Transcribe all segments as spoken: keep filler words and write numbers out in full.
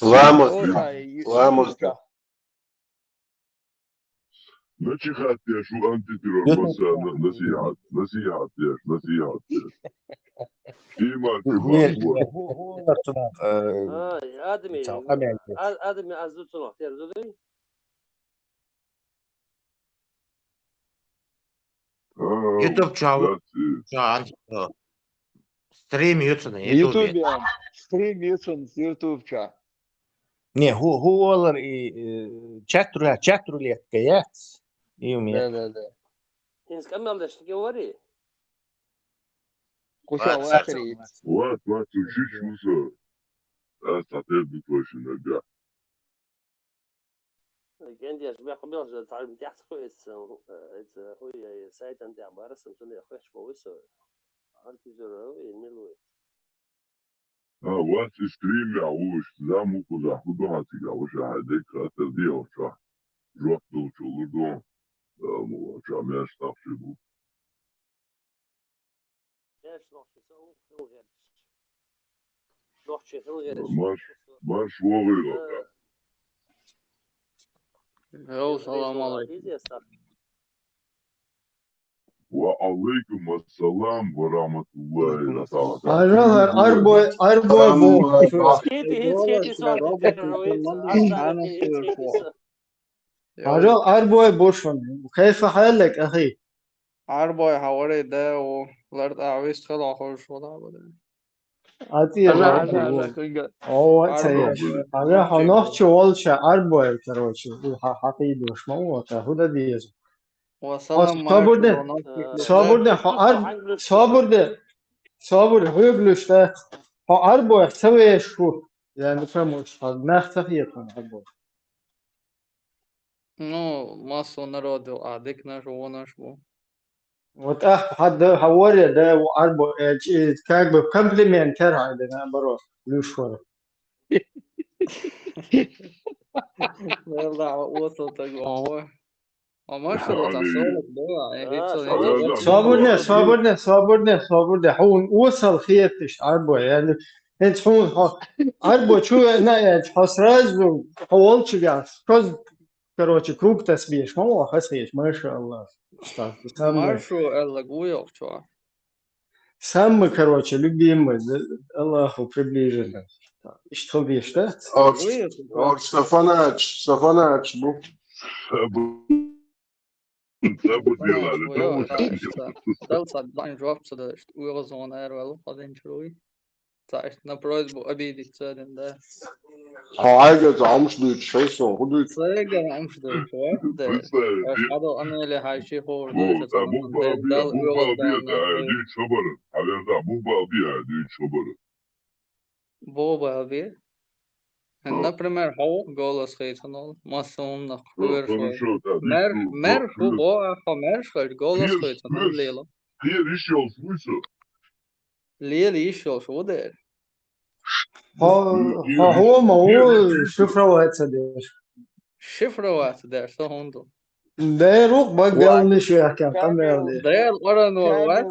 Ламаз, ламаз. Наче хаттеш ву антитеррор масса насихьат, насихьат деш, насихьат деш. Иман чу ху ху ху. Ай, адами, адами азу цунах терзуди. YouTube ча, ча анти стрим юцуна YouTube. YouTube стрим юцун YouTube ча. Не, ху ху олар и чатру чатру летка яц. И у меня. Да, да, да. Инс камел деш ке вари. Куша вахри. Вот, вот, учиш мусо. А статер ду точно да. Гендеш бехбел же царим тяхт хуй эц, эц хуй сайтан тя барасам цуне хуйш бовисо. Антизуро и милуй. А, вац и стрим я уж, заму куза худо хатига уж а дек хатер дио ча. Жок дул чулу дон. Му ча мяш тапши бу. Маш, маш вогъира. Йоу, салам алейкум. Ва алейкум ассалам ва рахматуллахи ва баракатух. Арал, арбой, арбой бу. Хети, хети, хети, хети, хети. Арал, арбой бушун. كيف حالك أخي؟ Арбой, хавари да у лард авист хала хож вала бада. Ати Ага, ага, ага, хинга. О, ца Арбой. Ага, хонох чи волча арбой, короче. У ха хакидуш ма у та худа диез. Ва салам. Собурде, собурде, хо ар, собурде, собурде, хуйглюшта. Хо арбой, савеш ху. Я не пойму, что нах цахиет он арбой. Ну, массу народу, а дик наш, вон наш бу. Вот ах, хадда, хавари да, у арбо, э, чи-, как бы комплимент тер хайда, наоборот, люшвар. Валла, осо так, ого. А машалла, та солод была, э, гицо, гицо. Собурне, собурне, собурне, собурне. Хун осал хиетиш арбо, яни, хенч хун, хо, арбо чу на, э, хо сразу, хо волчу газ. Коз Короче, круг тасбеш, ма ва хас хеш, машалла. Маршу Аллах, уйок чуа. Самый, короче, любимый, да, Аллаху приближенный. Что беш, да? Ор, Ор Сафанач, Сафанач, бу. Сабу делали, да, вот. Дал сад, бан жоп сада, что уйок зона, эр валу, хадин чуруй. Цааш на просьбу обидеться один, да. Хо айга за амш дуйч, шайсон, ху дуйч. Сайга амш дуйч, ва? Да. Представь, аш хадо анели хайши хор дуйч, а бу балби, дал бу балби, да, дуйч хабар. Алерда, бу балби, а дуйч хабар. Бу балби. Например, хо голос хейтанол, массовым на. Хорошо, да. Мер, мер, ху го, а хо мер, шо голос хейтанол, лело. Хер иш йол смысл. Лели иш йолуш ву дера. Хо, хо, хо, ма ву шифроваться дер. Шифроваться дер, со хунду. Дер ух багалниш яхкан, камерли. Дер оран ву ват,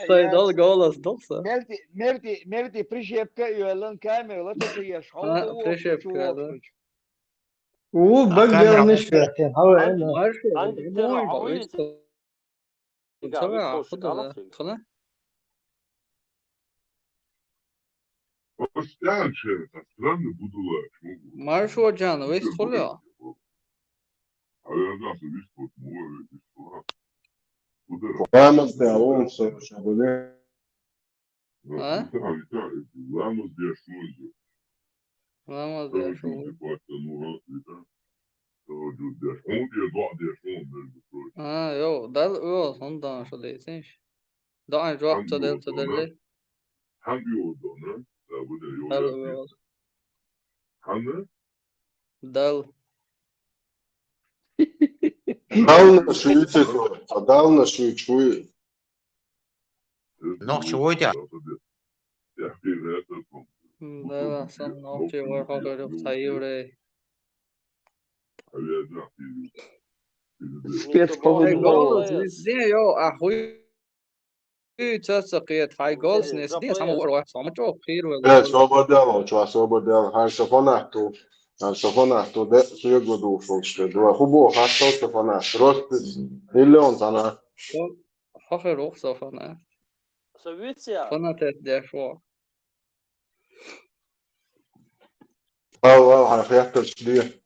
сай дол голос дол са. Мерти, мерти, мерти, прищепка юэлэн камера, лата ты еш. Прищепка, да. У багалниш яхкан, хава, эна. Анди тера, Чага, худа да, худа? Остянче, странно буду ла. Маршо джан, весь хуля. Алердаса весь хот, мула весь хот. Рамаз да, он со, шабале. А? Ламаз деш муйзу. Ламаз деш муйзу. А, йо, дал уйос, ондан шо дейсинш. Даан жоп цадел цадел. Ханги уйос дона? Дал уйос. Ханна? Дал. Дал на шуйте, а дал на шуйчуй. Нохчи войта. Да, сан нохчи вой хогору цаивре. Спец по футболу. Везде, йо, ахуй. Ой, ца ца кхета, хьай голс не сдес, хьама вор вац, хьама чо хир вел. Э, собар дел, чо собар дел, хьай со фанат ту, хьай со фанат ту, де, суег ладувш волчу, вай хӀу боху, хьай со фанат, просто миллион цхьана. Хьо-, хьо хир ву со фанат. Со виця. Фанат эт деш ву. Вау, вау, хьан хеттарш де.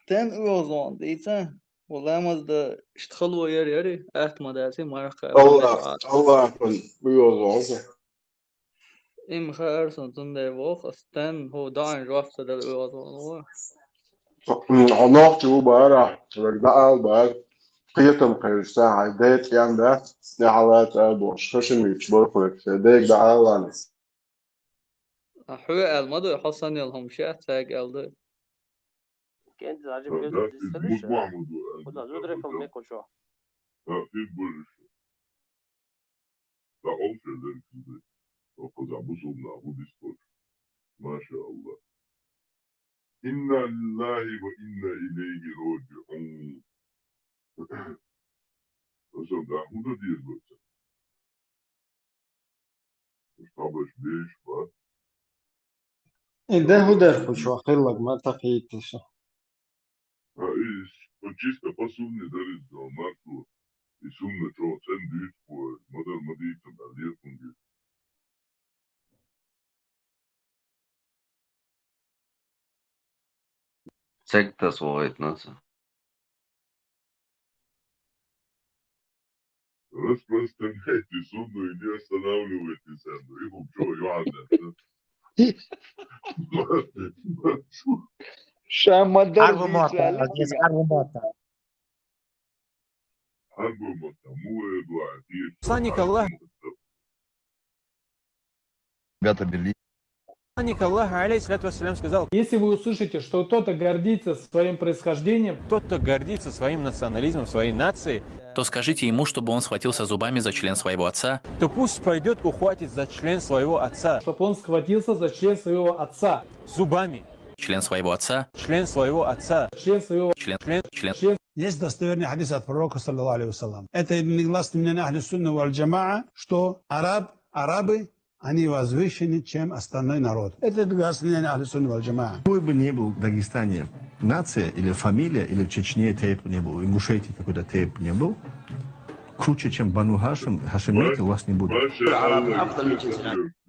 Тен оьгӀазон дийца, ву ламаз да иштта хало яр яри, атта ма даси, марха. Аллах, Аллах, оьгӀазон. Им хаар сон цунде вох, ас тен хӀу даан жоп ца дала оьгӀазон ву. М, нохчи ву бара, вай даал бар. Кхетам кхайша, хьай дайт ян да, я хьалаца а бош, хашимич борхуек, дег даалан. А хьоьга аьлла ма ду, хьо санна йолу хӀума шех цаьрга аьлла ду. КӀентий Хьажи, да, беза да, дисхалиша. Муха ма ду, куда зудрекал мекочо. Да, фиг больше. Да, он всё, да, фиг. О, куда бусулна, буддист тоже. Маша Аллах. Инна лиллахи ва инна илайхи раджиун. Аса, да, худа деза. Уж табаш беш бац. И де хӀу дер кху чохь хилларг ма ца кхийттиша. А, и, и чисто по сунне дариз дал мартло. И сунна чохь цӀен дуьйцу кхо, ма дар ма дийцам, а летунге. Сектас вогӀуьйту наса. Распространяйте сунну и не останавливайте сян. И хӀума чо а йоӀана. Ша ма дар Хьарбу мотта, дийца, Азиз, хьарбу мотта. Хьарбу мотта, му э дуа, дийр. Санник Аллах. Ребята, Берлин. Посланник Аллаха, алейхиссалату вассалям, сказал: Если вы услышите, что кто-то гордится своим происхождением, кто-то гордится своим национализмом, своей нацией, то скажите ему, чтобы он схватился зубами за член своего отца. То пусть пойдет, ухватит за член своего отца. Чтоб он схватился за член своего отца. Зубами. Член своего отца. Член своего отца. Член своего Член, член, член. Член. Есть достоверный хадис от пророка, саллаллаху алейхи ва саллям. Это единогласное мнение Ахли Сунны валь Джамаа, что араб, арабы они возвышены, чем остальной народ. Это гласное Ахли Сунны валь Джамаа. Какой бы ни был в Дагестане нация или фамилия, или в Чечне тейп не был, в Ингушетии какой-то тейп не был, круче, чем Бану Хашим, хашимиты у вас не будет. Аллаху акбар. Аллаху акбар.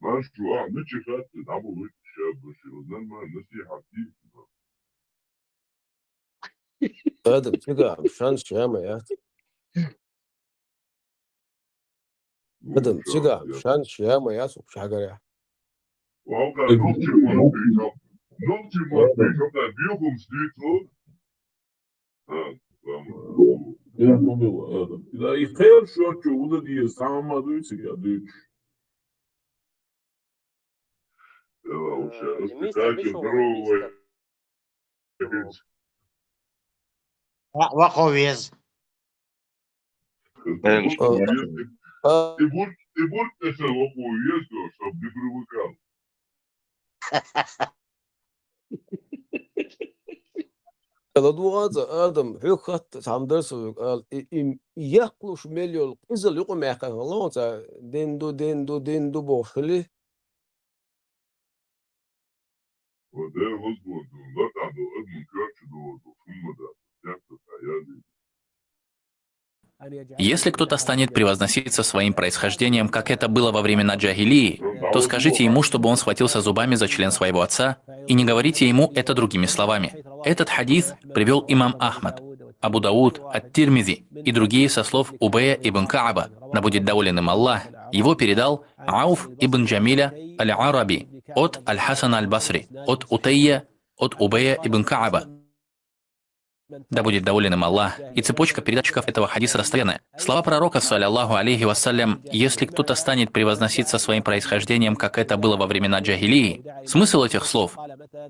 Машу, а, ну чё, хатты, да, вы, ща, бывший, вот нормально, насихат, и, Адам, цигахь шан шема яц. Адам, цигахь шан шема яц, ух шагара. Валка, нохчи ман пейшо. Нохчи ман пейшо, да, бьюхум слиту. А, там. Я думал, Адам. Да, и хер шо, чё, уда дие, сама дуйцы, я дыч. Э, вообще, Э, воспитатель, мистер Бишоу, здоровый. Мистер. Ва-, ваховез. Э, э, и будь, и будь это ваховез, чтоб не привыкал. Ала дугӀанца, Адам, хьоьга хатта цхьамма дар со вуьгу ала, и, и, и яккхалуш мел йолу къизал юкъамехкан хилла хьуна ца, дин ду, дин ду, дин ду бохуш хили. Если кто-то станет превозноситься своим происхождением, как это было во времена джахилии, то скажите ему, чтобы он схватился зубами за член своего отца, и не говорите ему это другими словами. Этот хадис привёл имам Ахмад, Абу Дауд, Ат-Тирмизи и другие со слов Убая ибн Кааба, да будет доволен им Аллах. Его передал Ауф ибн Джамиля аль-Араби от Аль-Хасана аль-Басри, от Утайя, от Убая ибн Кааба, да будет доволен им Аллах, и цепочка передатчиков этого хадиса достоверная. Слова пророка, саллаллаху алейхи вассалям: «Если кто-то станет превозноситься своим происхождением, как это было во времена джахилии», смысл этих слов,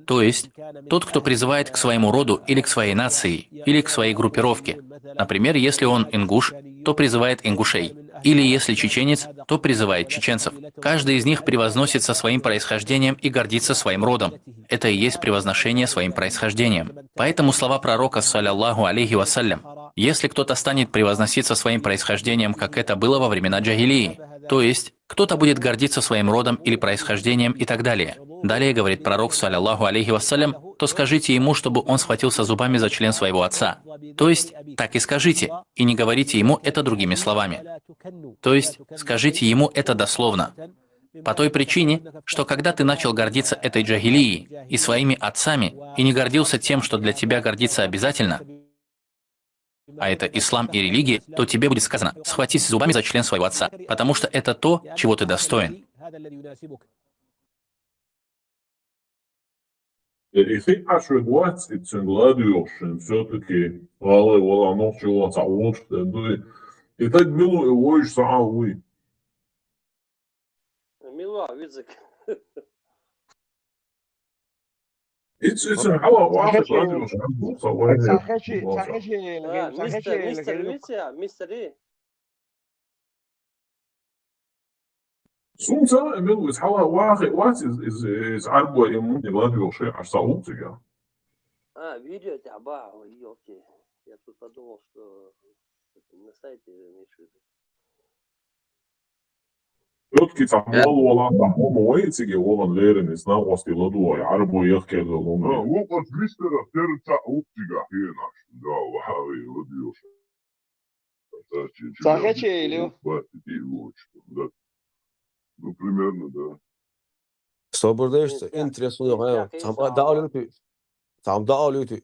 то есть, тот, кто призывает к своему роду или к своей нации, или к своей группировке. Например, если он ингуш, то призывает ингушей. Или если чеченец, то призывает чеченцев. Каждый из них превозносится своим происхождением и гордится своим родом. Это и есть превозношение своим происхождением. Поэтому слова пророка, саллаллаху алейхи вассалям: «Если кто-то станет превозноситься своим происхождением, как это было во времена джахилии», то есть кто-то будет гордиться своим родом или происхождением и так далее. Далее говорит пророк, саллаллаху алейхи вассалям, то скажите ему, чтобы он схватился зубами за член своего отца. То есть, так и скажите, и не говорите ему это другими словами. То есть, скажите ему это дословно. По той причине, что когда ты начал гордиться этой джахилией и своими отцами, и не гордился тем, что для тебя гордиться обязательно, а это ислам и религия, то тебе будет сказано: «Схватись зубами за член своего отца, потому что это то, чего ты достоин». Ихи ашвид вац, и цунгла дюхшин, всё-таки гӀалгӀай вала нохчи вац, а вовш ден дуй. И так было, и войш са уй. Мила визик. Иццин хӀала вахит радиошан буса вайна. Цахачи, Буса. Цахачи, А, мистер, мистер, Цахачи, мистер, мистер. Сум цала эмил виз хӀала вахит вац из, из, из арбуа имун радиоши аш саул цига. А, видео тебя, ой, окей. Я тут подумал, что на сайте имеешь в виду. Всё-таки цахмол вала, цахмол вай циги валан лерин, из нагъвас тила дуай, арбуа яхкел лун. Лукъас мистера терца уптига хенаш. Да, вахави, радиоши. Цахачи или? Да. Ну, примерно, да. Собар дайшца, интересно, да, гӀайва. Цам да алюти. Цам да алюти.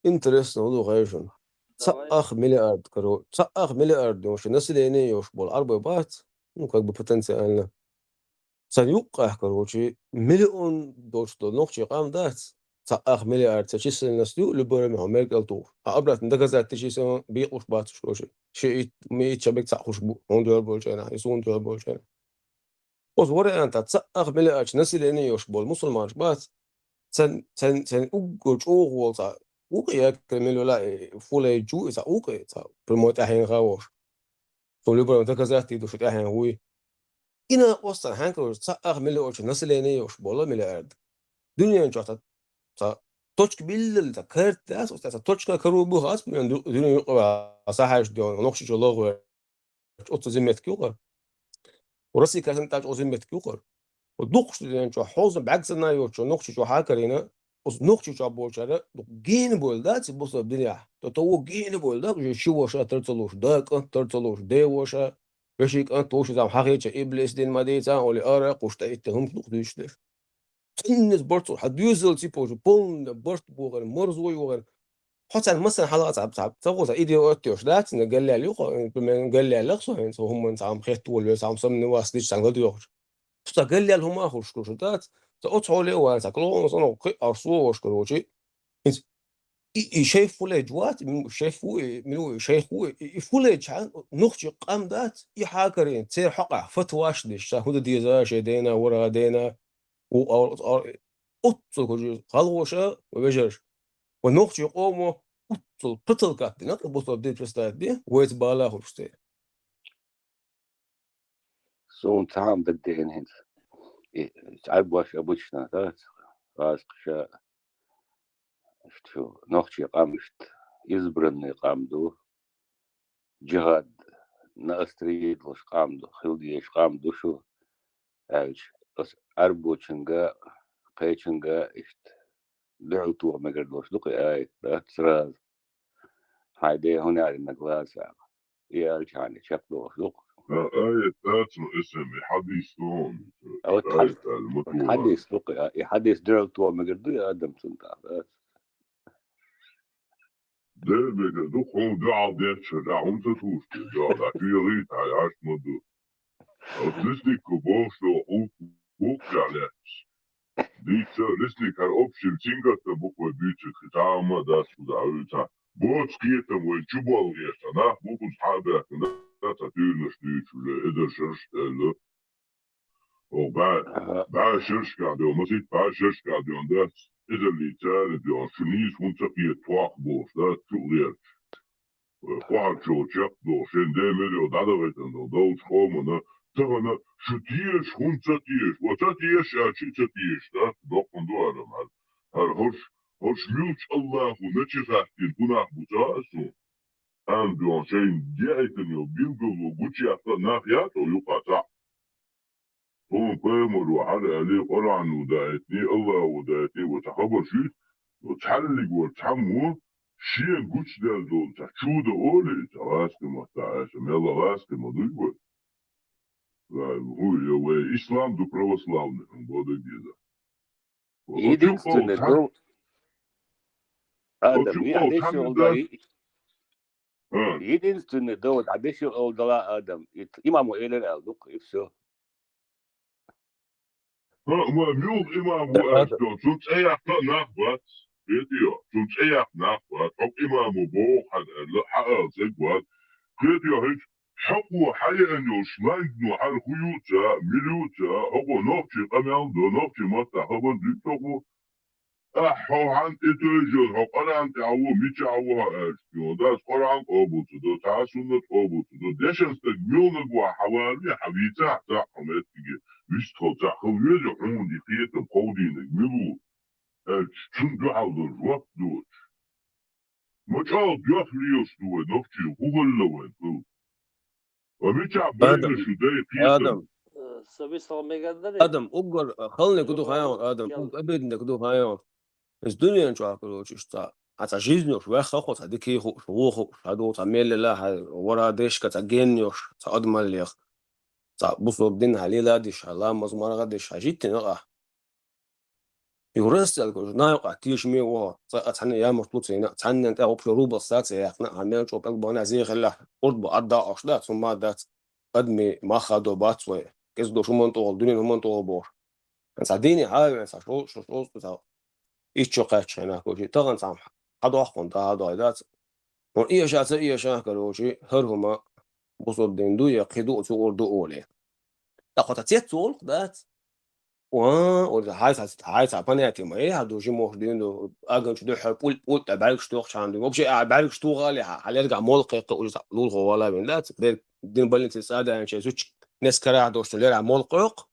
Интересно, ну, гӀайшун. Цаах миллиард, короче. Цаах миллиард, ёш, население, ёш, бол арбай бац. Ну, как бы потенциально. Цан юкъах, короче, миллион доч до нохчи къам дац. Цаах миллиард, ца численность ю, любой время хумер кел тух. А обратно доказать ты численно бикъуш бацуш, короче. Ши ит, ми ит чабек цахуш бу, он дуяр болчена, и сун дуяр болчена. Оз варианта цаах миллиард население, ёш, бол мусульманш бац. Цан, цан, цан уггар чӀогӀа вол ца, укъ я кремель вала, э, фулай джу, ца укъ, ца прямой тӀахьен хавош. Сон любой доказать ду, шу тӀахьен хуй. Ина осан хьанкар цаах миллиард население, ёш, бола миллиард. Дунен чохта ца точка биллал ца карта, ца точка кару бу хас, дунен юкъа сахаш дён, нохчи чологъ. Оцу зиметки юкъар. Россия касин тач о зиметки юкъар. О духш ден чо хоза баксана йочо нохчи чо хакарина. Оз нохчи чо болчара, дук гени бол да, ци бусо диня. То то о гени бол да, уже ши воша тарцалуш, да, кан тарцалуш, де воша. Веши кан тош зам хахеча иблис дин мадица, оли ара, кушта итте хум дук дюшдеш. Циннис барцу, ха дюзел ци пожу, полна барт бугар, морзой угар. Хоцан масан хала цап цап, цап цап идиот ёш да, цин галлял юхо, мен галлял лахсо, хин со хуман сам хет вол, сам сам не вас дич сангал ёш. Пуста галлял хума хуш куш да, ца оцоле ван, ца клон сон ки арсу вош, короче. И, и шейх фуле джуат, шейх фу, мину шейх фу, и фуле чан, нухчи къам да, и хакарин, цер хака, фатваш диш, ца худа диза, ше дена, вара дена, у, а, а, оццо кожи, халгоша, вежеш. Ва нухчи къомо, уццул, патал катти, на, бусо дир представить ди, вайц бала хуште. Сун цхьаъ дагдеана хӀинца. И цхьа бош обычно, да, гӀазкхаша, иштта шу нохчий къам иштта избранный къам ду, джихад на острие долуш къам ду, хила дезаш къам ду шу, аьлча, ас Ӏарбочунга, кхечунга иштта дуьхьал тоха мегар долуш ду кхин аят, да, сразу. Хьайн ден хӀун аьлла глаза. И аьлча хьайна чекхдохуш ду-кх. Ха, аят дац, но эсэм и хьадис ду. А вот Аят аьлла ма ду. Хьадис ду-кх, и хьадис дуьхьал тоха мегар ду и адам цунна тӀаккха, да? Дера мегар ду, хьуна дуьхьал дечча, да, хӀунда ца туьйсу, да, да, туьйхийта, хьай, аш ма ду. Вот листик бохуш ду, хӀу-, хӀу-, лаьтташ. Дийца, листик хӀара общий цинга ца буква буьйцург, хи тама дац, куда, а, ца. Боц кхетам вай чу болу гӀерта, нах букву цхьа а баьхкина, ца туьйранаш дуьйцуш, уже эзар шераш аьлла. О, бӀа, Ага. бӀа шерашкахь доьгӀна, масийтта бӀа шерашкахь доьгӀна дац, эзар лийца аьлла доьгӀна, шу нийса хӀунда ца кхета, тхох болуш дац, чу гӀерта. Кхоьхьарчул чекхдолу, шайн ден мел йолу дӀадахийтина долу долчу къомана, тахана шу теша, хӀунда ца теша, ва ца теша аьлча, ца теша, дац, доккхун ду адам хьара. ХӀара хӀорш, хӀорш муьлхачу Аллахо наче хаттийна гунах бу ца хаьа суна? Амма дуьхьал шайна деайтина йолу билгало гучуяккха а нах яц хьо юкъа цхьаъ. Суна пайхамаро хьара аьлли, Къуръано даийтиний, Аллахо даийтиний, ва цхьа хабар шуьйта, ва цхьаьллиг вара цхьаммо, шена гучудаьлла долу цхьа чудо олий, цхьа гӀазкхи маттахь аьлча, мелла гӀазкхи ма дуй вай. Вай, хӀу, я вай ислам ду православный, хьуна бохург иза. Ва оцу Единственный юкъа ду, Адам, оцу юкъа деши цхьаьна олу дац. Единственный довод, а деши олу дала Адам. И имамо элира аьлла ду-кх, и всё. Ха, ма, муьлха имам ву аьлла, цунна цӀе яккха а нах бац. Кхетий хьо? Цунна цӀе яккха нах бац. Хьо имамо боху хьан аьлла, хьан ала ца гвад. Кхетий хьо, хӀинца хьокхо хьан еана йолуш, лангано хьара хӀу юуча, мила юуча, хӀокхо нохчий къамел до, нохчий маттахь хабар дуьйцу хӀокхо. Ахь хьо хьан тӀе тевжалла, хьо Къуръан тӀехь ву, мичахь ву хьо аьлча, йо, дас Къуръан къобал ца до, цхьа а суннат къобал ца до, дешан стаг муьлханиг вахь хьан валаве, хьан вийцахь цхьаъ хьо меттиге, вистхула цхьаъ хила веза хьуна и кхетам кховдийнарг мила ву аьлча, цунна дуьхьал долу жоп доцуш. Ма чӀогӀа доьхна лелаш ду вай нохчий, хӀу хилла вайн хила? Ва мичахь Адам, байна шу дай кхетам? Адам. Э, са висал мегар дарий? Адам, уггар, э, халаниг ду хьан, Адам, уггар обидниг ду хьан. Иза дуьнен чохь, короче, иштта цхьа, хьан цхьа жизнь йолуш, ваьхна хьо цхьа дикий хууш, вон хууш, хьан ду цхьа меллалахь, хьан вара дешка цхьа генна йолуш, цхьа адамаллех, цхьа бусалба дин хьан леладеш, хьан ламаз маргӀа деш, хьан життина ахь. Юрас цӀелгаш, наха юкъахь тешаме а ваха, цкъа а цхьанна ямартло ца йина, цхьаннан тӀе вообще рубах саца яьккхина, хьан мел чӀогӀа пӀелг бахана зехиллехь, урд бу Ӏадда Ӏаш дац, хӀумма а дац, адамийн мах хадо бац вай, кӀезиг долуш хӀуманна тӀехула, дуьненан хӀуманна тӀехула бохуш. Цхьа дийне хьан а вен, цхьа шо-, шо-, шо-, цхьа итт шо кхаьчча хьенахь, короче, тахана цхьа хьан дохкун дӀа а дой дац. Хьуна эша ца эша, короче, хӀара хӀума бусалба дин ду я кхин ду а цу гӀур ду олий. ТӀаккха цхьа цец волу дац. Уан, оцу хьайца, хьайца понятие ма яй, хьан ду жимохуш дуьйна ду, аганчу дуьххьара пӀуль-пӀуль тӀе бӀаьргаш тухучхьана дуьйна. Вообще, а бӀаьргаш тухале хьан, хьан лергахь молла кхайкха уже лулахо вала вина дац. Дерг дин больнице цӀа а даьллинче зудчуьнга нескарахь долуш цу лергахь молла кхойкху.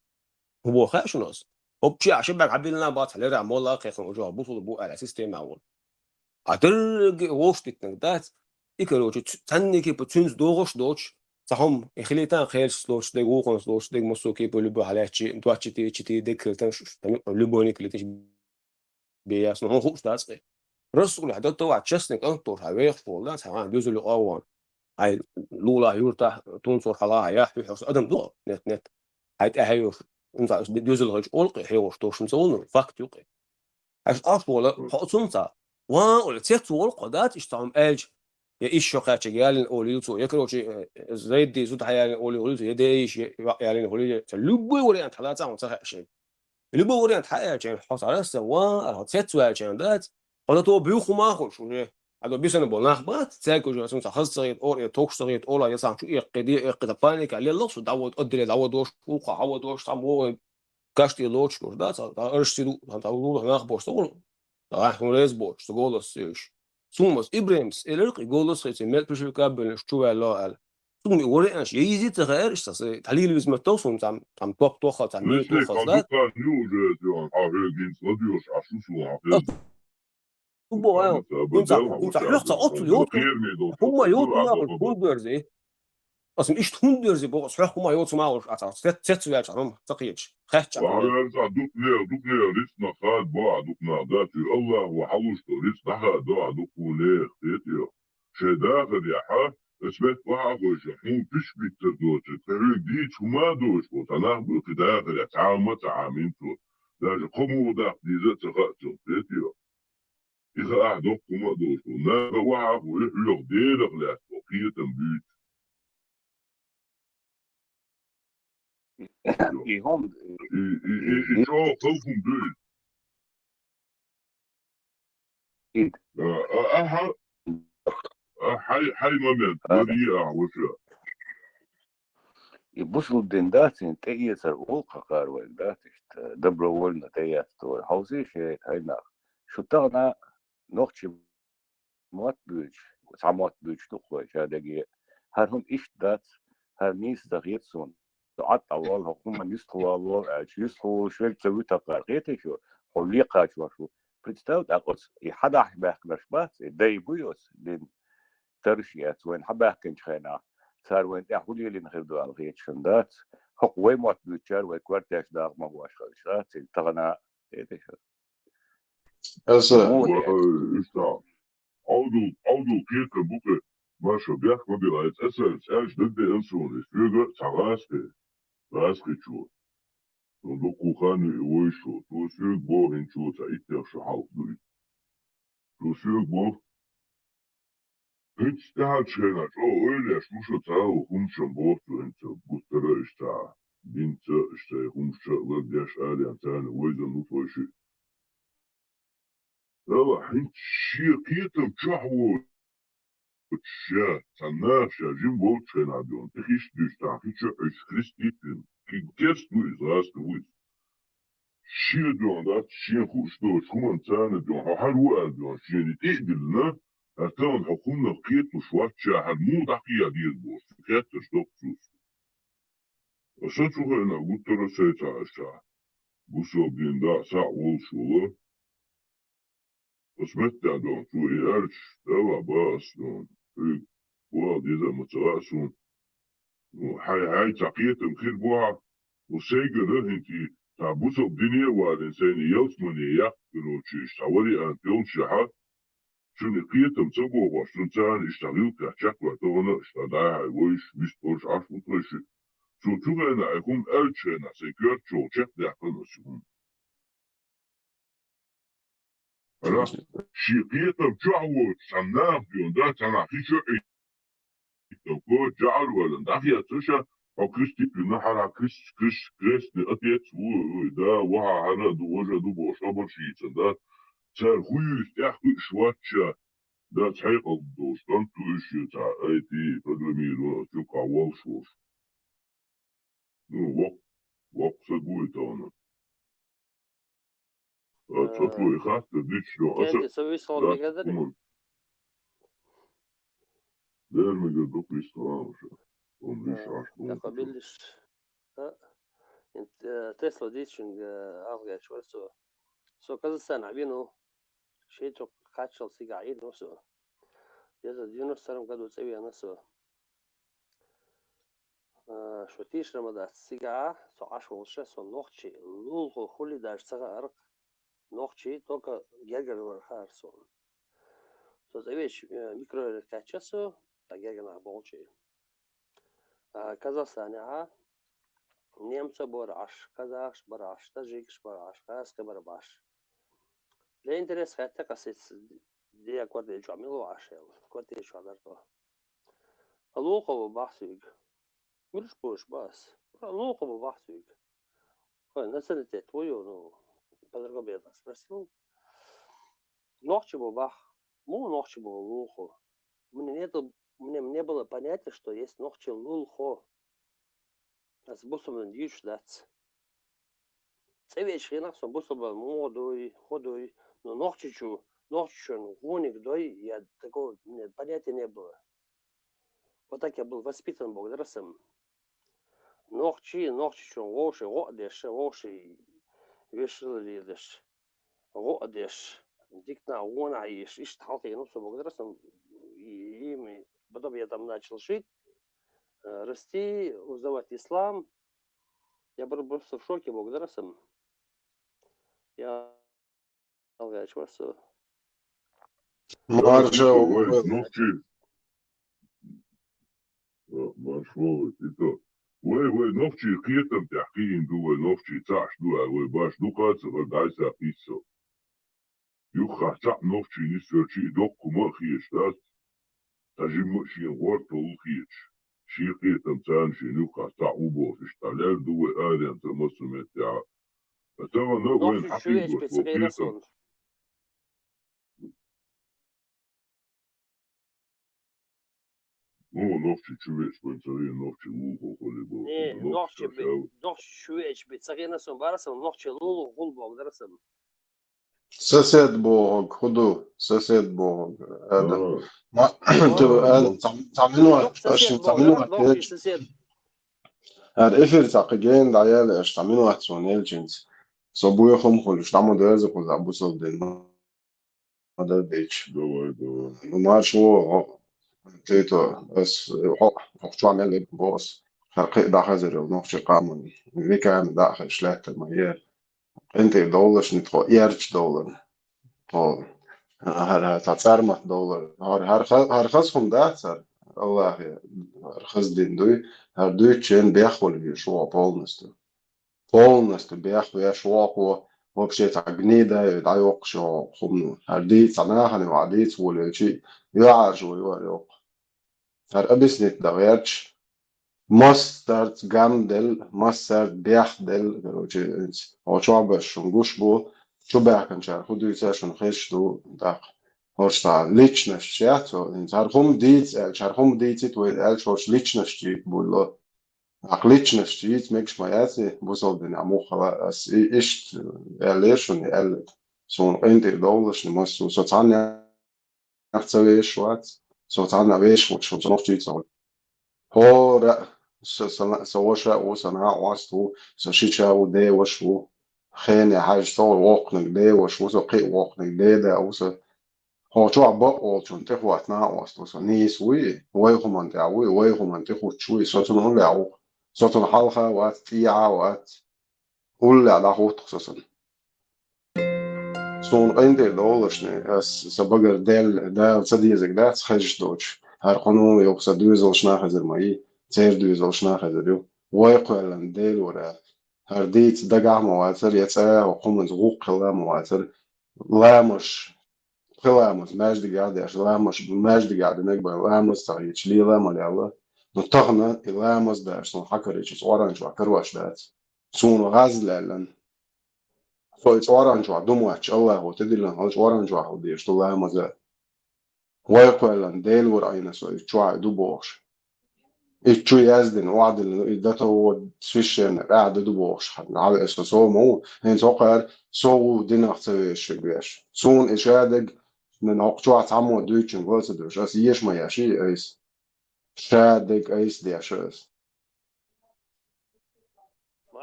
ХӀун боху хаьа шуна аса? Вообще, а ши бӀаьрг хьан биллина бац, хьан лергахь молла а кхайкхина уже бусалба бу аьлла системехь волу. А дерриге вовшах дитинарг дац. И, короче, ц-, цхьаннега кепа цуьнца догӀуш а доцуш, цхьа хӀума, и хилийтан кхелаш лоцуш дерг, вукхунца лоцуш дерг, массо а кепа любой хьалаьцчи, двадцать четыре четыре дерг хилийтан, ш-, ш-, любойник хилийташ бен яц, ну, хӀун хууш дац кхин. Расулехь дан товар честный кӀант долуш, хьан вехаш волу дац, хьан доьзал юкъа а ван. Хьайн лулахь юртахь, тунсур хьалха хьан яхь юьхьӀуьрса адам ду, нет, нет. Хьайн тӀаьхье йолуш, хӀунца доьзал хилча олу кхин, хьехош товшам ца ву, ну, факт ю кхин. Аша Ӏаш волу, хьо цунца, ван олу, цец волу кхо дац, иштта хьуна аьлча, я исс шо кхаьччиг ялина олийла цо, я, короче, э, Зайди зуда хьаялина олийла цо, я Дейиш, я йоӀ ялина олийла, ца любой вариант хьалаца хьуна ца хаьа шайга. Любой вариант хьааьлча, хьо цхьа расса ван, ара хьо цец ваьлча дац, хьо зато буьйху ма хуьлуш уже. Хьан до бисана болу нах бац, цаьрга уже цунца хаза ца хета, ора я токуш ца хета, ола я цхьана чу эккхи, де эккхи, ца паника леллалц, шу дӀавода, отделе дӀаводош, вукхо хьан водош, цхьа могӀа каш тӀе лоцуш гуш дац, цхьа арш сиду, цхьа лулахь нах бохуш ца гӀур. Ахь хьуна реза боцуш, ца голос ца йиш. Суна мас Ибрахимс элира кхин голос хеций, мел пишвика а бевллаш чу ваьлла аьлла. Суна и вариант я иза ца хаьара, иштта аса, тхьалийла виза меттал суна цхьа, цхьа топ тоххал, цхьа муьлхха тоххал дац. Хьан хьоьга хӀинца ладоьгӀуш, Ӏаш ву суна хьан хезна. Шу боху, хьуна цхьа, хьуна цхьа хьоьга цхьа оццул йоцу, хӀумма йоцу нахуш хӀунда верзи? Аса иштта хӀунда верзи боху, аса хьоьга хӀумма йоцу ма олуш, а цхьа цец, цец ваьлча хӀума ца кхеташ, хаьттича хӀума. Ваьлла цхьа дукха лер, дукха лер, рицкъ нах хада боху, а дукха нах дац, Аллахо хьалуш до, рицкъ дӀахада до, а дукха лер, кхетий хьо? Шайн дахарехьа, аса метта охьа а хойша, хьуна пуьчбиттар доцург, тхан хьоьга дийца хӀума а доцуш, бо цхьа нах бу, кхин дахарехь, цхьа а ма ца Ӏамийна цо. Даже кхо муха даккха деза а ца хаьа цунна, кхетий хьо? И хаахь доккха хӀума а долуш ву. Наха вахьа а ву, и хьоьга Делах лаьцна кхетам буьйцу. И хӀума, и, и, и, и чӀогӀа халхум дуьйцу. И, а, а, ахьа, а, хьай, хьай момент, а, вари а, ваша. И бусалба дин дац, и тӀеэцар олу кхакхар вайга дац, иштта добровольно тӀеэцна вай. Хьовсийша, хӀай нах, шу тахана нохчий мотт буьйцуш, цхьа мотт буьйцуш ду-кх вай ша деге. ХӀара хӀума иштта дац, хӀара нийса ца хета суна. Со Ӏад Ӏа вол, хӀокху хӀуманна юстахвала вол аьлча, юстахволуш верг ца вуьту-кх хӀара, кхетий шу? Хьо лекхачош ву. Представь тӀаккха оцу, и хьадахьаш баьхкинарш бац, и дай буй оцу дин тарш яц, вайна хьабаьхкинчу хенахь, цара вайна тӀехь хӀун лелийна хир ду аьлла хеташ хӀума дац. ХӀокху вай мотт буьйцучара вай кортеш дагӀа ма гӀош хилча, дац, и тахана, кхетий шу? Аса. Муха Ва, э, иштта. Ӏовдал, Ӏовдал кхетам бу-кх, маша бехк ма била, аса аьлча дагадеана суна, и соьга цхьа гӀазкхи, гӀазкхичо. Сон дуккха хан ю и вуьйш ву, цо соьга боху, хӀинца цхьа иттех шо хьалха ду иза. Цо соьга боху, хӀинца тӀаьхьарчу хенахь чӀогӀа ойла еш ву шо цхьа а хӀуманаш боху цо, хӀинца гуттара а иштта динца, иштта хӀуманаш а лардеш, араяьлла царна вайзина ву тхойшиъ. Дала, хӀинца шен кхетам чохь воцуш ша, цхьа наха ша жима волчу хенахь дуьйна, тӀе хиш дуьйцу, цхьа хи чу Ӏуьйсу крестийтина, кхин керста ву иза, гӀазкхи ву иза. Шен дуьйна дац, шен хууш долчу хӀуманна царна дуьйна, хьо хьара ву аьлла дуьйна, шена тӀе а диллина, хӀара тахана хьо хӀуманах кхеталуш вац ша, хӀара муха дӀакхехьа деза бохуш, хеттарш доккху цо. Аса цу хенахь гуттара а сецахь аса, бусалба дин дӀа а схьа а волуш волу. Оцу меттехь доху цо и аьлча, дала бан ас доху, хьоьга боху деза а ма ца хаьа суна. Ну, хьай-хьай цхьа кхетам хир бу хьан, ну, сайгара хӀинца и цхьа бусалба дине а валийна, сайна ялсамане яккха, короче, иштта цхьа вариант йолчехьа, цуьнан кхетам ца бохош, цунна царна иштта гӀиллакхех чекхваьлла тахана а, иштта дӀай-хьай вуьйш, вистхуьлуш Ӏаш ву тхойшиъ. Цо цу хенахь и хӀума аьллачу хенахь, сайн коьрта чухула чекхдаьккхина аса и хӀума. Ара, шен кхетам чохь воцуш, цхьа наха дуьйна, да, цхьа нах хи чу Ӏитталко, жӀар валан, дӀахецна ша, хьо крестийтина, хьара крес-, крес-, крестный отец ву, ву, да, ву хьан хьара а ду, важа а ду бохуш, хабарш йийцина, да. Цара хӀун юьйцу тӀехь хуьуш вац ша, да, цхьайкъал долуш, кӀант ву уьш, цхьа ай ти программирован, цуьнкахь волуш волуш. Ну, воккха, воккха са гуй тахана. А, цо, э, цо и хаттар дича, ну, аса, кенти са висхол да, мегадара? Умар. Дер мегар ду, висхол, а, уша. Он виш, э, аш, тӀаккха биллиш. А? Ин, э, Тесла дийцинчу, э, алгӀачу вара со. Со Казахстанахь веана ву. Шен чу кхаччалц цигахь Ӏийр ву со. Деза девяносто втором году цӀа веана со. А, шу тийшина ма дац, цигахь со Ӏаш волуша, со нохчи лулахо хуьлий даже ца хаьара-кх. Нохчи только гергара вара хаьара суна. Со цӀа веача, э, микрорайоне кхаьчча со, тӀаккха гергара нах болчий. А, Казахстанехь немцаш бара Ӏаш, казахаш бара Ӏаш, таджикаш бара Ӏаш, гӀазкхий бара Ӏаш. Для интереса хаьттира-кх ас, де квартира чохь мила ву Ӏаш аьлла. Квартира чохь дара тхо. Ткъа лулахо ву боху соьга. Муьлш бу уьш боху ас? Лулахо ву боху соьга. Хой, националитет ву ю, ну, по-другому я так спросил. Нохчи бу боху. Муха нохчи бу лулахо? У меня нету, у меня не было понятия, что есть нохчи лулахо. Ас бусалбанна дийцуш дац. ЦӀа веача хенахь со бусалба муха дуй, хӀун дуй, но нохчичу, нохчичун гӀониг дуй, я такого, у меня понятия не было. Вот так я был воспитан, боху дара сан. Нохчи, нохчичун вовшийн гӀо а деш, вовшийн вешала лелаш, гӀо а деш, дика нах гӀо а йеш, иштта хьалхийна со, боху дара сан, и, и, потом я там начал жить, э, расти, узнавать ислам. Я был просто в шоке, боху дара сан. Я алгӀачу вара со. Марша вай, вай, нохчий. А, марша вай, и то. Вай, вай, нохчий кхетам тӀехь кхиийна ду вай, нохчий цхьаъш ду аьлла, вай баш дукха а ца хилла дӀасакхийса со. Юххехь цхьаъ нохчий нисвелча и доккха хӀума а хеташ дац. Цхьа жимма а шен гӀортол хеташ, шен кхетам царна шен юххехь цхьаъ ву бохуш, иштта лер ду вай аренца массо а меттехь. Ткъа тахана вайна хьакхийдош бу кхетам. Ну, нохчий чу веача, вайн ца веана нохчий лулахо хуьлий боху. Не, нохчий бе-, нохчий чу веача бен ца хиъна сан, бара сан, нохчий лулахо хуьлу боху дара сан. Сосед бохург хӀун ду? Сосед бохург. Аьлла. Ма, ту, аьлла, цхьа, цхьа минот, аша цхьа минот, сосед. Эфир цхьа кхин гена дӀаяьлла, аша цхьа минот суна елчинца. Со буй хӀума хуьлуш, дӀа ма доьрзу кхуза бусалба дин. Ма дар дича. Давай, давай. Ну, марш во, хьо-, ты то, ас, хьо-, хьо чу мел леб бос. Хар кхи дӀахазар йол нохчи къаман. Веками дӀахаш лаьттар ма ер. КъинтӀера довлашни тхо, эрча довлар. Тхо, хьар, хьар, цхьа цӀармат довлар. Хьар, хьар ха-, хьар хаза хӀума дац хьар. Аллахе, хьар хаза дин дуй. Хьар дуьйцучен бехвала веш вогӀу полностью. Полностью бехвеш вогӀу, вообще цхьа гнида, дӀайоккхуш йогӀу хӀумано. Хьар дийца, цхьа нахана ваӀ дийца волавелчи, юьхьӀаьржа вай вар йоккху. Хьар объяснить дан гӀерташ, массарца гам делла, массарца бех делла, короче, хьо чохь беш шун гуш бу, чу баьхканчара хӀун дуьйцу шуна хезаш ду, тӀаккха. ХӀорш цхьа личность яц, хӀинца хьар хӀума дийца аьлча, хьар хӀума дийцит вай аьлча, хӀорш личность чуьйта буьлло. ТӀаккха личность чуьйца мегаш ма яц и, бусалба динехь муххала ас и, иштта аьллера шуна, аьлларг. Суна къинтӀера довлашна массо, со цхьанна ца вешаш вац, со цхьанна вешаш ву, шуна со нохчийца ву. ХӀора, со, со, со ваша ву, со накъост ву, со шича ву, деваш ву, хене хьаьжа со воккханиг деваш ву, со кхин воккханиг деда ву, со хьо чохь бакъ волчунна тӀехӀотта накъост ву, со нийса вуй, вай хӀуманна тӀехь вуй, вай хӀуманна тӀехӀуттуш вуй, со цунна уллехь ву, со цунна хьалха вац, тӀехьа вац, уллехь дӀахӀутту со цунна. Суна къинтӀера довлашна, ас сан багара Дала, Дала ца дезарг дац, хезаш доцуш. ХӀара кхуьнан юкъа сан доьзалшна хезар ма ю, церан доьзалшна хезар ю. Вай кхоьллина Дела вара. ХӀара дийца дагахь а ма вацара, я цӀа а хӀокху хӀуманца гӀуллакх хилла а ма вацара. Ламазаш, пхи ламаз, маьждигехь а деш, ламазаш, маьждигехь а динарг бен, ламаз ца хеташ, лела а ма лелла. Ну, тахана и ламаз деш, суна хьакарийча, цӀоранна чохь карош дац. Суна гӀаз лаьллина. Со и цӀоранна чохь ду моьттуш, Аллахо тидиллина, хьо цӀоранна чохь хила дезаш ду ламаза. Вай кхоьллина, Дела вара Ӏийна со, и чохь ду бохуш. И чу яздина, охьадиллина, и до того священник, ахьа ду бохуш, хьан, хьан, со, со ма ву, хӀинца хӀокхара со ву динах ца вешаш веш. Суна и шадерг, нана хӀокху чохь цхьаммо дуьйцучун гал ца дуьйш, ас еша ма еш, и айса. Шадерг айса деш ас.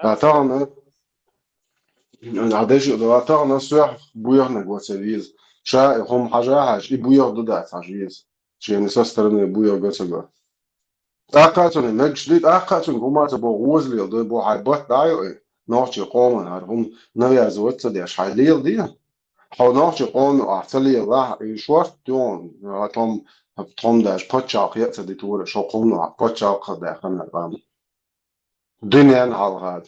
А тахана, а деш, а тахана соьх боьхнарг вац веза. Ша и хӀума хьажа хьаьжа, и боьха ду дац хьажа веза. Шена со стороны боьха го ца го. ТӀаккха а цунна мегаш ду, тӀаккха а цунна хӀума ца боху, гӀоза лела ду, бо хьайн бат дӀа а йо и, нохчийн къоман хӀара хӀума навязывать ца деш, хьайн лела де. Хьо нохчийн къомо ахь ца лелахь, и шорта ю хьуна, тхом, тхом даже паччалкх а ца дитура, шо кхунна ахь паччалкх а даьккхина хӀара къам. Дуьненна хьалха,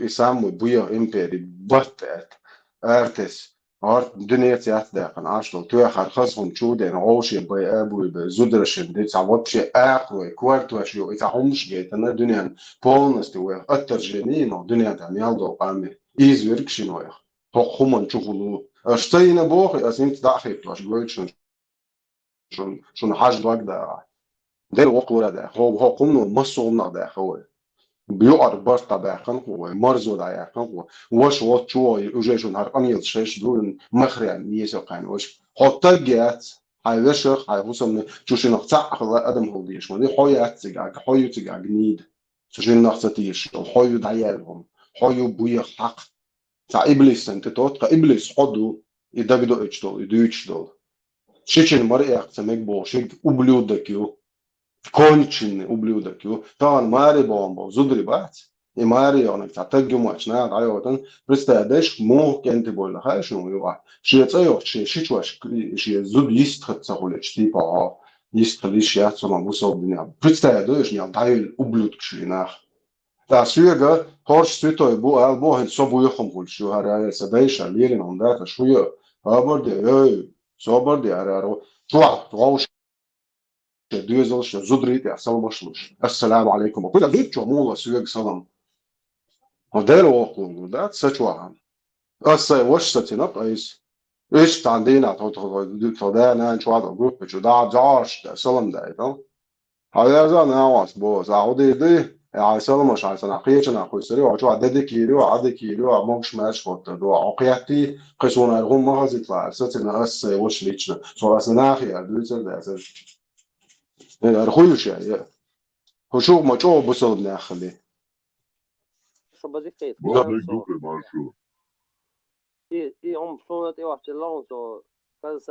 и самый буьйха импери, барт аьтта, артис, гӀорта дуьненца яц даьккхина, Ӏаш долу тоьхар хаза хӀума чу дена, гӀовше бай, а буй бай, зударшин ди, цхьа вообще акхарой, кортош ю, и цхьа хӀумаш гайтана дуьненна полностью вайх отторжение, но дуьнен тӀе мел долу къаме, изверг шина вайх. ХӀокху хӀуманна чухула ву. Аша ца йина боху, аса хӀинца дӀа а хиттош, гойту шуна, шуна, шуна хьажа дог дагӀа. Дера воккхалура даьхьа, хӀо-, хӀокху хӀумано массо а хӀуманах даьхьа вай. Юкъара барт дӀабаьккхина кху вай, марзо дӀаяьккхина кху. Ваша воцчу вай, уже шуна хӀара къамелаш хезаш ду, махрен, несо кхайна ваша. Хьо таг яц, хьайн вешах, хьайн хӀусамна, чу шинах цхьаъ хилла адам хила дезаш ма ду, хьо яц цига, хьо ю цига гнида. Цу шиннах ца тешаш, хьо ю дӀаяьлла хӀума, хьо ю буьйха хьакха. Цхьа иблис санна тӀе тотта, иблис хьо ду, и дагадоуьйтуш долу, и дуьйцуш долу. Шичина мара эккха ца мега боху, шига ублюдок ю, конченный ублюдок ю. Тахана маре боху боху, зударий бац? И маре йохнарг цхьа таг ю моьттуш наха дӀайохуьйтуна, представь дайша, муха кӀентий болу хаа шуна юкъахь. Шен цӀа йохчу, шен шичош, шен зуда йистхила ца хуьлуьйтуш, типа хьо, йистхила йиш яц хьуна бусалба динехь. Представь дайша, нел дӀайолу ублюдкаш и нах. Ткъа соьга хӀорш святой бу ала боху, хӀинца со буьйхам хуьлуш ю, хӀара сан дайша лерина хӀума дац, аш хӀу йо, хабар де, эй, собар де, хӀара, хӀара, чохь, вовш, доьзалш, зударий тӀехь саламаш луш. Ассаламу алейкум. Кхуьнан зудчо мула соьга салам. Хьо Дела воккхалур ду, дац, са чохьа. Ас сайн ваша сацинарг айса. Иштта цхьана дийнахь тхо, тхо, тхо, тхо да-нана чохь долу группа чу дӀа, дӀа, салам даийтал. Хьан вяза а накъост боху, ахьа хӀу дийр ду? Э, хьайн саламаш, хьайн санна кхечанхьа кхуьссур ю, хьо чохь дедикийр ю, хьан декийр ю, хьан могуш-маьрша хӀоттар ду, хьо кхетти, кхин суна хӀара хӀума ма хазийталахь, со цина ас, э, ваш лично. Со аса нахе аьлла дуьйцур дац, аш. Э, хӀара хуьлуш я, я. ХӀу шух ма чӀогӀа бусалба нах хили. Шо базик хет. Базик хет, маршо. И, и хӀума суна тӀе вахча лоун со.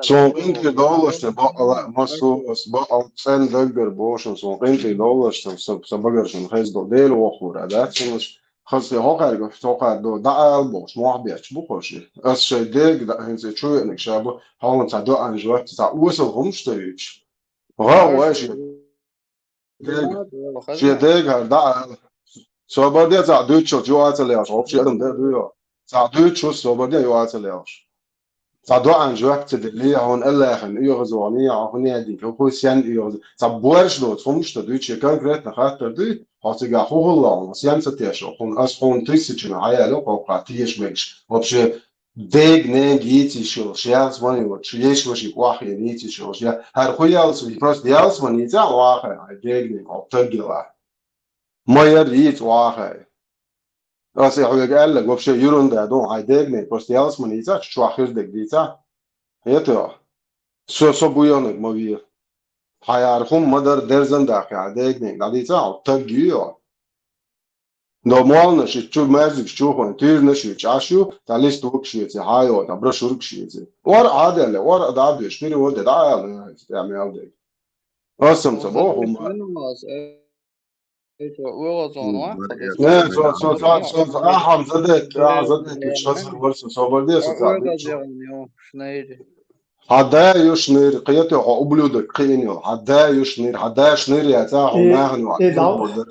Сон къинтӀера довлаш сан бакъала, массо а ас бакъала цӀен даггара боху шуна, сон къинтӀера довлаш сан, сан, сан багара шуна хеза до, Дела вохура, дац шуна, хаза хӀокхаьрга, хӀокхаьрга до, дӀаала бохуш, мохь бетташ бу кхо ши. Ас шайн дега дӀа, хӀинца чу веаниг ша бу, хьуна цхьа доӀанаш вац, цхьа осал хӀумаш ца вуьйцуш. ГӀа а вай шен. Дега. Шен дега хӀара дӀа а. Собар де, цхьаъ дуьйцучу юкъа ца лелаш, вообще адам де а дуй йо. Цхьаъ дуьйцучу собар де, юкъа ца лелаш. Цхьа доӀанаш жоьпта ца делли, хьуна Аллахьан оьгӀазвахана, хьо хӀун яздинг, хьо хӀун сенна оьгӀаз-, цхьа боьрша доцу хӀумаш ца дуьйцу, шен конкретно хаттар дуй, хьо цигахь хӀун хӀаллал, сенна ца тешо, хьуна ас хьуна тысячами хьаяьлла, хьо кху теша мегаш. Вообще, дега-ненга йийца йиш йолуш, ялсамане йоцуш, еш ваши охьахиъна йийца йиш йолуш, я хӀара хӀун ялсамане, просто ялсамане йийца а вахара, хьайн дега-ненга хьо таг яла. Ма яра йийца вахара. Ас и хьоьга аьлларг вообще ерунда ду, хьайн дега-ненга просто ялсамане йийца, чохь хир дерг дийца. Хетий хьо? Со, со буяниг ма ве. Хьан яра хӀума ма дара, дерзан даккха, хьайн дега-ненга дӀадийца, хьо таг ю хьо. Но молланаш и чу маьрзигаш чу хьуна, туьйранаш ю, чӀаш ю, цхьа лист вукаш веце, хьан йо, цхьа брошюркаш веце. Ор а хьан делла, ор а дӀа а доьшуш, перевод де дӀа а аьлла, тӀе мел дерг. Ас-м ца боху хӀума. Не, со, со, со, со, со, ахьа задетта, ахьа задетта, хазар вара со, собар де, со, ца. Хьан да ю шнир, кхетий хьо, ублюдок, кхиъна йолу. Хьан да ю шнир, хьан да шнир яц, а хьо нахана вац.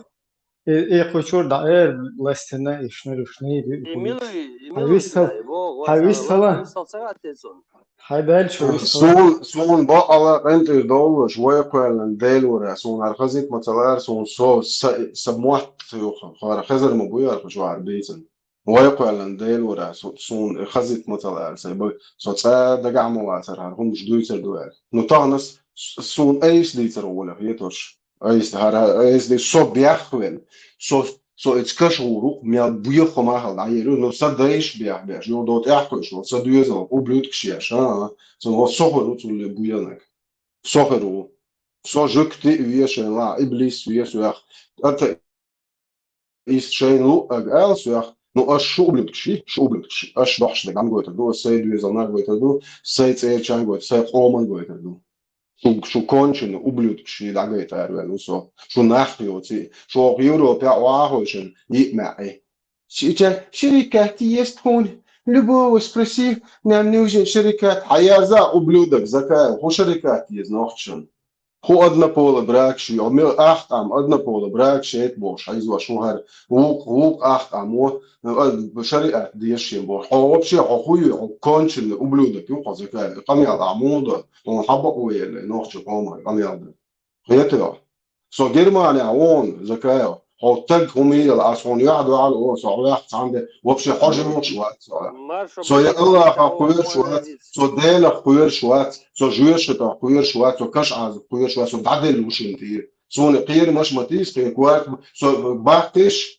И, и кхучур да, э, ластина, и шнир, и шнир, и милуй, и хьан милуй вистхила, да, и бо, хьан вистхила. Вистхила ца гӀаттецун. Хьай баьлча вистхила. Суна, суна бакъала къинтӀера довлуш, вай кхоьллина Дела вара, суна хӀара хазийта ма ца лара, суна со, са, са мотт ю, хӀара хезар ма бу яра, хӀара бийцина. Вай кхоьллина Дела вара, су-, суна хазийта ма ца лара, сайн бай, со цкъа дагахь ма вацара, хӀара хӀумаш дуьйцур ду аьлла. Ну, тахана ас, с-, суна айса дийцар гӀоле, хеташ. Айса, хӀара, айса де со бехвелла. Со, со эцу каша гӀур ву, мел буьйху махал дӀаер ю, но сан дайша бехбеш, йо до тӀехкхуьйш, вот сан доьзал, ублюдкаш еш, а, а. Сан вот со хӀара ву цулли буянаг. Со хӀара ву. Со жуьгти а вешан ла, иблис веш вех. Ата ист шайна луъаг ала соьх, ну аш шу ублюдкаш, шу ублюдкаш, аш дохьш де гангойтар ду, ас сай доьзал нагойтар ду, сай цӀерчан гойтар, сай къоман гойтар ду. Шу, шу конченый ублюдкаш, и дӀагайта араваьлла ву со. Шу нах йоций. Шу оха Европе а вахойшан, йиъ маьӀи. Сейчас шарикат есть хьуна. Любого спроси, нам нужен шарикат. Хьан ярза, ублюдок, Закаев, хӀун шарикат еза нохчан? ХӀун однополый бракаш ю, ме ахтам однополый бракаш яйта бохуш, хьайзош ву хӀара, вукх, вукх ахтам ву, а, шариат дешаш бохуш. Хьо вообще, хьо хӀун ю, хьо конченый ублюдок ю, хьо Закаев. Къамел а муха до, хьуна хьан бакъо елла, нохча къоман къамел дан. Хетий хьо? Со Германия вон, Закаев, хьо таг хӀума йийла, ас хьуна юьхь дуьхьал вон, со хьо ваьхна цхьаьна де, вообще хьо жималш вац со. Со я Аллахах кхоьруш вац, со Делах кхоьруш вац, со жоьшатах кхоьруш вац, со каш Ӏазап кхоьруш вац, со дӀаделла ву шина тӀера. Суна кхерамаш ма тийса, кхин корта, со баккхиш,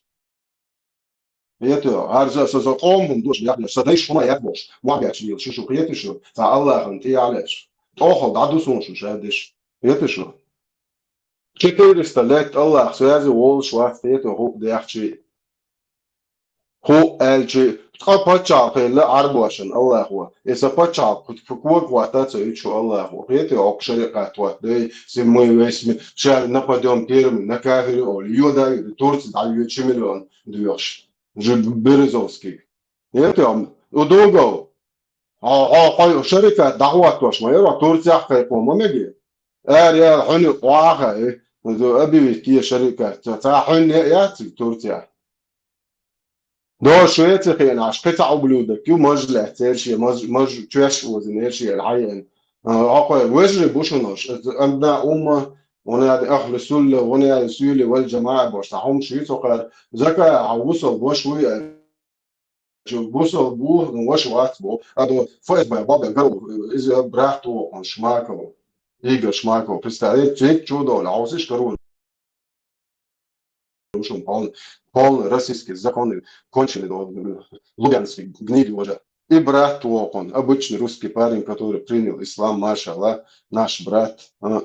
Ето, хӀара со, со, со къоман дош яхна, со дайша хӀума яц бохуш, мохь бетташ лела шу, шу кхетий шу, цхьа Аллахьан тӀе а лаьцаш. ТӀохал дӀаду суна шу ша деш. Кхетий шу? Четыреста лет Аллахь связи волуш вац, кхетий, хӀуъа дехчий. ХӀуъа аьлчий, ткъа паччахьалкх хилла Ӏарбошна Аллахьо. И сан паччахьалкх кху, кху кога хӀотта ца ю шу Аллахьо. Кхетий, хӀокху шариат хӀоттадой, си мы весь ми-, ша нападём первыми на кафиров олий. Йо, Давид, Турци дӀайоьду ши миллион доьхуш. Жи Березовский. Ето, удугов. Хьо, хьо, хьо шарикат дӀахӀоттош ма яра, Турцех кхайкхо ма меги. Ара яла хьуьнуьйтӀа ваха, э, объявить е шарикат. Ца, ца хьуьнне а яц Турцех. До Швеци хиъна, аш кхин цхьа ублюдок ю, маж лаьцна церан шен, маж, маж чоьш озина церан шен хьаеана. А, хьо кхой, вежарий бу шуна аш, одна умма, вон яда ахлу сулла, вон яда суьйли вал джамаа бош, цхьа хӀума шуьйцу кхара, Закаев, хьан вусал бош вуй, Чу гусал бу, ну, ваша вац бу. А то ФСБ бабел гару, из брат у, он Шмаков. Игорь Шмаков, представляете, цвет чудо, а он сиш гару. шуна полный, полный российский законы, конченый, до-, лубянский гниди уже. И брат вокон, обычный русский парень, который принял ислам, машалла, наш брат. А.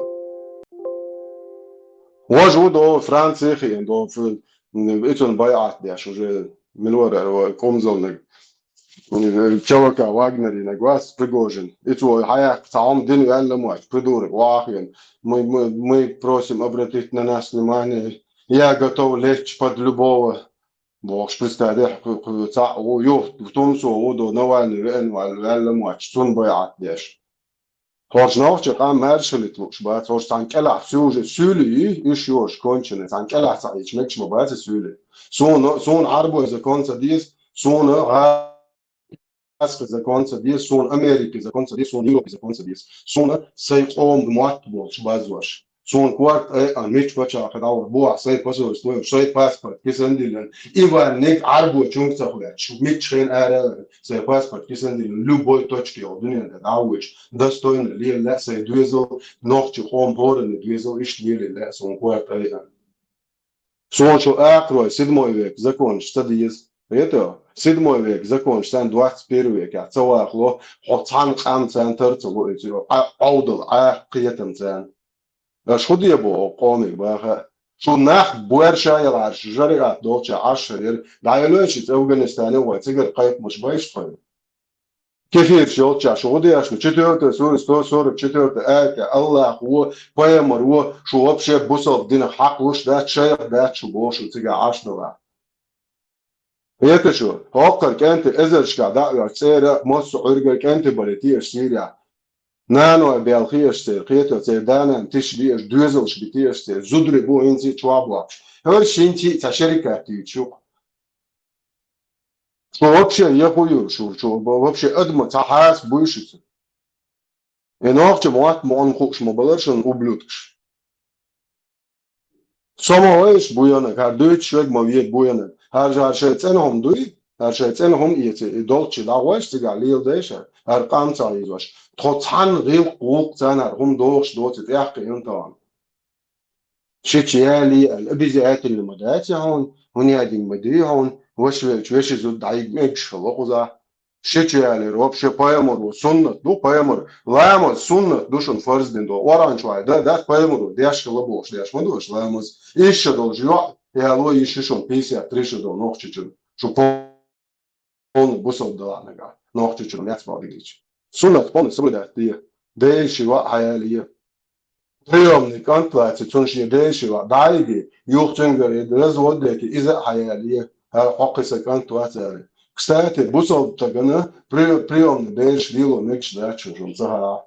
Вож у до Франции хиен, до Ф-, м, ицун байат деш, уже милора, о, комзолнаг. М, Ч В К Вагнеринаг вас, Пригожин. Ицу хаяк, цаом дин вялла мать, придурок, вахиен. Мы, мы, мы просим обратить на нас внимание. Я готов лечь под любого. Бохуш, представь, ху-, ху-, ца-, о, ю, в том со, о, до Навальный, вен, вал-, вялла мать, цун байат деш. ХӀорш нохча къам маьрша хилийта лууш бац, хӀорш цхьан кӀелахь сюжет, суьйли йий, уьш йош конченый, цхьан кӀелахь ца Ӏийча мегаш ма бац и суьйли. Суна, суна Ӏарбой закон ца деза, суна гӀазкхи закон ца деза, суна Америки закон ца деза, суна Европи закон ца деза. Суна сай къоман мотт болчу базош. Суна корта айкъан мича паччахье дӀавар бохьа сай посольство, сай паспорт кисан диллина. Иван Ник Ӏарбочунга ца хветташ, мичча хен ара а ваьлла, сай паспорт кисан диллина, любой точке йолу дуьнен тӀе дӀа а вуьйчу, достойно лела лаьа сай доьзал, нохчи къоман хӀоранна доьзал, иштта лелийла лаьа суна корта айкъан. Суна шу акхарой седьмой век законаш ца деза. Это седьмой век законаш царна двадцать первый векехь ца вахало, хьо цхьана къам царна тар ца ло иза, Ӏа-, Ӏовдал, Ӏа кхетам царна. Аша хӀун де боху оха къомиг баха? Шу нах боьрша ялгӀарш, жариат долча Ӏаш хир яра. ДӀаялой шица Афганистане вай, цигара кхайкхамаш байш тхойна. Кефирш йолча шу гӀу дешна, четвёртая сура, сто сорок четвёртая аят, Аллах ву, пайхамар ву, шу вообще бусалба динах хьакхалуш дац, шайх дац шу боху шу цига Ӏаш далахь. Эта шу, хӀокхара кӀентий эзаршкахь дӀа а оьхуш цӀера, массо а Ӏуьйргара кӀентий бале теша Сирехь. Наной бел хеташ церан, кхето церан данан тиша биаш, доьзалш би теша церан, зударий бу хӀинца а чохь бохкуш. ХӀорш хӀинца а цхьа шерикат дуьйцуш ю-кх. Шу вообще яху юр, шу, шу вообще адма цхьа хьаса буй шуьца. И нохча мотт муьлхха хууш ма балар шуна, ублюдкаш. Со ма вайша буянаг, хӀара дуьйцуш верг ма ве буянаг. ХӀара, хӀара шайн цӀена хӀума дуй, хӀара шайн цӀена хӀума эца, и долччи дӀагӀойша цигахь леладайша, хӀара къам ца хьийзош. Тхо цхьанна гӀиллакх-гӀуллакх царна хӀара хӀума дохуш доцу тӀехь кхиъна тахана. Шича яли аьлла, обязательно ма дац хьуна, хӀун яа дин ма дий хьуна, ваша велча веши зуда дӀайига мегаш хила кхузахь. Шича ялийра вообще пайхамар ву, суннат ду пайхамар, ламаз суннат ду шуна фарз дина ду. Оранчу вай, да, дац пайхамар ву, деш хила бохуш, деш ма ду аша ламаз. Ишша долчу йоӀ, яло йиш ю шуна пятьдесят три ша долу нохчичун. Шу полный бусалба далахь нагахь, нохчичун яц бал дигича. Суннат полный соблюдать де. Дела ши ваъ хьаяле. Приёмный кӀант вац, цунна шен дела ши ваъ дӀайиге, юха цуьнгара развод дети, иза а хьаяле. ХӀара хьокхи сан кӀант вац аьлла. Кстати, бусалба стагана при-, приёмный дела ши лело мегаш дац шуна ца хаьа.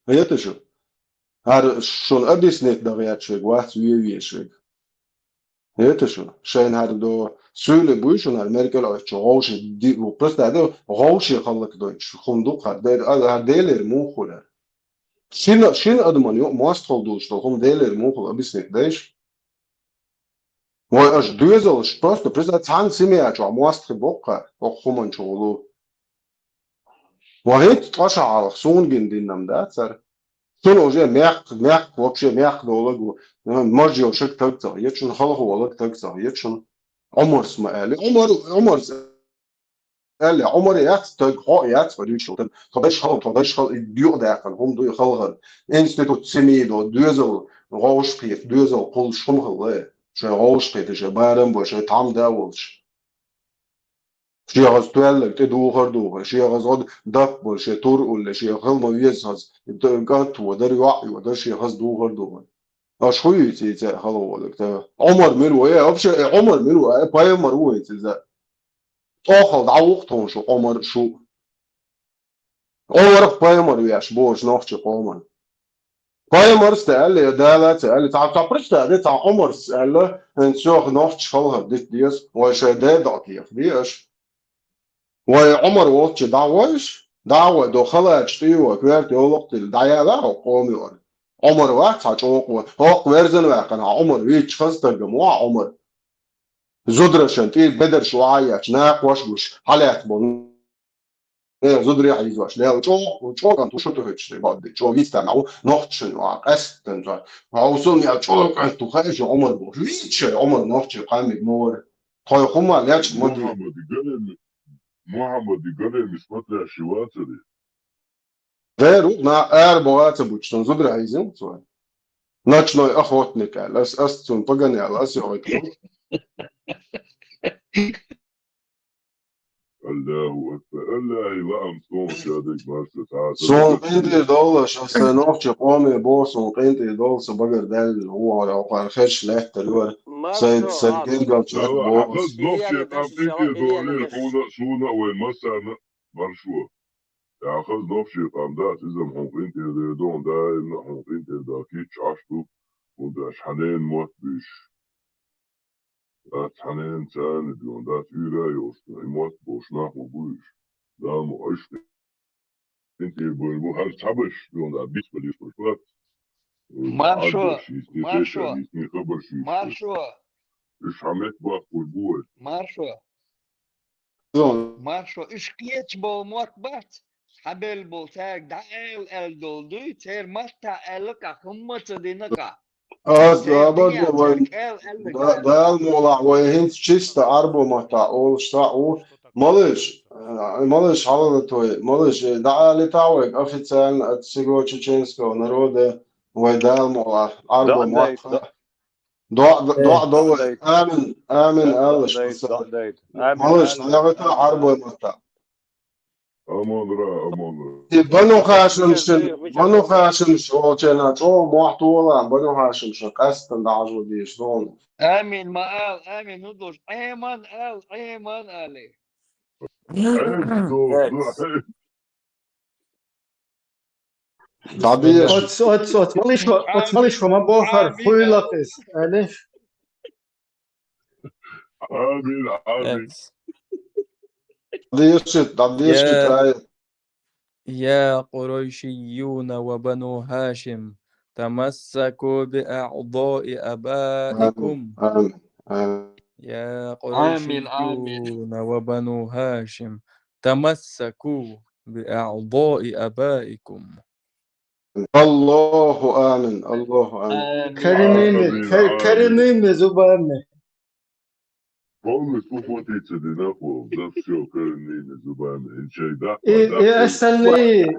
ХӀета шу? ХӀара шуна объяснить дан гӀерташ верг вац, ве везаш верг. ХӀета шу? Шайна хӀара до суьйле буй шуна хӀара меркӀал Ӏоьттича гӀовше ди-, ну, просто хӀара гӀовше хӀаллакдойтуш хӀума ду-кх хӀара. Де-, а, хӀара Делера муха хуьлу? Шина, шина адаман юкъа мостагӀалла долуш долу хӀума Делера муха хуьлу объяснить дайша? Вай аша доьзалш просто, представь, цхьана семья чохь мостагӀий боккха, хӀокху хӀуманчу гӀулу. Ва хӀинца ткъа ша хьалха суна гина диннам дац хӀара. Шуна уже мехк, мехк, вообще мехк долаг ву. Мажа йолу шаг таг ца хета шуна, халхо волаг таг ца хета шуна. Ӏумарс ма аьлли. Ӏумар, Ӏумарс аьлли, Ӏумар яц таг, хьо а яц, хьо дуьйцуш таг. Тхо дайша хала, тхо дайша хала, и юкъадаьккхина хӀума ду и халхар. Институт семьи до, доьзал гӀовш кхета, доьзал кхуллуш хӀума хилла. Шайн гӀовш кхета, шайн барам бо, шайн тхьамда а волуш. Шен хаза тоьлларг тӀе духар а духар, шен хаза гӀо дап болу, шен тур а улле, шен хала ма веза хаза, д-, кӀант ву дара, йоӀ ву дара, шен хаза духар а духар. Аша хӀун юьйцу и цӀе хала волург? Ӏумар мила ву, э, вообще, э, Ӏумар мила ву, э, пайхамар ву вайца иза. ТӀохал дӀа ву-кх тхуна шу Ӏумар шу. Ӏумарх пайхамар веш бохуш нохчи къоман. Пайхамарс ца аьлла, я Дала ца аьлла, цхьа, цхьа прочитать де, цхьа Ӏумарс аьлла, хӀинца сох нохчаш халхар дита деза, вай шайн ден дӀа а кехат де аша. Вай Ӏумар волччи дӀа а войш, дӀа а вой, до халачу тӀе вой, коьрта йовлакх тилла, дӀаяла хӀокху къома юкъара. Ӏумар вац цхьа чӀогӀа вой, хӀокху верзан ваьккхина хьан Ӏумар, вийча хаза стаг ма ву хьан Ӏумар. Зударшан тӀе бедарш вахьа ечу, накха ваша гуш, хьалаьцна болу Э, зударий хьийзош, лел, чӀо-, чӀо кӀант ву шу тӀехӀуьттуш, бадди, чӀо вистана ву, нохчашна ву, къаьстта цӀа. Хьо сов мел чӀо кӀант ву хаьий шуна Ӏумар бохуш. Вийча Ӏумар нохчий къамиг ма вара. Тхой хӀума лечкъа ма ди. Мухаммад Галеми, Мухаммад Галеми смотрящий вацари. Вер ву, на ара богӀа ца бучу, сан зударий хьийзина цо. Ночной охотник аьлла, ас, ас цунна погонял, ас йоӀ. Аллаху акбар. Аллахи лаам сон шадайг марса цхьа. Сон къинтӀера довлаш, ас сайн нохчий къоме боху, сон къинтӀера довла, сан багара даьлла, ву хьо йоккхара хезаш лаьттара вара. Сайн, сайн гергал чу боху. Нохчий къам къинтӀера довлийла, хьуна, шуна а вайн массарна а маршо. Яхаз нохчий къам дац, иза хьуна къинтӀера довла, даимна хьуна къинтӀера дац, кийча Ӏаш ду, хӀунда аьлча хьанена мотт буьйш. Дац хьанена царна дуьйна, дац уьйра а йолуш, и мотт болуш нах ма бу уьш. Дала ма уьш къинтӀера бевлла бу, хӀара цхьаберш дуьйна, дац бицбалийш болуш бац. Маршо, Ӏаддаш йисте, маршо, тешар йисте, хабарш йисте. Маршо. Уьш хьан метта баккхур бу вай? Маршо. Маршо, уьш кхеча болу мотт бац, хьабелла болу цаьрга дӀаала аьлла долу дуй, церан маттахь аьлла кхаъ, хӀумма а ца дина кхаъ. Ас абарна вайн Дала мукъалахь вай хӀинца чисто Ӏарбо маттахь олуш схьа а ву. Малыш, а, малыш хьалала той, малыш, э, дӀаалийтахь вайга официально от всего чеченского народа вай Дала мукъалахь Ӏарбо маттахь. ДоӀа, доӀа до вай. Амин, амин, аллаш. Малыш, нагӀита Ӏарбой маттахь. Амонра, амонра. И Бану Хашимшин, Бану Хашимш волчерна чӀогӀа мохь тола, Бану Хашимшин къаьстина дӀахьажо дезаш долу. Амин, ма ал, амин, ну долуш. Ӏеман ал, Ӏеман али. ДӀабеша. Оц, оц, оц малишо, оц малишо ма бохар, хуйлакъис, алиш. Амин, амин. ДӀабеша, дӀабеша, يا قريشيون وبنو هاشم، تمسكوا بأعضاء آبائكم. آمين، آمين، آمين. يا قريشيون وبنو هاشم، تمسكوا بأعضاء آبائكم. Аллаху амин, Аллаху амин. Амин. Каримими, кар-, каримими зубами. Полностью ухватиться не надо, да всё, каримими зубами. И, и остальные,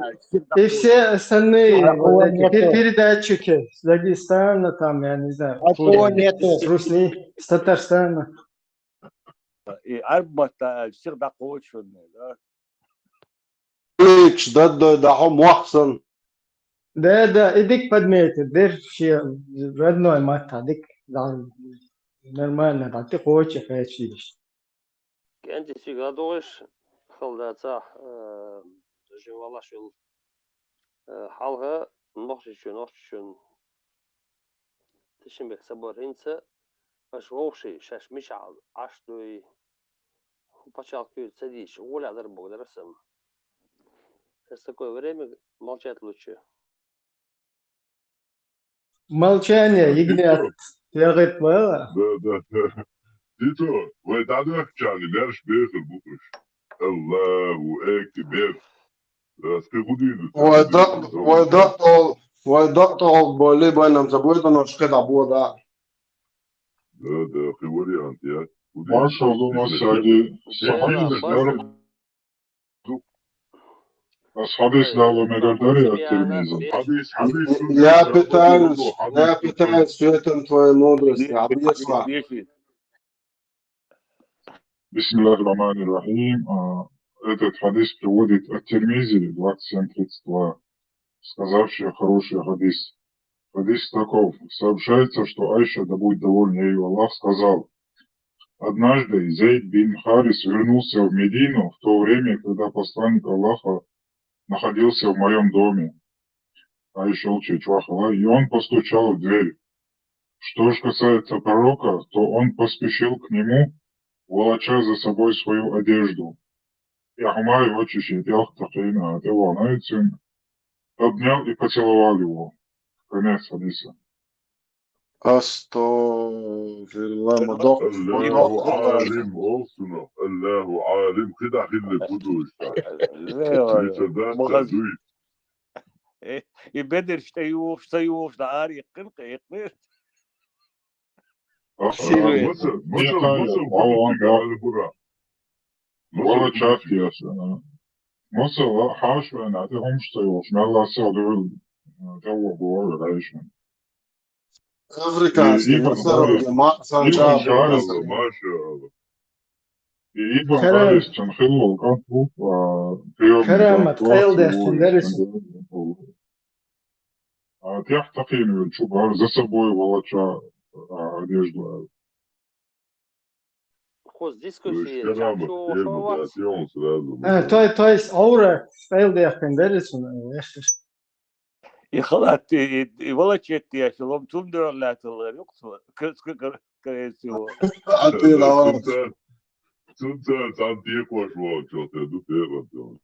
и все остальные вот эти пе-, передатчики с Дагестана, там, я не знаю, откуда, с Русни-, с Татарстана. И Ӏарб матта аьлча, сих дӀакхочушверг, да? Лич даддой дахьо мохсан. Да, да, и дика подметить дира шен родной матта, дика, да, нормально, да, тӀекхочу хечдеш. КӀентий цига догӀуш хала дацахь, э, жин валлаш йолу, э, хьалха Нохчийчоьнан, Нохчийчоьнан Душанбе собор хӀинца аша вовший, шаьш мичахь Ӏаш дуй, пачхьалкх туьйра ца дийцича, гӀоле а дара боху дара сан. Сейчас такое время молчать лучше. Молчание ягнят. Ягнят бала. Да, да, да. Дито, вай дӀадоьхкучарна берш бехар бу уьш. Аллаху акбар. Вай дакъ-, вай дакъ тӀол-, вай дакъ тӀол болли, байнам ца бойдано шкеда бода. Да, да, хи вариант я. Машалла, масаги. Асхьабис дала мегар дари ат-Тирмизи. Я пытаюсь, я пытаюсь светом твоей мудрости. Абъясла. Бисмиллахир Рахманир Рахим. А, этот хадис приводит ат-Тирмизи, двадцать семь тридцать два, сказавший хороший хадис. Хадис таков. Сообщается, что Айша, да будет довольна ею Аллах, сказал: «Однажды Зейд бин Харис вернулся в Медину в то время, когда посланник Аллаха находился в моем доме». Айша, и он постучал в дверь. Что же касается пророка, то он поспешил к нему, волоча за собой свою одежду. И Ахмай очень сидел, обнял и поцеловал его. Конец хадиса. Астагфирулла, ма доккхуш. Аллаху алим, олсуно. Аллаху алим, хида хилли кудуш. Ма хазуй. Э, и бедерш тӀе ювш, ца ювш, да ари кхин, кхин. Сируй. Маса, маса, маса, Вала чат яса. Маса, ва, хаш вен, а те хумш ца ювш, мала са дул, тавва бор, райшан. Африканский, Ибн Харис. Ибн Харис, машаалла. И Ибн Харис, чан хилу, кан туп, а, Карамат, къел дехкин дерис. А, тяхта хин, чубар, за собой волоча, а, одежду. Хоз дискуссия, чачу, хава. А, то, то есть, аура, къел дехкин дерис, э, И халат, и, и, и волоча этти яши, лом тум дуран латалар, юксу, к-, к-, к-, красиво. Атила. Сунца, сунца, там дикош волчо, те ду перо, то.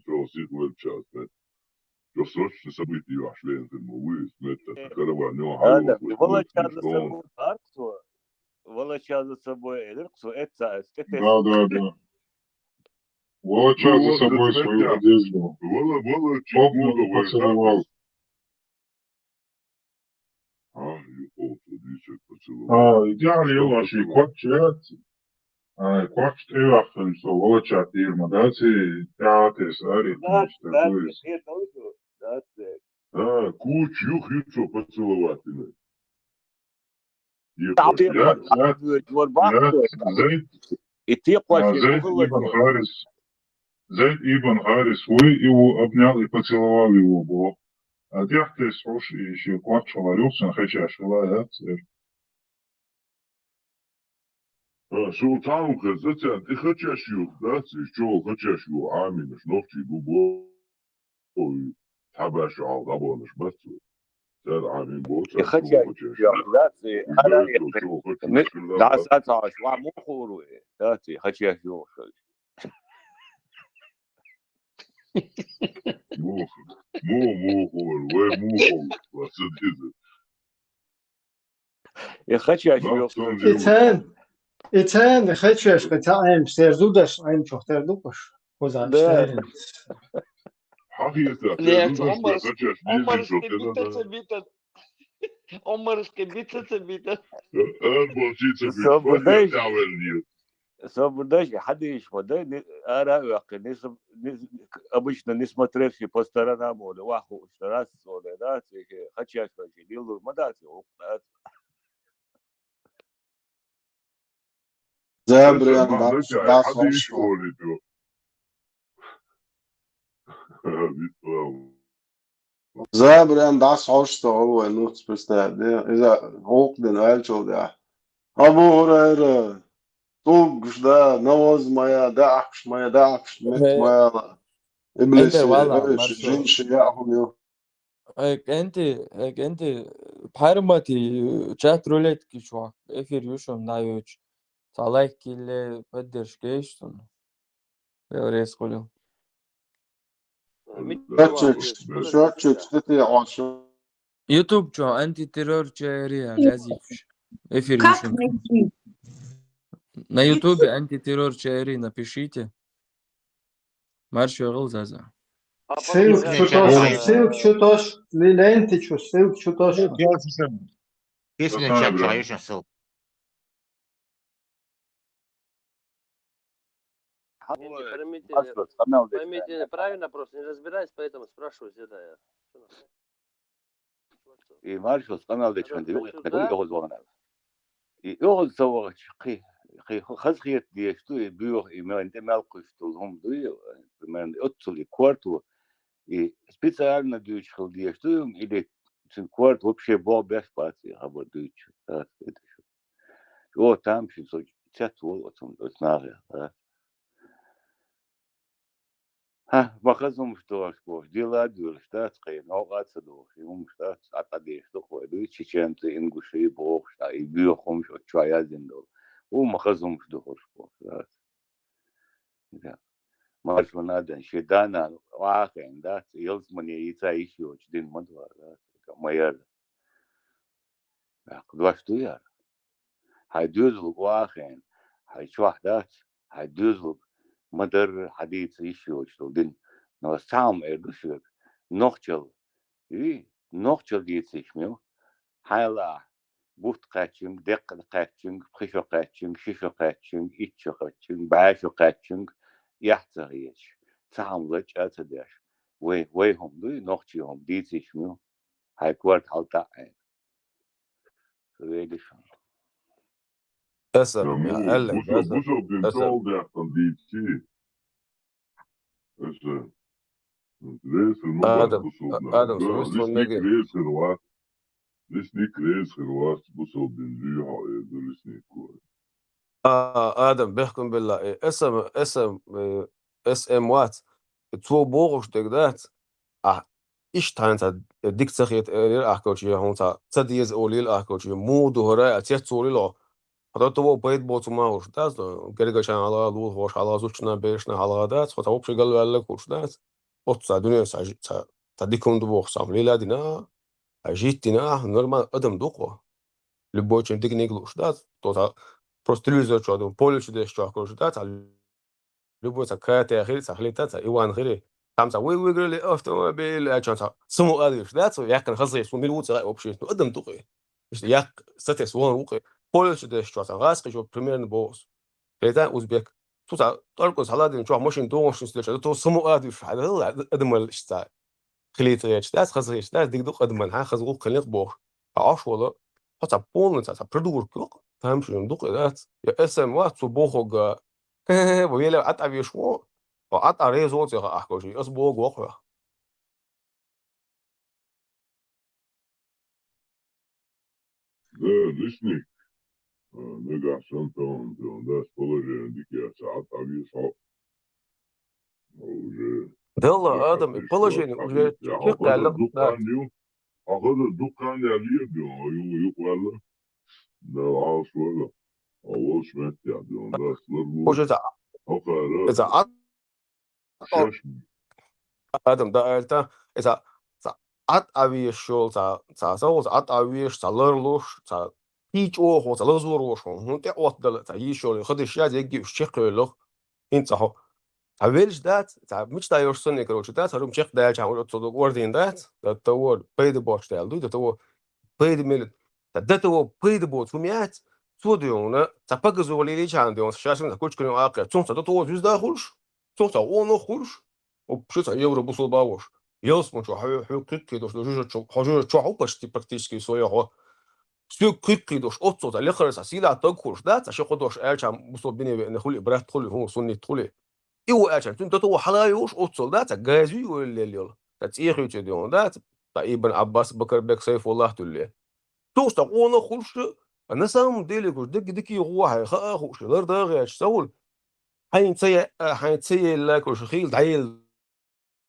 Чо сих вел час, те. Чо срочно события ваш лен, те, мо, вы, смета, караван, но, да, да, и волоча за собой, арксу, волоча за собой, э, арксу, это, это. Да, да, да. Волоча за собой свою одежду. Вала, вала, чё, поцеловал. А, юхо, дичек поцеловал. А, идеал, ела, ши квачет. А, квачет, эва, хен, со, волоча, тирма, да, ци, тяте, сари, да, да, да, да, куч, юх, юцо поцеловать, да. И те, а, Зайд ибн Харис. Зайд ибн Харис, ой, его обнял и поцеловал его, бо. А тяхтес хош, и ещё квачала рюксен, хачаш, хала, я, цер. А, султан, хазатян, ты хачаш юх, да, ци, чё хачаш юх, амин, нохчи, губо. Ой, хьабаьш гӀал дӀаболаш бац вай. Цар Ӏамин боцӀа, и хача чу хача я, шура. Лаци, и хара гайто, я, чу хача ми-, шура да, бац. Сацаш, ва мун хуруй, лаци, хача ю хача. Му, му, му хур, вай му хур, ва садиза. И хача ю хача. Ицен, ицен хача ю хача, айм, серзудаш, айм, чохтер дукуш. Хоза, да. Хьахита, не, серзудаш, Омар, хача ю, Омар, битаца, битаца. Омар, битаца, битаца. Э, э, бочица, битаца. Собудай. Собудай, хадиш, водай, не, ара, вахи, не см-, не, обычно не смотревший по сторонам, он, ваху, что раз, он, да, хача ю, лилу, мадаци, да. Забран дас, дас хьадис хьош. Забран дас хьош ца гӀолвай нуц представь, де, иза гӀулкъ дин аьлчул дехь. Абу Хурайра, туггаш да, наваз ма я, даьхкаш ма я, даьхкаш мет ма я. Иблис, Энтер вала, ой, маршо. Жин ши яхун ю. Э, кӀентӀи, э, кӀентӀи, пхьармати, э, чат рулетки чу, эфир ю шун, наёч. Ца лайк килле, поддержка еш шун. Вел рес хулил. Счётчик, счётчик, что ты хочешь? YouTube чу, антитеррор чери, а, лязик. Эфир ю шун. Как найти? На Ютубе антитеррор чери напишите. Марш ягӀал, Заза. Ссылка чу тош, ссылка чу тош, ли-, ленти чу, ссылка чу тош. Письменный чат чу, ещё ссылка. Поймите, поймите правильно, просто не разбираюсь, поэтому спрашиваю, всегда я. И маршо къамел дечун диву, къамел диву, оьгӀаз вагӀана. И оьгӀаз ца вагӀача, кхы, кхы хаз хет деш ду, и буьйха, и мел, и мел кхуьш долу хӀума дуй, примерно, оццул и корта ву, и специально дуьйцуш хила деш ду, или цуьнан корта вообще боху беш бац, и хабар дуьйцуш. О, там ши со цец волу оцу, оцу нахе, а? Хьа, ма хаза хӀумаш дохуш бохуш, дела а доьлуш дац кхин, новкъа а ца дохуш, и хӀумаш дац, цхьа къа деш ду кхой, дуй, чеченцы, ингуши бохуш, а, и боьха хӀумаш оцу чохь яздина долу. Хьо ма хаза хӀумаш дохуш бохуш дац. Да. Марш ван а ден, шен да-нана охьахиъна дац, ялсамане йийца йиш йоцуш дин ма дора, дац, ма яра. Ваьккха дош ду яра. Хьайн доьзалга вахийна, хьайн чохь дац, хьайн доьзалга ма-дарра хьан дийца йиш йоцуш долу дин. Но ас цхьа хӀума эр ду шуьга, нохчалла, вий, нохчалла дийца йиш ма ю. Хьайла ахь, бутт кхаьччинга, деккъа кхаьччинга, пхи шо кхаьччинга, ши шо кхаьччинга, итт шо кхаьччинга, бӀе шо кхаьччинга, эхь ца хеташ, цхьа хӀума лачкъа а ца деш. Вай, вай хӀума дуй, нохчий хӀума дийца йиш ма ю. Хьайн корта хьалатаӀийна. Ца вегаш хьуна. Аса, Ша, ну, аьлла, бусал-, аса, бусалба дин аса. Чохь даьккхина дийций. Аса. Реза хир ма бац Адам, бусалба нах. Адам, Да, смысл лесник мега. Реза хир вац. Лесник реза хир вац, бусалба дин зуьй хьо, э, ду лесник вац. А, Адам, бехкам белла, э, эс эм, эс эм, э, эс эм вац. Цо бохуш дерг дац. А, иштта хьайна цхьа дика ца хета, э, элира ахь коча, я хьуна цхьа ца деза олийла ахь коча, я муха ду хӀара, а цец олийла хьо. Хьо дан тӀе вон пайда боцу ма хуьлуш дац, гергарчарна хьалха, лулахошна хьалха, зудчунна, берашна хьалха дац, хьо цхьа вообще галваьлларг хуьлуш дац. Оццу цхьа дуьненца цхьа, цхьа, цхьа дика хӀума ду бохуш, цхьа хӀума лело а дина, цхьа житта дина, нормально адам ду-кх хьо. Любой чуьнан диканиг лууш дац, то цхьа просто телевизор чохь ду, поле чу деш чохь кхуьуш дац, цхьа любой цхьа Катя хир, цхьа хилита, цхьа Иван хир. Там цхьа вы выиграли автомобиль, а чохь цхьа саму адуьйш дац, яьккхина хаза хир, цо мила ву ца хаьа вообще, ну адам ду-кх хьо. Иштта яккха сатесна вахана ву-кх хьо. Поле чу деш чохь цхьа гӀазкхи чу примерно боху ас. Шайтан узбек. Цу цхьа тӀорказ хьаладина чохь машин догӀуш нисделча, то саму адуьйш хьаьдала адамал иштта цхьа. Хилийта гӀерташ дац, хаза гӀерташ дац, дика ду-кх адаман хьан хаза гӀуллакх хилийта бохуш. Хьо Ӏаш волу, хьо цхьа полный цхьа, цхьа придурок ю-кх, тамашийна ду-кх и дац. Я эс эм вац, цо бохург, хе-хе-хе, вай велла Ӏад Ӏа веш ву, хьо Ӏад Ӏа реза воцу яха ахь коча, ас бохург вокху хьох. Да, лесник. А, нагахь санна тахана, тахана, дас положение дика яц, Ӏад Ӏа веш хьо. Хьо уже Делла, Адам, и положение уже чекхъяьлла, да. Хьо хаза дуккха хан ю, хьо хаза дуккха хан яьлла ю, ю, юкъа ваьлла. Да, Ӏалаш вара. Хьо волчу меттехь ду, дас лар лу. Уже ца, хьо хара. Ца Ӏад Шаьш. Адам, да, аьлла, и цхьа, цхьа Ӏад Ӏа веш йолу, цхьа, цхьа, цхьа, цхьа Ӏад Ӏа веш, цхьа лар луш, цхьа кхин чӀогӀа, цхьа лазор волуш, хьуна тӀе Ӏоттадала, цхьа йиш йолу, хадиш яц, егги уьш чекхъевлло, хӀинца хьо. Цхьа велаш дац, цхьа мечта йолуш санна, короче, дац, хӀара хӀума чекхдаьлча, хьуна оццул дог орден дац, да, того пайда боцуш даьлла дуй, да, того пайда мел, цхьа, да, того пайда боцу хӀума яц, цо дуьйна, цхьа показуха лелийчхьана дуьйна, шаьш цхьа кучкане Ӏаккхар, цунах цхьа да того зуьзда хуьлуш, цунах цхьа къонах хуьлуш, вообще цхьа евро бусалба а волуш. Ялсамани чу хьо, хьоьга кхуьг кхийдош ду, жижа чу, хьо жижа чохь ву почти практически со яхо. Соьга кхуьг кхийдош, оццул цхьа лекхара цхьа сийлахь таг хуьлуш, да, цхьа ши-кхо дош аьлча, бусалба дине веана хуьлий, брат хуьлий, хӀун суннит хуьлий. И ву аьлча, цуьнан да того хьала а йолуш, оццул, да, цхьа газуй ойла лелла йолу. Цхьа цӀехуьйцу дуьйна, да, цхьа Ибн Аббас, Бакарбек, Сайфуллах дуьлле. Цунах цхьа къонах хуьлуш, а на самом деле, кхуьш дика-дика гӀо хьайн хаа а хууш, лар дагӀа гӀерташ ца хуьлу. Хьайна ца е-, а, хьайна ца елла, кхуьш хийла дӀаелла.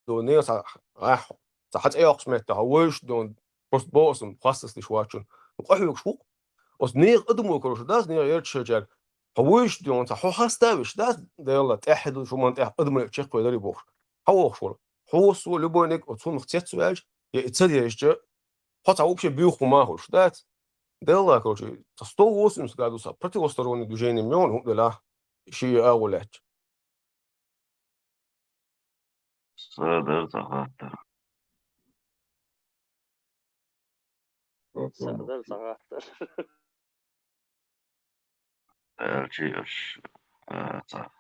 Ду, нехан цхьа, ахь, цхьа хьан цӀе йоккхуш метта, хьо вевзаш ду, просто боху ас, хастам деш вац шуна. Къахьоьгуш ву-кх. Оцу нехан адамо, короче, дац, нехан ярташчара. Хьо вуьйш ду, цхьа хьо хаставеш дац, Делла, тӀаьхьа ду, шуман тӀаьхьа адамаш чекхвеларе бохуш. Хьо вохуш вара. Хьо вуссо, любой ниг оцу хӀуманах цецваьлча, я и ца дезча, хьо цхьа вообще буьйху ма хуьлуш дац. Делла, короче, цхьа сто восемьдесят градуса противостороннее движение мел ву хӀума делахь, ши агӀо лаьттача. Са дара цхьа хаттар. Са дара цхьа хаттар. Аьлчи аш, а, цхьа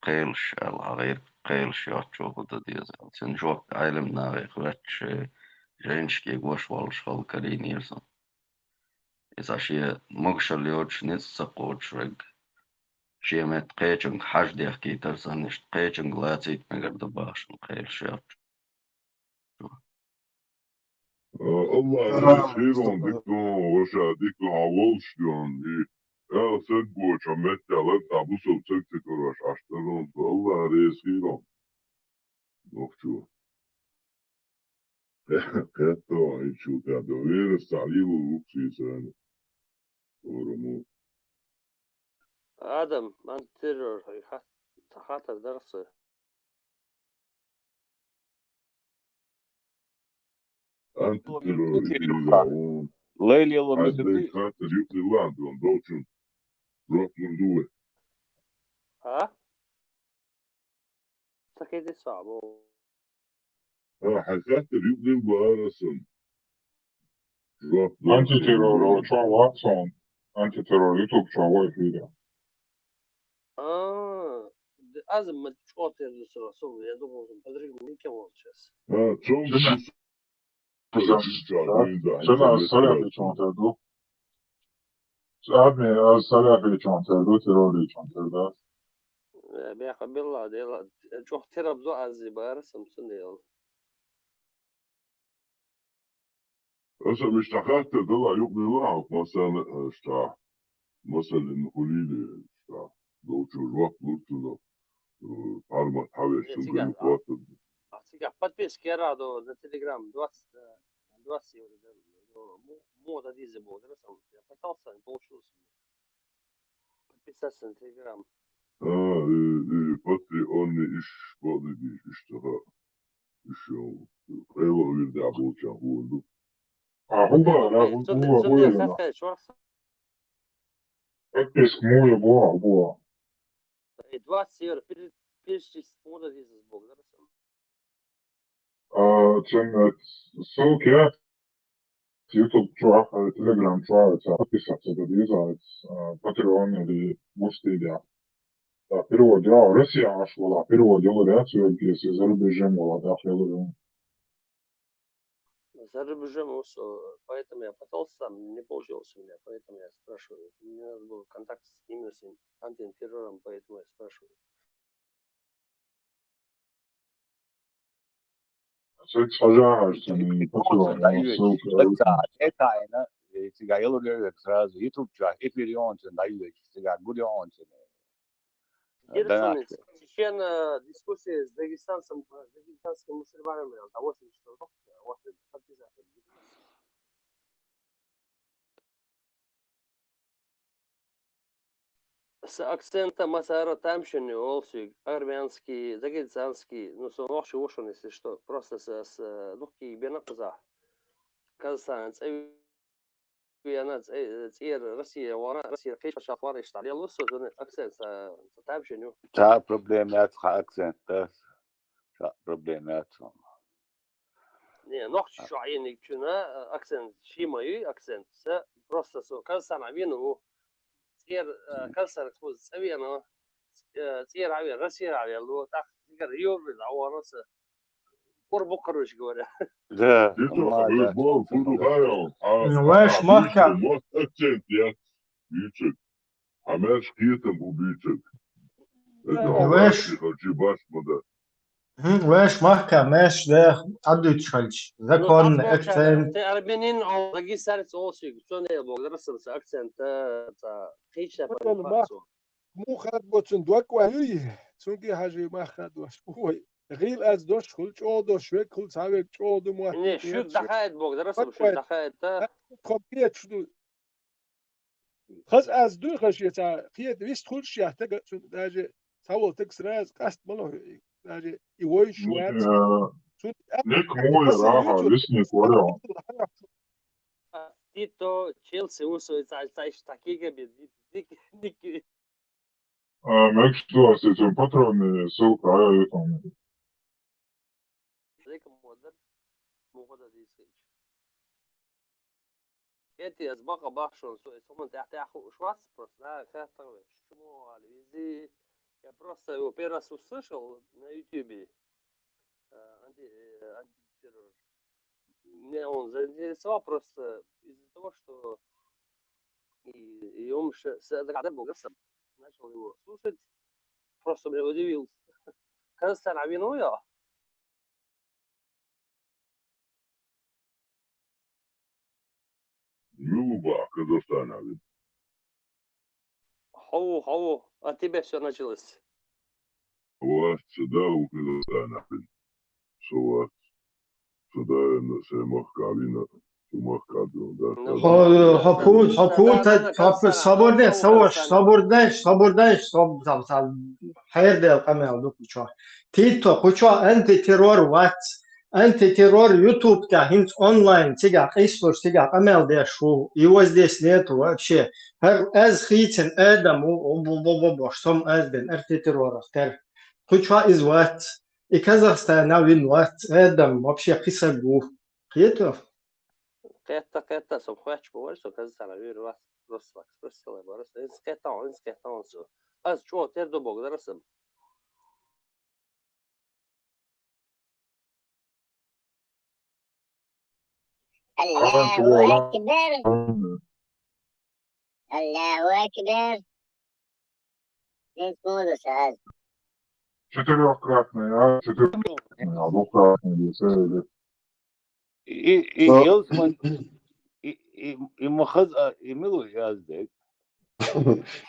кхелаш аьлла, хьан гӀайра кхелаш йоцчо хӀун дан деза аьлла. Цуьнан жоп Ӏелам нахе хӀоьттуш, жайнашкахь гуш воллуш хала карийнера сан. Иза шен могушалла йоцуш, ницкъ ца кхочуш верг. Шен метта кхечунга хьажа дехкийтар санна, иштта кхечунга лацийта мегар ду бахаш кхелаш йоцчо. Аллах реза хир хьуна, дика ду хьуна, ваша, дика ду хьуна, волуш ду хьуна, и. Ала саг гоча метта лар цхьа бусалба саг ца карош Ӏаш дара хьуна, Аллах реза хир хьуна. Нохчо. Кхетто, и чу тӀе до верас цхьа лело вуксий сана. Ураму. Адам, ман террор, хьай хат-, цхьа хаттар дара сан. Антитеррор иза ву. Лайлело. Хьай мисал дай хаттар юкъе лан дон, долчун жоп лур ду вай. А? Ца кхетий со, бо. А, хьай хаттар юкъе лан бара сан. Жоп лур сан. Антитеррор чӀоагӀа вац сон. Антитеррор YouTube чӀоагӀа вац эфире. А, д-, аз ма чӀоагӀа тера ду сара, со, я думал, по-другому никем волчес. А, чом Сена. Сена салафи чон тера ду. Абни аз салафи чон тера ду, террори чон тера ду. Э, бяха билла, дела, чӀоагӀа тера ду аз бара сан, сан дела. Аса мишта хаттар дала юкъе лан, масала, э, шта. Масала, ну, хулили, шта. Долчун жоп лур цунна, э, формат хьавеш, Э, цун цига, гули а, хаттар. А, цига подписка яра до, на Telegram двадцать, э, двадцать евро, да, до мо-, мода дизе бо, да, сам, я пытался, не получилось у меня. Подписаться на Telegram. А, э, э, Patreon иш, подписка, иш, иш, ага. Ишо, эло вирда болча хулду. А, хӀуба, ра, Э, хӀу-, цунде, хӀуба, цунде хӀуба. Хатхай шорса. Подписка муя бо, бо. Э, двадцать евро, пер-, перечислить мода дизе бо, да, сам. А, цун, э, ссылка я. YouTube чуахь, э, Telegram чуахь, э, подписаться да деза, э, Patreon или Boosty да. Да, перевод я, Россия аш вала, перевод я, да, цугеси зарубежем вала, да, хелурем. Зарубежем, вот, э, поэтому я пытался, там не получилось у меня, поэтому я спрашиваю. Мне надо было контакт с ними, с антитеррором, поэтому я спрашиваю. Секс хьажахьаш, цуьнан пачуьллахь, ссылка. Цигахь ялур ю век сразу, YouTube чохь эфир йоцун, дӀаюьйцуш, цигахь гур йоцун. Интересная дискуссия с дагестанцем, с дагестанским мусульманином, а вот что, вот это. С акцентом масара тамашийна олу соьга, армянский, дагестанский, ну, со нохчи ву шуна, если что, просто с, с, ну, кхин бен а кхузахь. Казахстан цӀе вена, цӀе-, цӀера Россия вара, Россия кхечу пачхьалкх вара, иштта лело со, зуна акцент са, са тамашийна ю. Цхьа а проблема яц, хьан акцент, да? Цхьа а проблема яц. Не, нохчи чохь йиниг чуьна, э, акцент ши ма ю, акцент. Са просто со Казахстана вина ву. ЦӀера, э, Казахстана кхуза цӀа вена, э, цӀера а вена, Россия а вена, ну, так, цигара юрби дӀавора са. Кур бу, короче говоря. Да, Иту, ма, да. Бо, фу ду хайо, а, Ну, веш а, махка. Мо акцент яц, юьйцург. Хьан маьрша кхетам бу буьйцург. Э, веш. Хьан баш ма ду. Хм, веш махка, маьрша да, Ӏадуьтуш хилча. Законный акцент. Те армянин, он дагестанец олу соьга, цунна боху, дарасам са акцент, э, ца, кхечу тайпана. Муха хадбо цуьнан дог ван юй? Цуьнга хьажий мах хадош. Ой, гӀийла аз дош хуьлу, чӀогӀа дош век хуьлу, цхьа век чӀогӀа ду мотт. Не, шуьга дӀахаийта боху, дарасам шуьга дӀахаийта. Тхо кхеташ ду. Хаза аз дуй хаза шен ца кхета вист хуьлуш яхь тага цуьнан даже цхьа волу таг сразу къаста ма ло хьуьи. Даже и войш вац. Цуьнан Ник муй раха, висник варя. Тито, Челси, усой, цай, цай, такие габит, ник, ник. А, мегаш ду аса цуьнан патронный ссылка, а, я там. Зекам модар, муха дан дийцича. Эти аз бакъа бахшон, со, со ман тӀаьхь-тӀаьхьа хууш вац, просто, да, хаттар веш. Чему али визи? Я просто его первый раз услышал на Ютубе. Э, анти-, э, антитеррор. Меня он заинтересовал просто из-за того, что и, и он ш-, с-, догадаться был, я сам начал его слушать. Просто меня удивил. Казахстан а вино я. Мила бу боху Казахстана вина? Хьо ву, хьо ву, а тебе всё началось. Вац, ца да ву Казахстана вина. Со вац. Со даимна сайн махка вина, цу махка дина, да. Ну, Хьо, хьо пу-, хьо пу-, да, да, да, хьо пу-, Казахстана, собар де, хьо ву, собар, Казахстана. Собар деш, собар деш, соб-, соб-, соб-, хьер дел къамел ду кху чохь. Титто, кху чохь антитеррор вац. Антитеррор YouTube тӀа хӀинца онлайн цигахь къийсалуш, цигахь къамел деш ву. Его здесь нету вообще. ХӀара аз хийцина адам ву, бо-, бо-, бо-, бо-, сом аз бен антитеррорах тера. Кху чохь иза вац. И Казахстана вина вац. Адам вообще кхин саг ву. Кхету? Кхетта, кхетта, со хоьттуш бу вара, со Казахстана вуьйр вац. Рос вац, рос села вара, со. Иза кхетта, иза кхетта, со. Аз чӀогӀа тера ду богу дара сан. Аллаху акбар. Аллаху акбар. Здесь буду сразу. Четырёхкратный, а? Четырёхкратный, а? Двухкратный, если И, и, Да. Йолсман, и, и, и ма хаза, а, и мила ву яздерг?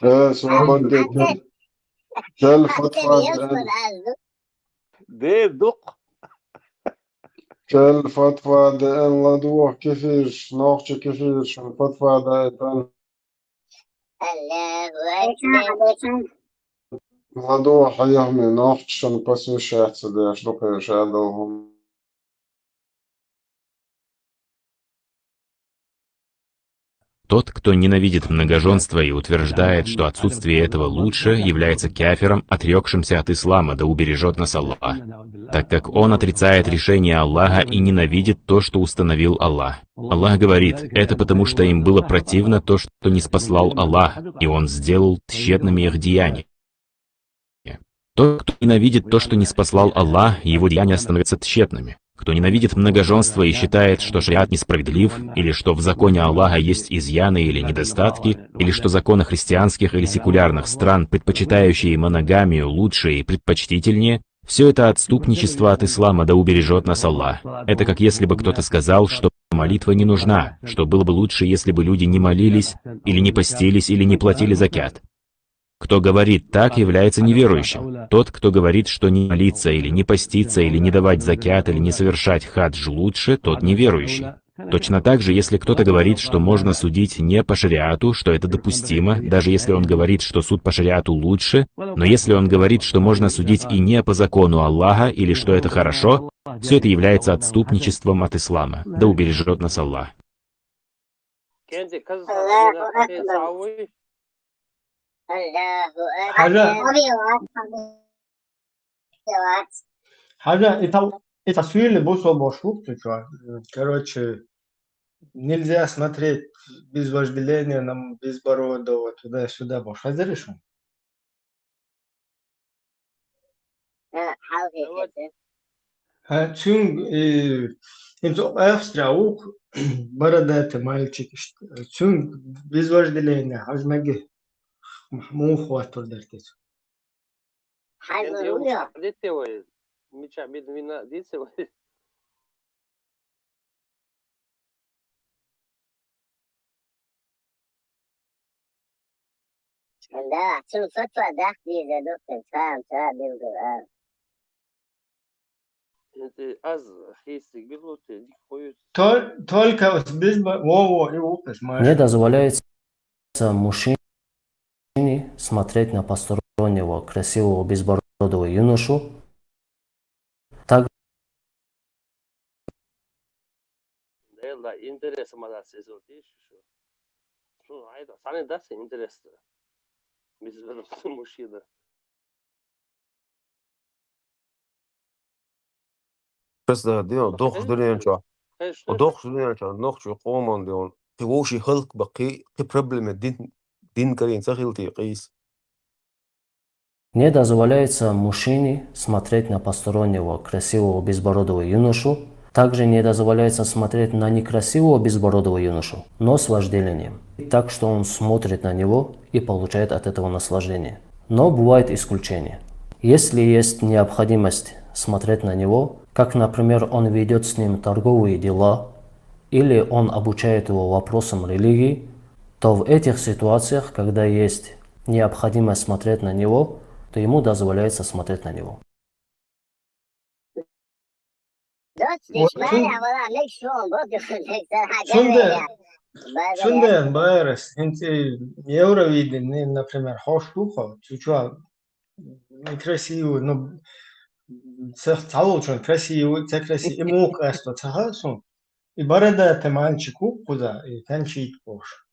Э, Сулайман, де, тел, тел фатва де, Де, дукха. Тел фатва де, ладугӀа кефирш, нохча кефирш, фатва де, тел. Аллаху акбар. ЛадугӀа хьехаме нохчашна посвящаться деш ду кхераш аьлла хӀума. Тот, кто ненавидит многоженство и утверждает, что отсутствие этого лучше, является кафиром, отрёкшимся от ислама, да убережёт нас Аллах, так как он отрицает решение Аллаха и ненавидит то, что установил Аллах. Аллах говорит: «Это потому, что им было противно то, что ниспослал Аллах, и Он сделал тщетными их деяния». Тот, кто ненавидит то, что ниспослал Аллах, его деяния становятся тщетными. Кто ненавидит многоженство и считает, что шариат несправедлив, или что в законе Аллаха есть изъяны или недостатки, или что законы христианских или секулярных стран, предпочитающие моногамию, лучше и предпочтительнее, всё это отступничество от ислама, да убережёт нас Аллах. Это как если бы кто-то сказал, что молитва не нужна, что было бы лучше, если бы люди не молились, или не постились, или не платили закят. Кто говорит так, является неверующим. Тот, кто говорит, что не молиться или не поститься, или не давать закят, или не совершать хадж лучше, тот неверующий. Точно так же, если кто-то говорит, что можно судить не по шариату, что это допустимо, даже если он говорит, что суд по шариату лучше, но если он говорит, что можно судить и не по закону Аллаха, или что это хорошо, всё это является отступничеством от ислама. Да убережёт нас Аллах. Кенди, кыз Аллаху акбар. Аллаху акбар. Хьажа. Хьажа, и там, и там сильно бусо бошук, ты чё? Короче, нельзя смотреть без вожделения на безбородого туда-сюда, бо хазар шу? Э, хьалхе Давай. Хетта. Э, цуьнга, э, хӀинца Австрия ву-кх бородатый мальчик, ишт-, цуьнга без вожделения хьажа мега, муха хӀоттор дара те цо. Хьажа Эн ву я? Дитте вай? Мича бед вина дитте вай? Да, цуьнан фатва дахка деза дуккхин, цхьа а, цхьа а билггал а. Эн тӀе аз хийцциг билггал те, дика хуьйцу. Тол-, только ас безба-, во, во, и укхас, Маша. Не дозволяется мужчине смотреть на постороннего красивого безбородого юношу. Так. Дела, интерес ма дац иза тиша шу. Шу айда, сани дац интерес. Безбородый мужчина. Просто да, дела, дохуш дуьнен чохь. Хеш, О, дохуш дуьнен чохь, нохчо къоман дела. Кхин вовшийн хӀаллакбан, кхин, кхин проблема дин, дин карийна ца хилти къийса. Не дозволяется мужчине смотреть на постороннего красивого безбородого юношу. Также не дозволяется смотреть на некрасивого безбородого юношу, но с вожделением. Так что он смотрит на него и получает от этого наслаждение. Но бывает исключение. Если есть необходимость смотреть на него, как, например, он ведёт с ним торговые дела, или он обучает его вопросам религии, то в этих ситуациях, когда есть необходимость смотреть на него, то ему дозволяется смотреть на него. Цуьнан, цуьнан, Байрас, хӀинца Евровидение, например, хьош ду хьо, цу чохь некрасивый, ну, Цех цхьаволчун красивый, ца красивый, и муха къасто ца хаьа сона. И борода тӀа мальчик ву кхуза, и тӀанчийта бохуш.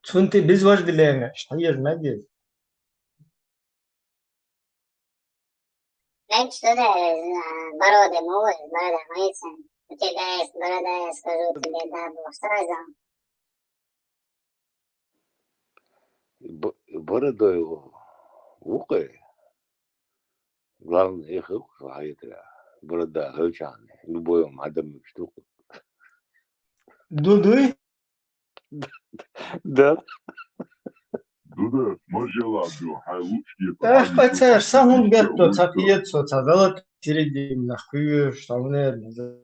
Цунна тӀе беза вожделение, аш хьежа мегий? Меч туда, борода, молодец, борода, молодец. У тебя есть борода, я скажу тебе, да, Бог сразу. Б-, бородой ву-, вукхе. Главное, их вукхе хьаетара. Борода хилчахьана. Любой адам муьш ду. Ду дуй? Да. Дуда, мажала ду, хьай лучки. Эх, пацан, са хӀунда гатто, ца кхета со, ца далат серединах куьйгаш, ца хӀунда.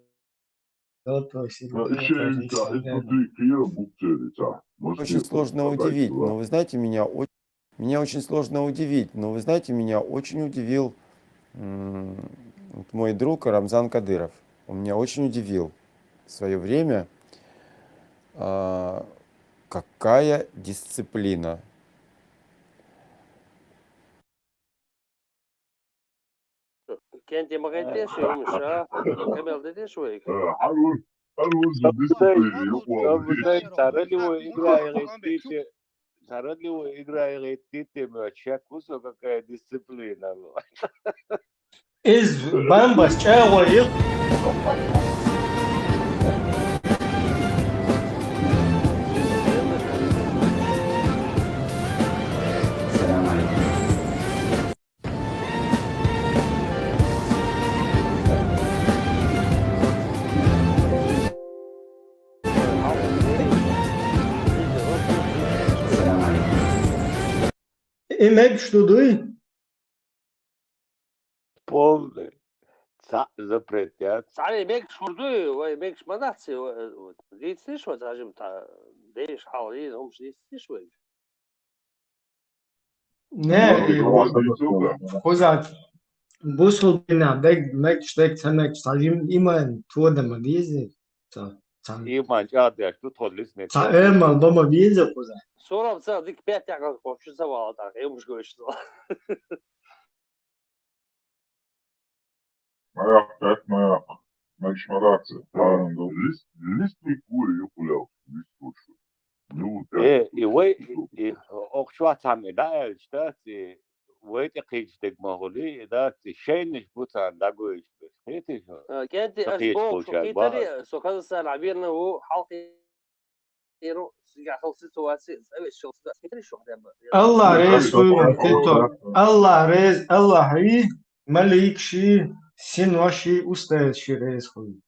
Очень сложно удивить, но вы знаете, меня очень, меня очень сложно удивить, но вы знаете, меня очень удивил, м, вот мой друг Рамзан Кадыров. Он меня очень удивил в свое время. А, какая дисциплина. Кенти ма гайтеш, юмша, камел дедеш вайга. Э, хьан вур, хьан вур ду дисциплина, юкъа. Царали вай игра гӀеттийте, царали вай игра гӀеттийте, ма чекус, какая дисциплина. Из бамбас чӀагӀо ю. И мегаш ду дуй? Полный. Цхьаъ запрет яц. Цхьа вай мегаш хӀур дуй, вай мегаш ма дац, вай, вот, дийциниш вай, цхьа жим та, деш хьал, дийна хӀумаш дийциниш вай. Не, кхуза бусулба динехь дег, мегаш дег, ца мегаш, цхьа жим иман тодан ма дезий. Ца, ца. Иман чӀагӀдеш ду тхо лисне. Ца эмал бан ма веза кхуза. Сурам ца дика пятьдесят кхочу ца вала, так, эмуш гойш ца. Маякх, так, маякх. Мегаш ма дац. Лис-, лисник вуй, юкъулел, лис вуй шу. Ну, э, и вай, и охчо цхьамма да аьлча, да, ци вай тӀе кхийча дег ма хули, да, ци шайнаш бу царна дӀагойтуш берш. Кхетий шу? А, кӀентий, аса боху, шу кхетаре, со Казахстан Ӏабирна ву, хьалхе Аллах реза хуьлда, Тито. Аллах реза, Аллах вий, маликаши, синоши, устазаши реза хуьлда.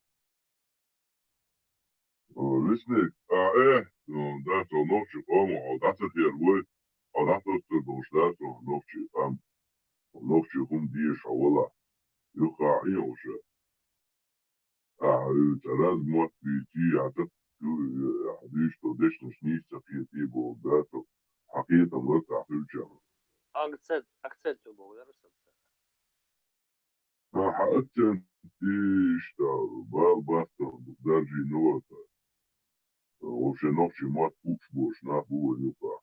О, лесник, а, э, ну, да, со нохчи къоман, хьо дӀа ца хер вай, хьо дӀа тостар долуш, да, со нохчи къам, нохчи хӀума дезаш хьо вала. Юха а Ӏийна уша. Ахьа, э, цӀа раз мотт бийций, ахьа ца, э, ахьа дийш долу дешнаш нийса ца кхетий боху, да, со хьан кхетам лар цхьа хуьлучарна. Акцент, акцент ю боху, яра сан. Ахьа акцент иштта, бал бастал, даржийна вара сан. Вообще нохчий мотт хууш болуш нах бу вайн юкъа.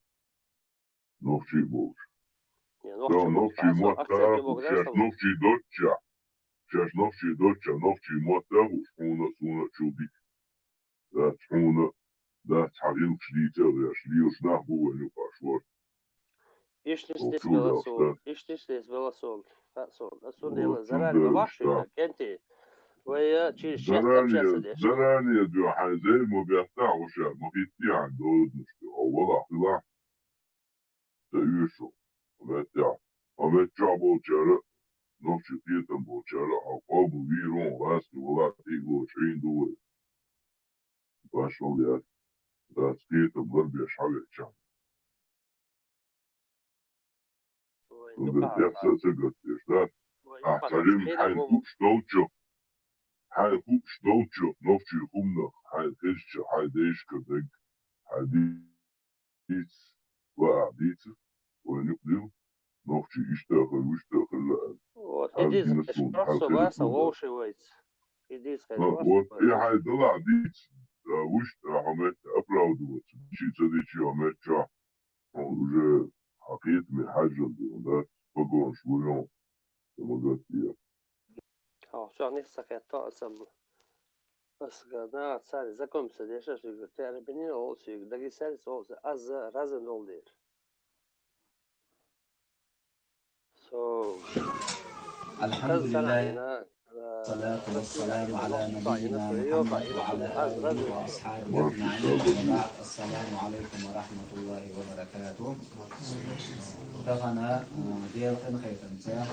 Нохчий болуш. Не, нохчий болуш, нохчий мотт а хууш, шаьш нохчий доцча. Шаьш нохчий доцча, нохчий мотт а хууш, хьуна, суна чул дика. Дац хьуна, дац хьан гӀиллакхаш дийца а веш, лелаш нах бу вайн юкъа шорта. Иштта нисбелла суна, иштта нисбелла суна. Ха, суна, суна дела, зарани ма бахьа шуьга, кӀентий. Вай, э, через час общаться деш. Зарани, зарани, дуьхьа, хьайн зер ма бетта, хьуша, ма хӀиттий хьайн дозанаш, дуьхьа, вала хила. Ца оьшу, хьо меттехь. Хьо меттачохь болчара, нохчий кхетам болчара, хьо къобал вийр ву, гӀазкхи вала тӀе а лоцу Ӏийна ду вай. Башхалла яц, дац кхетам ларбеш хьан веача. Цундела тӀехь са а ца гатдеш, да? Ахьа цхьа жимма хьайн хууш долчух, хьайн хууш долчух, нохчий хӀуманах, хьайн хезча, хьайн дайшка дерг, хьайн дийца, ва а дийца, вайн юкъа дила, нохчий иштта а хила, вуьшта а хила аьлла. Вот, хьал и дийца дина суна, хьал хила васа вовше вайца. И дийца хила васа. Вот, и хьайн далахь дийца, а, вуьшта а хьо метта оправдываться, дичи ца дичи хьо меттачохь, хьо уже хьан кхетаме хьаьжжина ду, да, погонаш луйо, ца ма гатде. Ах, чохь нисса кхетто аса. Ас гана цари закон ца дешаш, цари бини олсиг, даги сарис олсиг, аз раза нолдир. So, الحمد لله، والصلاة والسلام على نبينا محمد وعلى آله وأصحابه أجمعين. وبعد، السلام عليكم ورحمة الله وبركاته. Тахана, э, Делан хайтамца,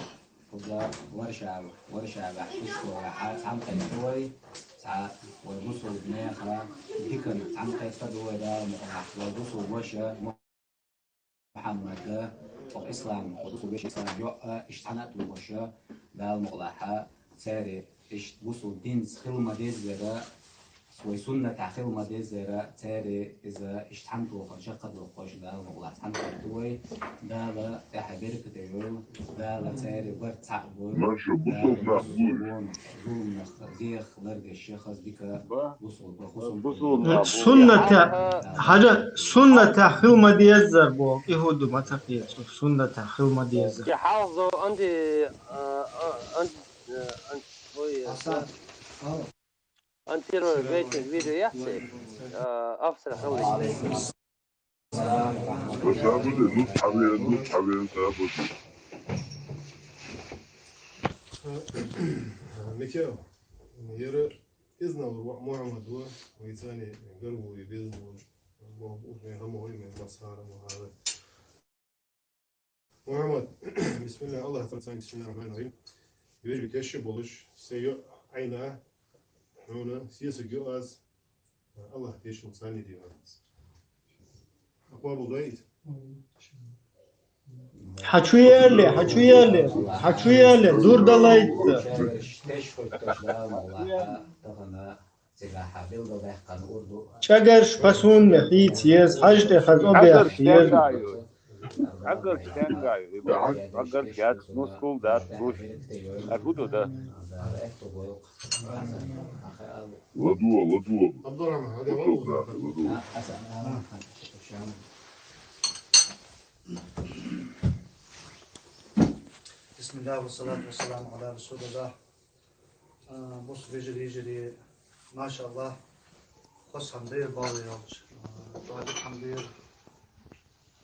куда Варшава, Варшава, Ишкола, ца хьан кайта вай, ца вай бусул неха, дикан ца хьан кайта вай да, ва бусул ваша, Мухьаммада, ва ислам, ва бусул ваша ислам, йо, а, иштта хьан а тухуша, Дала мукъалахьа, цари, иштта бусул динца хила ма деззара, вай суннатахь хила ма деззара, цари иза иштта хьан тухуш, чакхадохуш, Дала мукъалахь хьан туху вай, Дала тӀаьхьа беркате йойла, Дала цари бар цхьаъ бойла, Дала бусулба зулмах, зех, лардеш, шехаз дика бусулба, хусум. Суннатахь, хьажа, суннатахь хила ма деззара боху, и хӀу ду ма ца кхеташ, суннатахь хила ма деззара. Ди хьалха зо анди, а, а, ан-, а, ан-, ой, Асан. Ан террор рейтинг видео яц, а, Австрия хилли. Башабуди, ну, хьавен, ну, хьавен, да, буди. Микел, яра изна ваъ Мухьаммад ва, вайцани гаргули безлу, ва ухне хамой мен масхара мухара. Мухьаммад, бисмилла, Аллах царцан, бисмилла рахман рахим. Вежа теши болуш, се йо айна, хьуна, сесаг йо аз, Аллах тешил цани диван. Акъвабул гайт. Хьачу яли, хьачу яли, хьачу яли, дур далайт. Чагарш пасунна хӀийца еза, хьажа тӀе хаза обех еза. Чагарш тенга ю, и бахьаш чагарш яц, мускул дац, гуш. Ар хӀу ду да? ЛадугӀа, ладугӀа. Абдурахман, хӀаде валла. ЛадугӀа. Бисмилла, ва салату ва саламу ала расулилла. А, бус вежарий, йижарий, машалла, хос хьамдир бала ялч, а, чӀоагӀа хьамдир,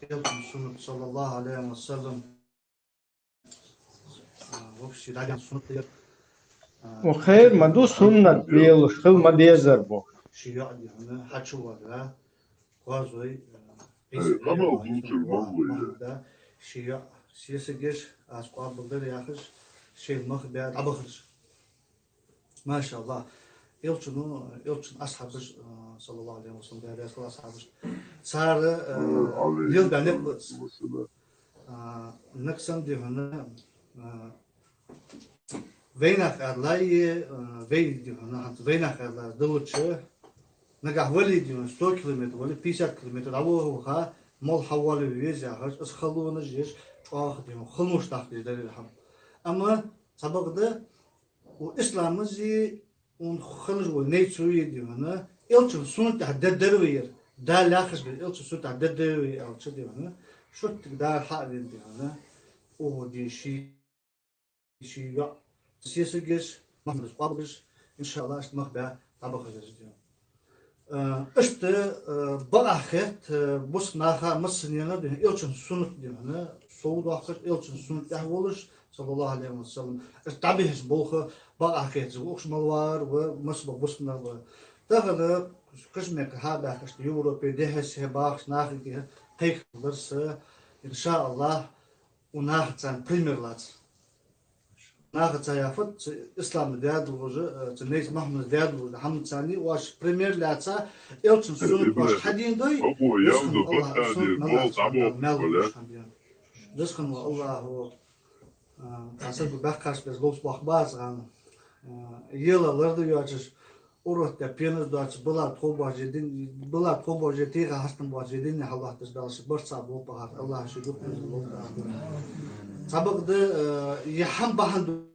Элчан суннат, саллаллаху алейхи ва саллям, а, вообще, даган суннат дир. А, ва хайр ма ду суннат лелуш, хила ма дезар бу. Ши йоӀ дихьана, хьачу вара, кхозой, э, къамел динчур марла я. Да, ши йоӀ, сесагеш, аз къоабалдар яхаш, шел мах бя дӀабахарш. Машалла. Элчано, Элчан асхьабаш, э, саллаллаху алейхи ва саллям, Даьла асхьабаш. Цара, э, лил бя некъ бац. А, наксан дихьана, а, вайнах аьлла, э, вай дихьана, хӀанз вайнах аьлла, далуча, нагахь вали дихьана, сто километр вали, пятьдесят километр, а вохуха, мол хьавали веза яхаш, ас халонаш еш, чӀоагӀа дихьана, халонаш дахьа деза дари хьам. Амма цхьабакъда, у исламази, ун ханаш вал нейцу е дихьана, Элчан суннат тӀехь деддар вер, да лахаш бер, Элчан суннат тӀехь деддар вер, Элча дихьана, шуттиг дар хьа вен дихьана, о, дин ши, ши йоӀ. Сесагеш, Мухьаммадас къобалдеш, иншалла, иштта мах бя, дӀабахажа дин. Э, иштта, э, бакъахь хетта, э, бус наха массанена дин, Элчан суннат дин, сов дохкаш, Элчан суннат тӀехь волуш, саллаллаху алейхи ва саллям. Иштта дӀабихьаш болха, бакъахь хетта, укш малвар ва, масса бусна ва. Тахана, кашмек хьа бахаш, Европе, дехьа се бахаш, нахиге, кхайкхаларса, иншалла, у наха царна пример лаца. Наха ца яфат, ца ислам дядал уже, э, ца нейс Мухаммад дядал уже, хьамд цани, ваш пример ляца, Элчан суннат ваш хадин дой, Аллах суннат мала хадин. Дасхан ва Аллаху, э, тасабу бахкаш без голс бах бац гана. Э, ела ларда ячаш, Урат тӀе пенас доцу, бала тхо божи дин, бала тхо божи тӀе хьастам божи дин, хьаллахтас далаш, барца бо пахат, Аллах ши духман ло. Цабакъда, э, я хьам бахьан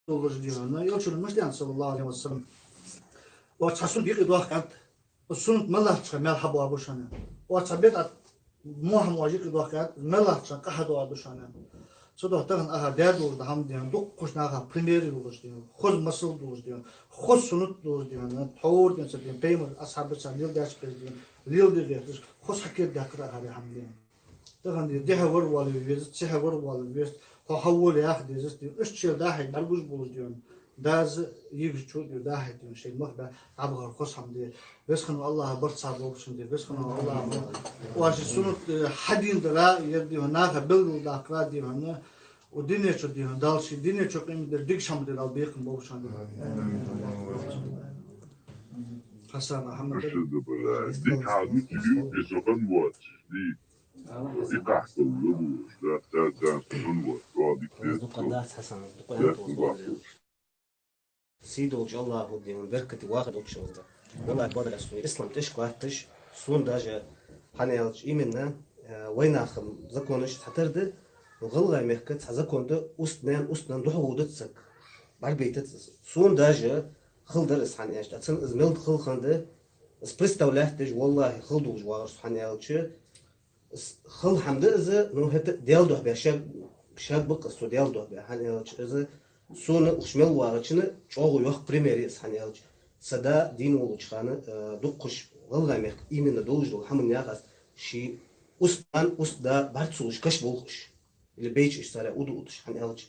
долаш дина, Элчун муштян, саллаллаху алейхи ва саллям. Ва цхьа сун бикъи дохкат, суннат ма лахча мел хьабуа бушана. Ва цхьа бедӀат мохьам ва жикъи дохкат, ма лахча къахьадуа душана. Цудухьа тахан ахьа даь долаш да хӀама дийхьа, дуккхача наха пример йолаш дийхьа, хоза масал долаш дийхьа, хоза суннат долаш дийхьа, тхьовра дийхьа, ца дийхьа, пайхамар асхьабаша леладаьча хеза дийхьа, леладе гӀерташ, хоза хьакер даьккхар ахьа хӀама дийхьа. Тахан дийхьа дехьа вар вала веза, цехьа вар вала веза, хьо хьавола яха деза дийхьа, иштта шера дӀа-хьа дӀабуж болаш дийхьа, даза йигачу дийхьа дӀа-хьа дийхьа, шоай мах бе, дӀабахар хоза хӀама де. Веза хинна Аллахӏа барт цхьа болчун де, веза хинна Аллахӏа. Ваши суннат, э, хьадийна дара, ер дийхьа, наха белгалдаккха дийхьа, у динечу дийхьа, Дала ший динечу къимат дер, дигаш хӀама дер, Дала бекхам болчун де. Хасан Ахьмад. Дика хьаду тию, и сохан воацаш, ди. И къахкал лулуш, да, да, да, сохан воацаш, да, дика. Дукха дац, Хасан, дукха дац, янту воацаш. Сий долча Аллахӏо дийхьа, беркате вахар долчун веза. Валлахӏи, бадарас сона ислам тӀехьа латташ, сона даже хьаналча именно, э, вайнаха законаш цхьатарра да, гӀалгӀай мехка цхьа закон да, уст-нана, уст-нанна духьал гӀо дац саг. БӀаргабайтац из. Сона даже хала дар из хьаналча, а цун из мел хала хиннад, из представлять деш, валлахӏи, хала долаш вагӀар со хьаналча, С-, хала хӀама да из, ну, хӀаьта Даьла духьа бе, шаг, шаг ба-кх из, со Даьла духьа бе, хӀана аьлча из, сона уж мел вагӀачунна чӀоагӀа йоккха пример я из, хӀана аьлча са да дийна волча хана, э, дуккхача гӀалгӀай мехка именно долаш дола хӀама яхаш, ший уст-нана, уст-да бӀаргацолаш каш болх уж. Или бейча уж царех удууташ, хӀана аьлча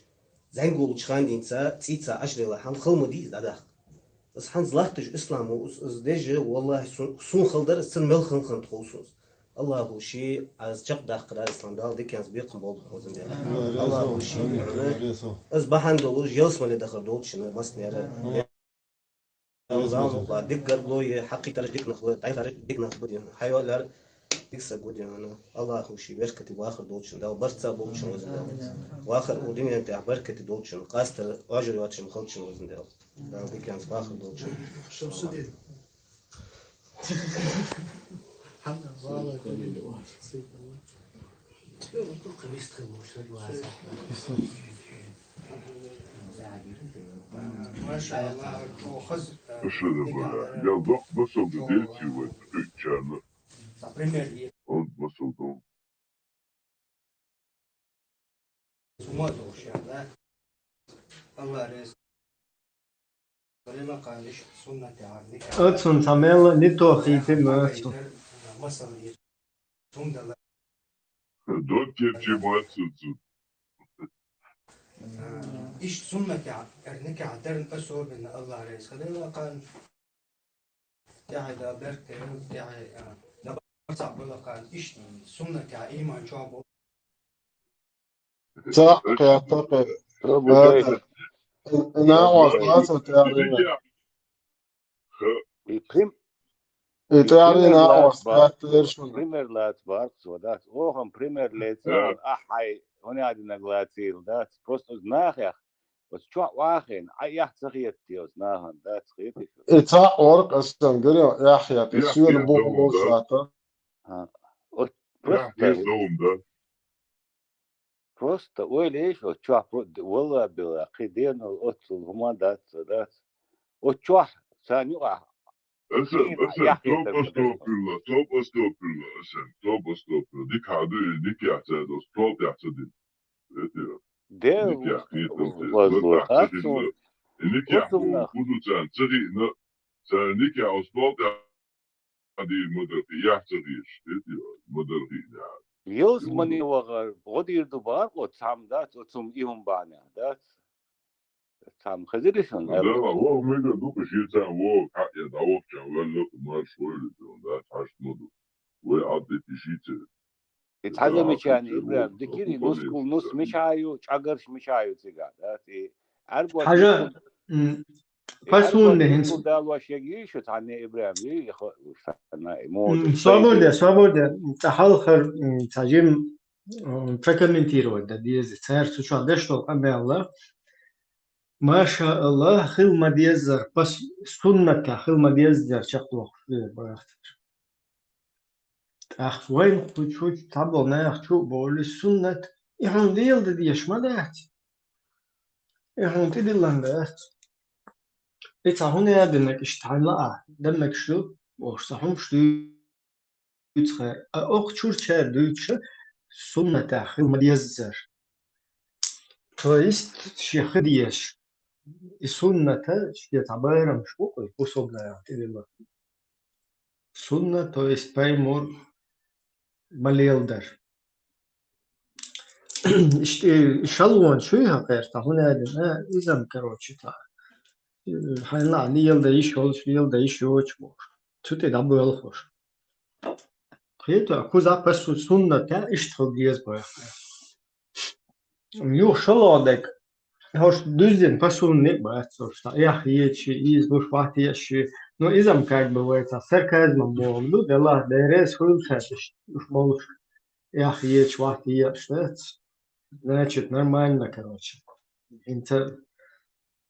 зӀамига волча хана денз цӀийца Ӏаш лела хӀама хала ма дий из дӀадаккха. Из хӀанз латташ ислам ва, из, из деш, валлахӀи, су-, сона хала дар, из цун мел хала хиннад хов сона. АллахӀа ший аз чакхдаккхар ислам, Дала диканца бекхам болба хозан дела. АллахӀа ший, из бахьан долаш ялсмале дахар долчунна массанена. Аллахӏа дика гаргало е, хьакхийтараш дика нах ба, дӀаяхараш дика нах ба дийна. Хьайоалаяр дика саг ва дийна. АллахӀа ший беркате вахар долчунна, Дала барт цхьа болба шун хозан дела. Вахар укх дунен тӀа беркате долчунна, къаьстта Ӏожар йоацаш хилчунна хозан дела. Дала диканца вахар долчунна. Шамсудин. Хьанна, вала, Саид. Машалла, хаз. Машалла, бала. Я вакъ масал да деци вай, тучарна. Пример. Он масал да. Ума дошяна. Аллах рез. Рима къаниш суннати арника. Оцун тамела не то хити ма оцун. Масал ир. Сундала. Дот кепчи бацуцу. Иш суннати арника дерн особенно Аллах рез. Хадала къан. ТӀехьа да берк, тӀехьа, а, набар цхьа балакан, иштта суннат я, иман чӀоагӀа бу. Цхьа кхетта кхе. Робо Ада. Дай. Ин-, ина Робо ос Дай. Лацо тӀехьа. И прим-, И и тӀехьа пример ина лац ос бар-, тӀехьа лершун. Пример лац барц, ва дац. Охам пример лецал, ахьай, хӀуни адинаг лацил, дац. Просто знахах. Оцу чохь вахийна, Ӏа эхь ца хетти оцу нахана, дац хетий шу? И цхьаъ вара-кх ас сан гира, эхь хетта, эхь соьла хетта боху вон, да? Боху сата. А, оцу просто, эхь хетта вон, да? Просто ойла еш, оцу чохь про-, валла а билла, кхин дена оццул хӀума дац, ца дац. Оцу чохь, царна юкъахь Аса, аса, соб астопирла, соб астопирла, аса, соб астопирла. Дика хьаду, и дика яхца, дос, соб яхца дин. Эти, Де, дика яхца, вазло, хасун. И дика яхца, худуцан, цари, но, цари дика яхца, соб яхца дин, мадахи, яхца диш. Эти, мадахи, я. Йилс мани вагар, годир ду бар, го цам дац, оцум иум баня, дац. Цхьамма хезира шуна? Да, вох мега ду-кх шеца, вох, хьаъ, я дӀавахча, ваьлла-кх марш войла, да, хьашт ма ду. Вай Ӏадда тишица. И цхьа замечание, Ибрахим, дикири, нускул нус мича ю, чӀагарш мича ю цига, да, ти аргват Хьажа, нускул, м, и аргват фасунне хӀинц. Нускул далош ягий шу, цхьанне Ибрахим, и, и хо-, уж цхьанна, и мо, м, свобода, свобода, цхьа хьалхар, м, цхьа жим, м, прокомментировать да деза, цар цу чохь деш долу къамел. Маша Аллах, хила ма-деззара, пас-, суннатехь хила ма-деззара чекхдохуш хир бара. ТӀаккха вайна кху чу цхьаболу нах чу а бовлуш, суннат, и хьуна леладан дезаш ма дац. И хьуна тӀедиллан дац. И цхьа хӀун яа динарг иштта хьайна лаа, дан мегаш ду, бохуш, цхьа хӀумаш дуьйцу хьайн, а окху чуьрчара дуьйцуша суннатехь хила ма-деззара. То есть, шех деш, и сунната, шех цхьа байрамаш бу, кху-, кху собнара тӀедиллар. Сунна, то есть, пайхамар ма леладар. Иштта шалгӀон шуй хьакхаьрта, хӀунда аьлча, иза-м, короче, цхьа, хьайна леладан йиш йолуш, леладан йиш йоцуш бохуш. Цу тӀе дӀабоьлхуш. Кхета, кхузахь пасу суннатехь иштта хила деза боху. Юха шолгӀа дерг, хӀорш дуьззина пасунна а бац, хӀорш цхьа эхь ечи, иза луш вахтеши. Ну, иза-м как бы вай цхьа сарказмом бохург ду, делахь, деррес хуьлу цаьршаш, уьш болуш, эхь ечи, вахтеш дац. Значит, нормально, короче. ХӀинца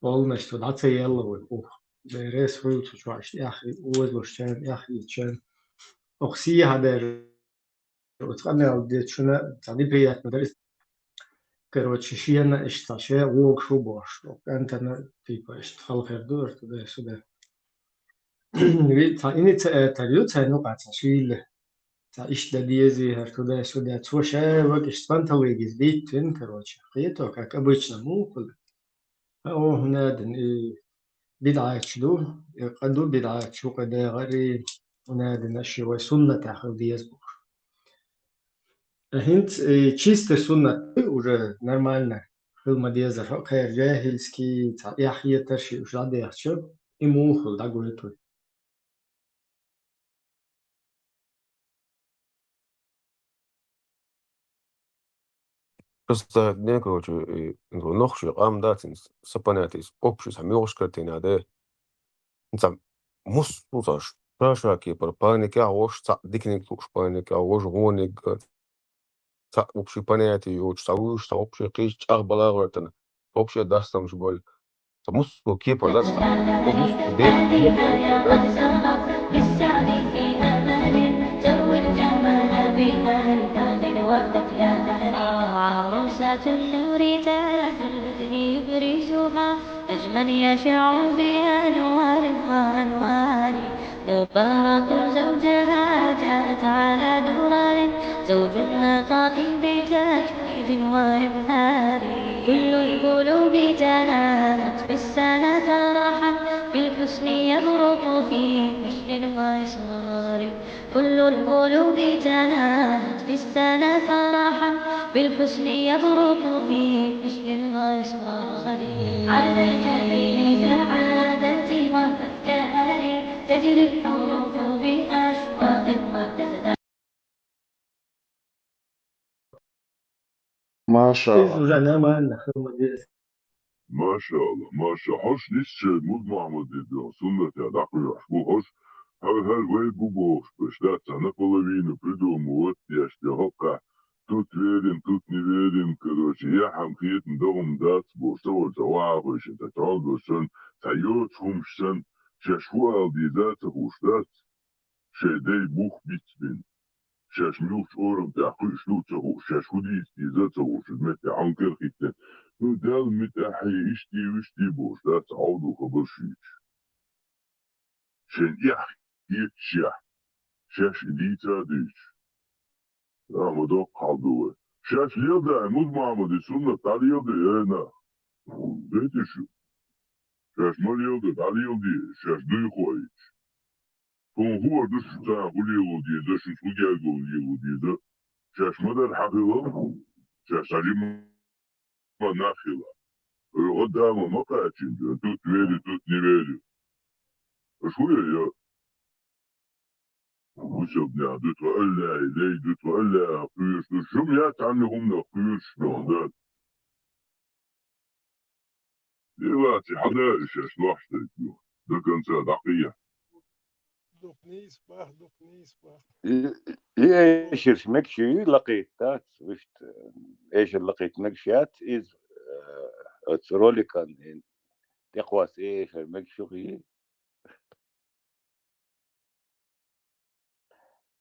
полностью дӀа ца елла вай ух. Деррес хуьлу цу чохь иштта эхь озалуш чан, эхь ечан. Оха сехьа даже Оцу къамел дечуьна цхьа неприятно дара иза. Короче, шена иштта цхьа шен вогуш ву бохуш. КӀантана, типа, иштта халхар ду, туда-сюда. Ви-, цхьа инициатор ю, цхьа нукъа цхьа шийла. Цхьа иштта дан дезий, хӀара туда-сюда. Цо ша ваг иштта спонталыгис диттина, короче. Кхето, как обычно, муха хуьлу. Хьо хӀунда аьлла, и бидӀаташ ду, и къа ду бидӀаташ, ю къа дегӀари, хӀунда аьлла, ши вай суннатехь хила деза бохуш. ХӀинца, и чистый суннат ду, уже нормально хила ма дезара, хьо кхера жахӀильский, цхьа эхь етар ши уьш дӀадехча, и муха хуьлу дӀагойтур. Просто, не, короче, и, ну, нохчий къам дац, ин, са понятие, общий, цхьа муьлхачу картина, да? Цхьа муссо а ша-ша кепара паникехь, вож цхьаъ диканиг лууш паникехь, вож вониг, цхьаъ общий понятие йоцуш, цхьа вуьйш, цхьа общий кхечу чӀагӀбала гӀоьртана, общий дастамаш болу. Цхьа муссо а кепара дац, цхьа муссо а де-, أجمل يشع بأنوار وأنوار. دبرت زوجها جاءت على درار. زوج نطق بتجويد وإبهار. كل القلوب تنامت في السنة فرحا. بالحسن يبرق في حسن وإصرار. كل القلوب تنامت في السنة فرحا. بالحسن يبرق في حسن وإصرار. عليك به سعادتي وقد كأني تجري الحروف بأشواق وتزداد. Машалла. Иза уже нормально хила ма деза. Машалла, маша. Хьош нисча Муз-Мухьаммадица суннатехь дӀакхоьхьуш бу хьош. Хьо хӀара вай бу бохуш, беш дац, цхьа наполовину придумывать деш, де хӀокхахь, тут верим, тут не верим, короче, яхьам хетам догӀум дац бохуш, ца вара ца вахахуьйшина, ца чӀогӀа санна, ца йоцу хӀумаш санна, шаьш хӀу ала деза ца хууш дац. Шайн дай бух бицбина. Шаьш муьлхачу орам тӀехь кхуьуш ду а ца хууш, шаьш хӀу дийца деза а ца хууш, иза метте Ӏанкар хӀиттина. Ну, Далла муьтӀахь, иштта, вуьшта бохуш, дац Ӏовдал хабар шуьйцуш. Шайн эхь хеташехь, шаьш и дийца а дуьйцуш. А, ма доккха хьал ду вай. Шаьш лелдай, Муз-Мухьаммади суннат дӀалелдай, ай нах. Дайташ шу. Шаьш ма лелда, дӀалелде, шаьш дуй хоуьйтуш. Тхуна хӀора ду шу царна хӀу лело деза, шуьца хӀу гергало лело деза. Шаьш ма-дарра хьан хилла, шаьш цхьа жима нах хилла. ОьгӀа дама ма кхачийна, тут верю, тут не верю. Аша хӀу ян йо? Вусалбнех ду тхо аллай, лей ду тхо аллай, кхоьруш ду. Шума яц цхьанна хӀуманах кхоьруш ду, да? Делаци хьада шаьш лохьаш дерг ю. До конца дӀакхехьа. Дукха нийса бах, дукха нийса бах. И, и эшарш мегаш ю лакхийта дац, вуьшта, эшар лакхийта мегаш яц, иза, э, оцу роликан тӀекхосса эшар мегаш ю хи.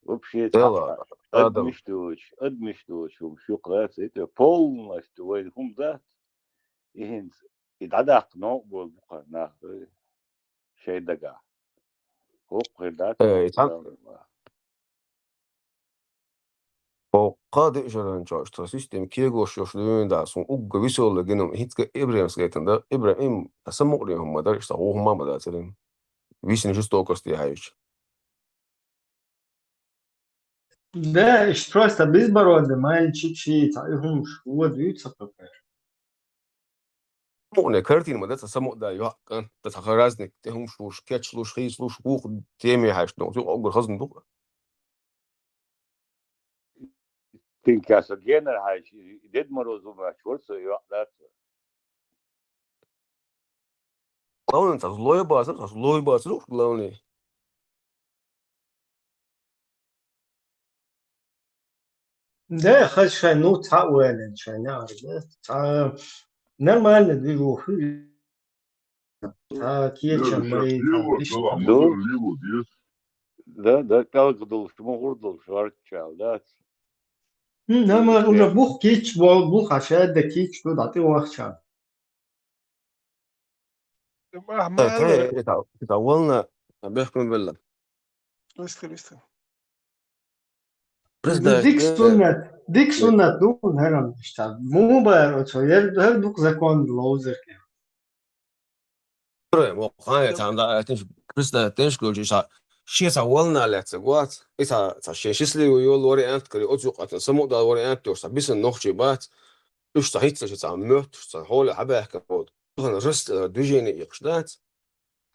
Вообще, Дела, цхьа адам. Адамаш доцуш, адамаш доцуш, хӀума шух лаьцна, это полностью вайн хӀума дац. И хӀинца, и дӀадаккха новкъа болу бу кхара нах, шайн дагахь. ХӀокху хир дац, Э, и цхьа- Аллах. ХӀокху Тха деъ жаран чош, тха система кегош йош дуьйна да, сун угга висолла гинум, хӀинцга Ибрахимс гайтан да, Ибрахим, а самукъри хӀумма дар, иштта гӀу хӀумма ма дацарин. Висин жестокости хьайча. Да, иштта просто безбородый мальчик ши, ца и хӀумаш вода вуьйцу хӀокху. Мукъане картина ма дац, ца самукъа да йоӀ кӀант, ца хӀара разник, тӀе хӀумаш луш, кечлуш, хийцалуш, вукху теме хьаьжна, цу къоггар хазна ду-кх. Тинка со генара хьаьжча, Дед Мороз ву моьттуш вара со, йоӀ дац. Главное, ца злой бацар, ца злой бацар, главное. Да, хаза шайн, ну, цхьаъ валийна шайн, яхар, да. Цхьа нормально движуха. Цхьа кечам ма йий, цхьа иштта. Ду? Да, да, кӀалха долуш, мухӀар долуш, варччал, да. М, нама уже бух кич бол, бух а шаьдда кич ду, дӀатӀевахча. Ахьмад. Э, э, это, это волна, а, бехкун белла. Вистхил, вистхил. Дик суннат, дик суннат ду, хӀарам иштта. Му бара оцо, яр, хӀара дукха закон ловзар кхин. Пре, мо хьан я цхьана да, аьлла, Христа тенш кулчи ша, шен ца волна лаьцна гоц, и ца, ца шен счастливый йолу вариант карий, оцу юкъа ца самукъадала вариант йош, ца бисан нохчий бац, уьш ца хӀинца ши ца моьттуш, ца хьоле хьабаьхка вот. Тахана рас, э, движение икхаш дац.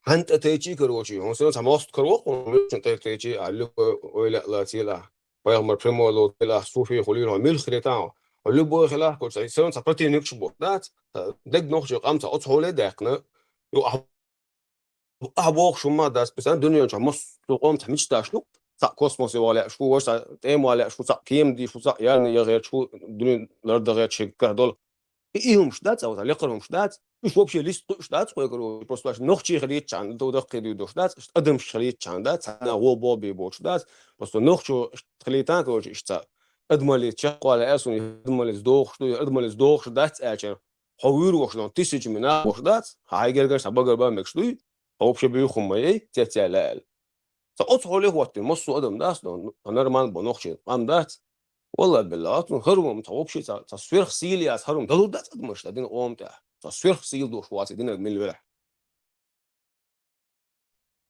Хьан тӀе тайчи, короче, хьуна сенна ца мост каро, хьуна муьлхачун тӀе тайчи, а любой ойла а лацийла. Пайхамар прямой ло хилахь, суфий хуьлийла, хьо муьлхха хилийтахь, хьо любой хилахь, кху цхьа, сенна ца противникаш боху дац, ца дег нохчий къам ца оцу хьоле даьккхина. Ю, ахь, ахь бохуш хӀумма дац, писан дуьнен чохь массо а къом ца мича даш ду, цхьаъ космосе ван лаьаш ву, ваша цхьаъ тӀема ван лаьаш ву, цхьаъ кема дийш ву, цхьаъ ярна ян гӀерташ ву, дуьнен лардан гӀерташ шега карадолу. И, и хӀумаш дац, а вот лекхара хӀумаш дац. Уьш вообще лист кхуьуш дац, кхойкаро, просто ваьш нохчий хилийтчахьана, тӀу даккхий дуьйдуш дац, адамаш хилийтчахьана дац, цхьана гӀо бобий боцуш дац. Просто нохчо хилийтан, короче, иштта адамаллица чекхвала аьлла, суна адамаллица дохуш ду, адамаллица дохуш дац аьлча, хьо вуьйр вохуш дон тысячами нах вохуш дац, хьан хьайн гергара сан багар бан мегаш дуй, хьо вообще буьйху хӀума ма яй, цецъяьлла аьлла. Ца оцу хьоле хӀоттина, массо а адам дац, но нормально бо нохчий къам дац. Валла билла, ацун хӀара хӀума ца вообще ца, ца сверхсила яц хӀара хӀума далур дац адамаш ца дина къоман тӀехь. Ца сверхсила долуш вац и динарг мила велахь.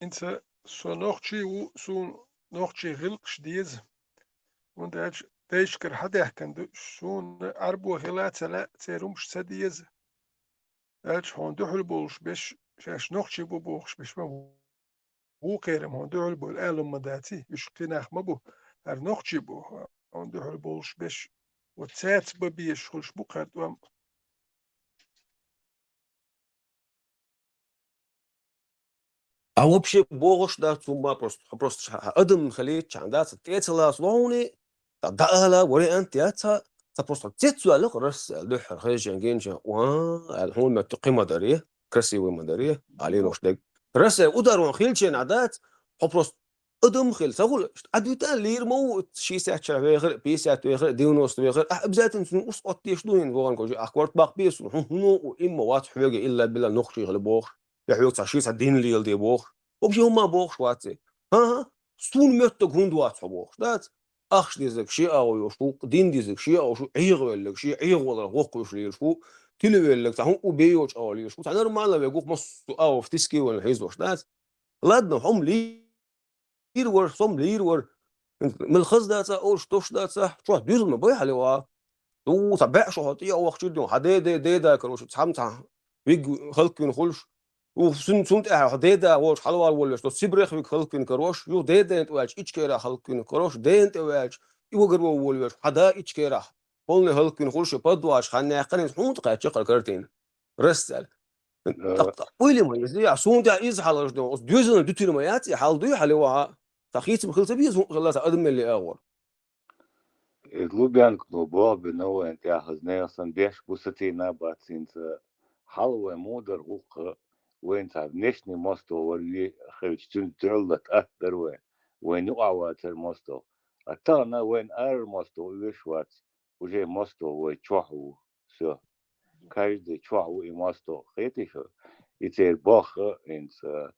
ХӀинца со нохчий ву, суна нохчий гӀиллакхаш деза. ХӀунда аьлча дайшкара хьадаьхкина ду, суна Ӏарбо хила ца лаьа, церан хӀумаш ца деза. Аьлча хьуна дуьхьал болуш беш, шаьш нохчий бу бохуш беш ма ву. Вукхерам хьуна дуьхьал болу алам ма даций, уьш кхин нах ма бу, хӀара нохчий бу, хьуна дуьхьал болуш беш, вот цаьрца бан безаш хуьлуш бу кхара тӀом. А вообще бохуш дац хӀумма, просто, хьо просто ша-, адам хилийтчахьана дац, тӀе ца лацало хьуна, ца дӀаала вариант яц, ца, ца просто цецваьлла-кх Расса аьлла дуьххьара хезачарна гиначарна, уа, аьлла, хьуна моьтту кхин ма дарий, красивый ма дарий, а лелош дерг. Расса ударон хилча а дац, хьо просто адам хила ца хуьлу, Ӏадвита лийр ма ву, шестьдесят чара вехар, пятьдесят вехар, девяносто вехар, ахь обязательно цунна урс оттадеш ду хӀинца вахана кожи, ахь корта баккха беза суна, хӀун, хӀун а ву, имма вац хьоьга илла билла нохчий хила бохуш. Я хьоьга цхьа ши цхьа дин леладе бохуш. Вообще хӀумма бохуш вац и. ХӀан-хӀа, суна моьттург хӀунда вац хьо бохуш, дац? Ахча дезарг шен агӀо йолуш ву, дин дезарг шен агӀо йолуш ву, Ӏегавелларг шен Ӏегаваларх воккхавеш лелаш ву, тилавелларг цхьа хӀун а ву бен йолчу агӀор лелаш ву, цхьа нормально верг ву-кх массо а агӀор тиский валла хьийзош, дац? Ладно, хьо-м лийр вара, со-м лийр вара. Мел хаза дац ахь олуш, товш дац ахь, чохь дуьзна ма бай хьале ван. Ду, цхьа баьӀ шо хьо тӀе а вахчийта, хьан деда, деда, короче, цхьамма цхьа виг халквина хуьлуш. Ду, цун, цунна тӀаьхьа хьо деда волуш хьалавар воллуш, со Сибрех виг халквина карош, юха дедана тӀе ваьлча Ичкерах халквина карош, дена тӀе ваьлча, и вагарво волавеш, хьан да Ичкерах. Полный халквина хуьлуш, и подвалаш хан яьккхина, хӀунда кхаьчча кхара картина? Расса аьлла. Э, тӀаккха уйла ма иза, я, суна тӀехь иза хьалаш ду, оцу доьзална дуьтур ма яц, и хьал дуй хьале ван. Ца хийцам хила ца беза, хӀун хилла ца адам мелли агӀор. Иза Лубянка но боху бина вайн тӀехь, хаза нехан сан деш бу, сацийна а бац хӀинца. Хьал вайн мудар гӀуллакха, вайн цхьа внешний мостагӀ вара ве-, хилча, цуьнца дуьхьал латта атта дара вайн. Вайн юкъахь вацара мостагӀ. А тахана вайн арара мостагӀ оьшуш вац, уже мостагӀ вай чохь ву. Всё. Каждый чохь ву и мостагӀ. Хетий шу? И церан боху хӀинца,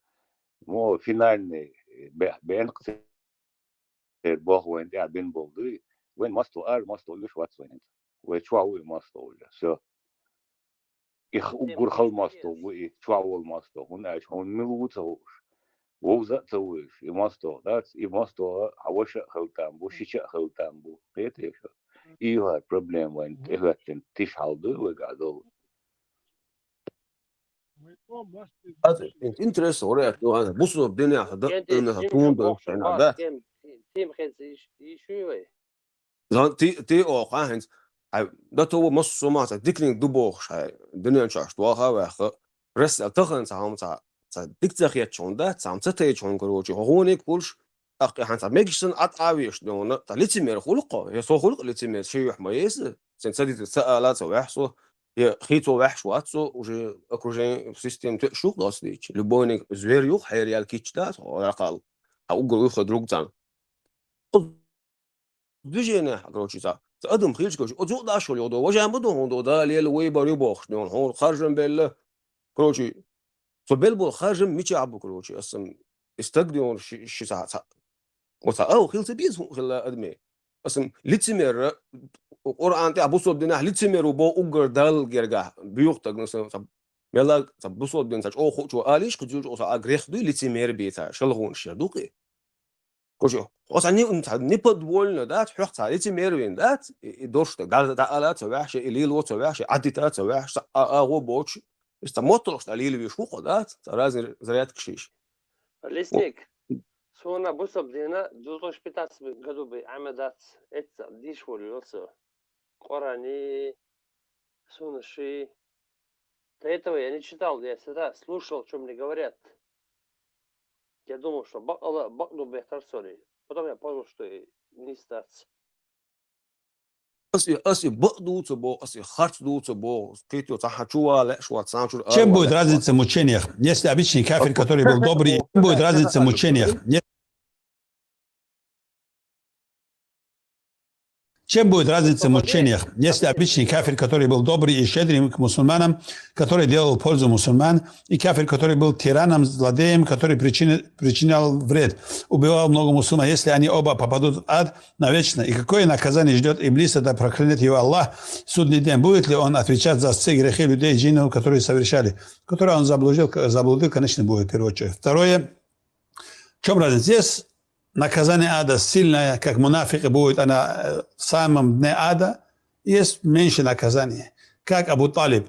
мо финальный бе-, бен-кх церан боху вайн тӀехь бина болу дуй. Вайн мостагӀа, ара мостагӀа юш вац вайн. Вай чохь ву и мостагӀа уже. Всё. И х-, уггар хала мостагӀа ву и, чохь волу мостагӀа. ХӀунда аьлча хьуна мила ву ца хууш. Вовза а ца вуьйш, и мостагӀа дац, и мостагӀа хьан ваша а хила там бу, шича а хила там бу. Кхетий шу? И юха проблема вайн тӀехӀоьттина тиша хьал ду вайгахь долу. Аз интересно, вариант, ну, аз бусурба динехь да, Ген тӀе ина, тим тун да, бохуш ина, бах, да. Тим, тим, тим хенца иш, иш ю вай? Зан ти, ти оха хьайнц, хьай, да то массо ма ца дикниг ду бохуш, хьай, дуьнен чохь ваха ваха, ресса тахана ца хьам ца, ца дик ца хетчун да, ца ца тайчун, короче, хьо гӀоник пулш, ахкъи хьан ца мегаш сан ат авеш, дона, ца лицемер хулукъо, я со хулукъ лицемер, ши юхь ма еза, сен ца дит ца ала ца ваьхсо, я хи ца ваьхш вацо, уже окружение, система тӀе шух дос дичи. Любойник звер юх, хьер ял кич да, со ракал. А угол ух друг цан. Движение, короче, ца, ца адам хилча, короче, оцу даш хьо йодо, важа ма ду хьуна, да, лела, вай бар ю бохуш, дона, хьуна харжам белла. Короче, со бел бол харжам мича бу, короче, асам истаг дона ши, ши ца, ца. Оца ау хил ца биз хьуна хилла адме. Асам лицемер, Къуръан тӀе бусурба динахь лицемер ву бо уггар Дал герга, буьйхтаг, ну, ца, мела, ца бусурба дин, ца чӀогӀа хучу алиш, кху чу ца а грех дуй, лицемер би ца, шалгӀун шер дукъи. Кху чу, хьо ца ни, ца неподвольно, да, хьох ца лицемер вин, да, и, и дошта, да, да, ала ца ваьхша, и лило ца ваьхша, адита ца ваьхша, а, а, го боч, ца мотталш та лил виш хухо, да, ца разный зарядка шиш. Лесник, суна бусурба дина, дузлуш питас году бы, Ахмедац, эца, диш вол, лоса. Къуръани, суна ши. До этого я не читал, я всегда слушал, что мне говорят. Я думал, что бакъала, бакъду бехтар сори. Потом я понял, что и не стац. Аси, аси, бакъ дуца бо, аси, харц дуца бо, кхетё, ца хьан чу вала, шо ца чу. Чем будет разница в мучениях, если обычный кафир, который был добрый, чем будет разница в мучениях? Чем будет разница в мучениях, если обычный кафир, который был добрый и щедрый к мусульманам, который делал пользу мусульман, и кафир, который был тираном, злодеем, который причини-, причинял вред, убивал много мусульман, если они оба попадут в ад навечно? И какое наказание ждет Иблиса, да проклянет его Аллах, в судный день? Будет ли он отвечать за все грехи людей и джиннов, которые совершали, которые он заблудил, заблудил, конечно, будет в первую очередь. Второе, в чем разница? Есть наказание ада сильное, как мунафикы будет, она, э, в самом дне ада, есть меньше наказания, как Абу Талиб.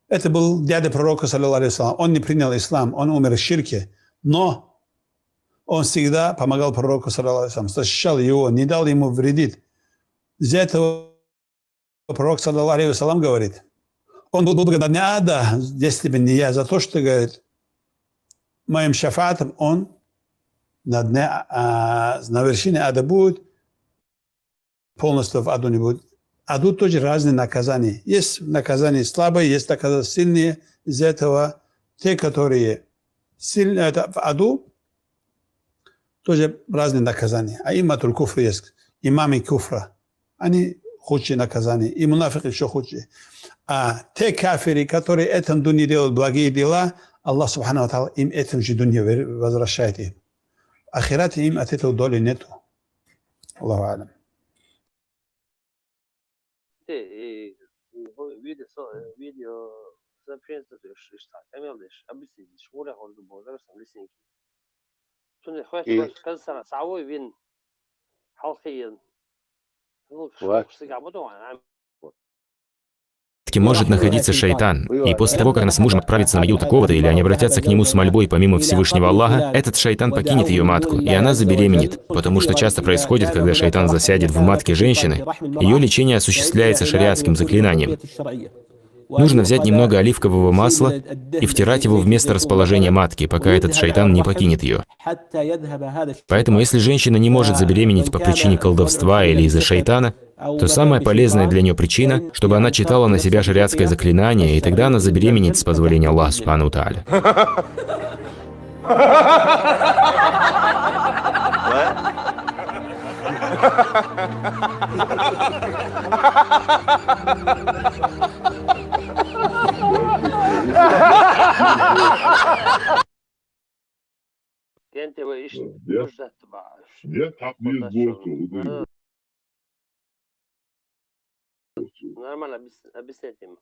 Это был дядя пророка, саллаллаху алейхи ва саллям. Он не принял ислам, он умер в ширке, но он всегда помогал пророку, саллаллаху алейхи ва саллям, защищал его, не дал ему вредить. Из-за этого пророк, саллаллаху алейхи ва саллям, говорит, он был бы на дне ада, если бы не я, за то, что, говорит, моим шафаатом он на дне, а, на вершине ада будет, полностью в аду не будет. Аду тоже разные наказания. Есть наказания слабые, есть наказания сильные. Из этого те, которые сильные, это в аду, тоже разные наказания. А имматуль куфр есть, имамы куфра. Они худшие наказания. И мунафик еще худшие. А те кафиры, которые этом дунье делают благие дела, Аллах субхану ва тааля им этом же дунье вер-, возвращает им. В ахирате им от этого доли нету. Аллаху алям. Те, и, и видео, со-, э, видео сообщение, то есть, что, камер деш, объяснить, что, мура, он был, да, сам лесенький. Цунна хойт И- баш казсана, савой вин, хьалхийин. Ну, Ва- что, всегда буду, а, может находиться шайтан, и после того, как она с мужем отправится на могилу такого-то, или они обратятся к нему с мольбой помимо Всевышнего Аллаха, этот шайтан покинет ее матку, и она забеременеет, потому что часто происходит, когда шайтан засядет в матке женщины, ее лечение осуществляется шариатским заклинанием. Нужно взять немного оливкового масла и втирать его в место расположения матки, пока этот шайтан не покинет ее. Поэтому, если женщина не может забеременеть по причине колдовства или из-за шайтана, то самая полезная для нее причина, чтобы она читала на себя шариатское заклинание, и тогда она забеременеет с позволения Аллаха субхану ва тааля. Кенте вы ишт Нет. Нужда тба. Нет, так не будет. Нормально объяс-, объяснять ему.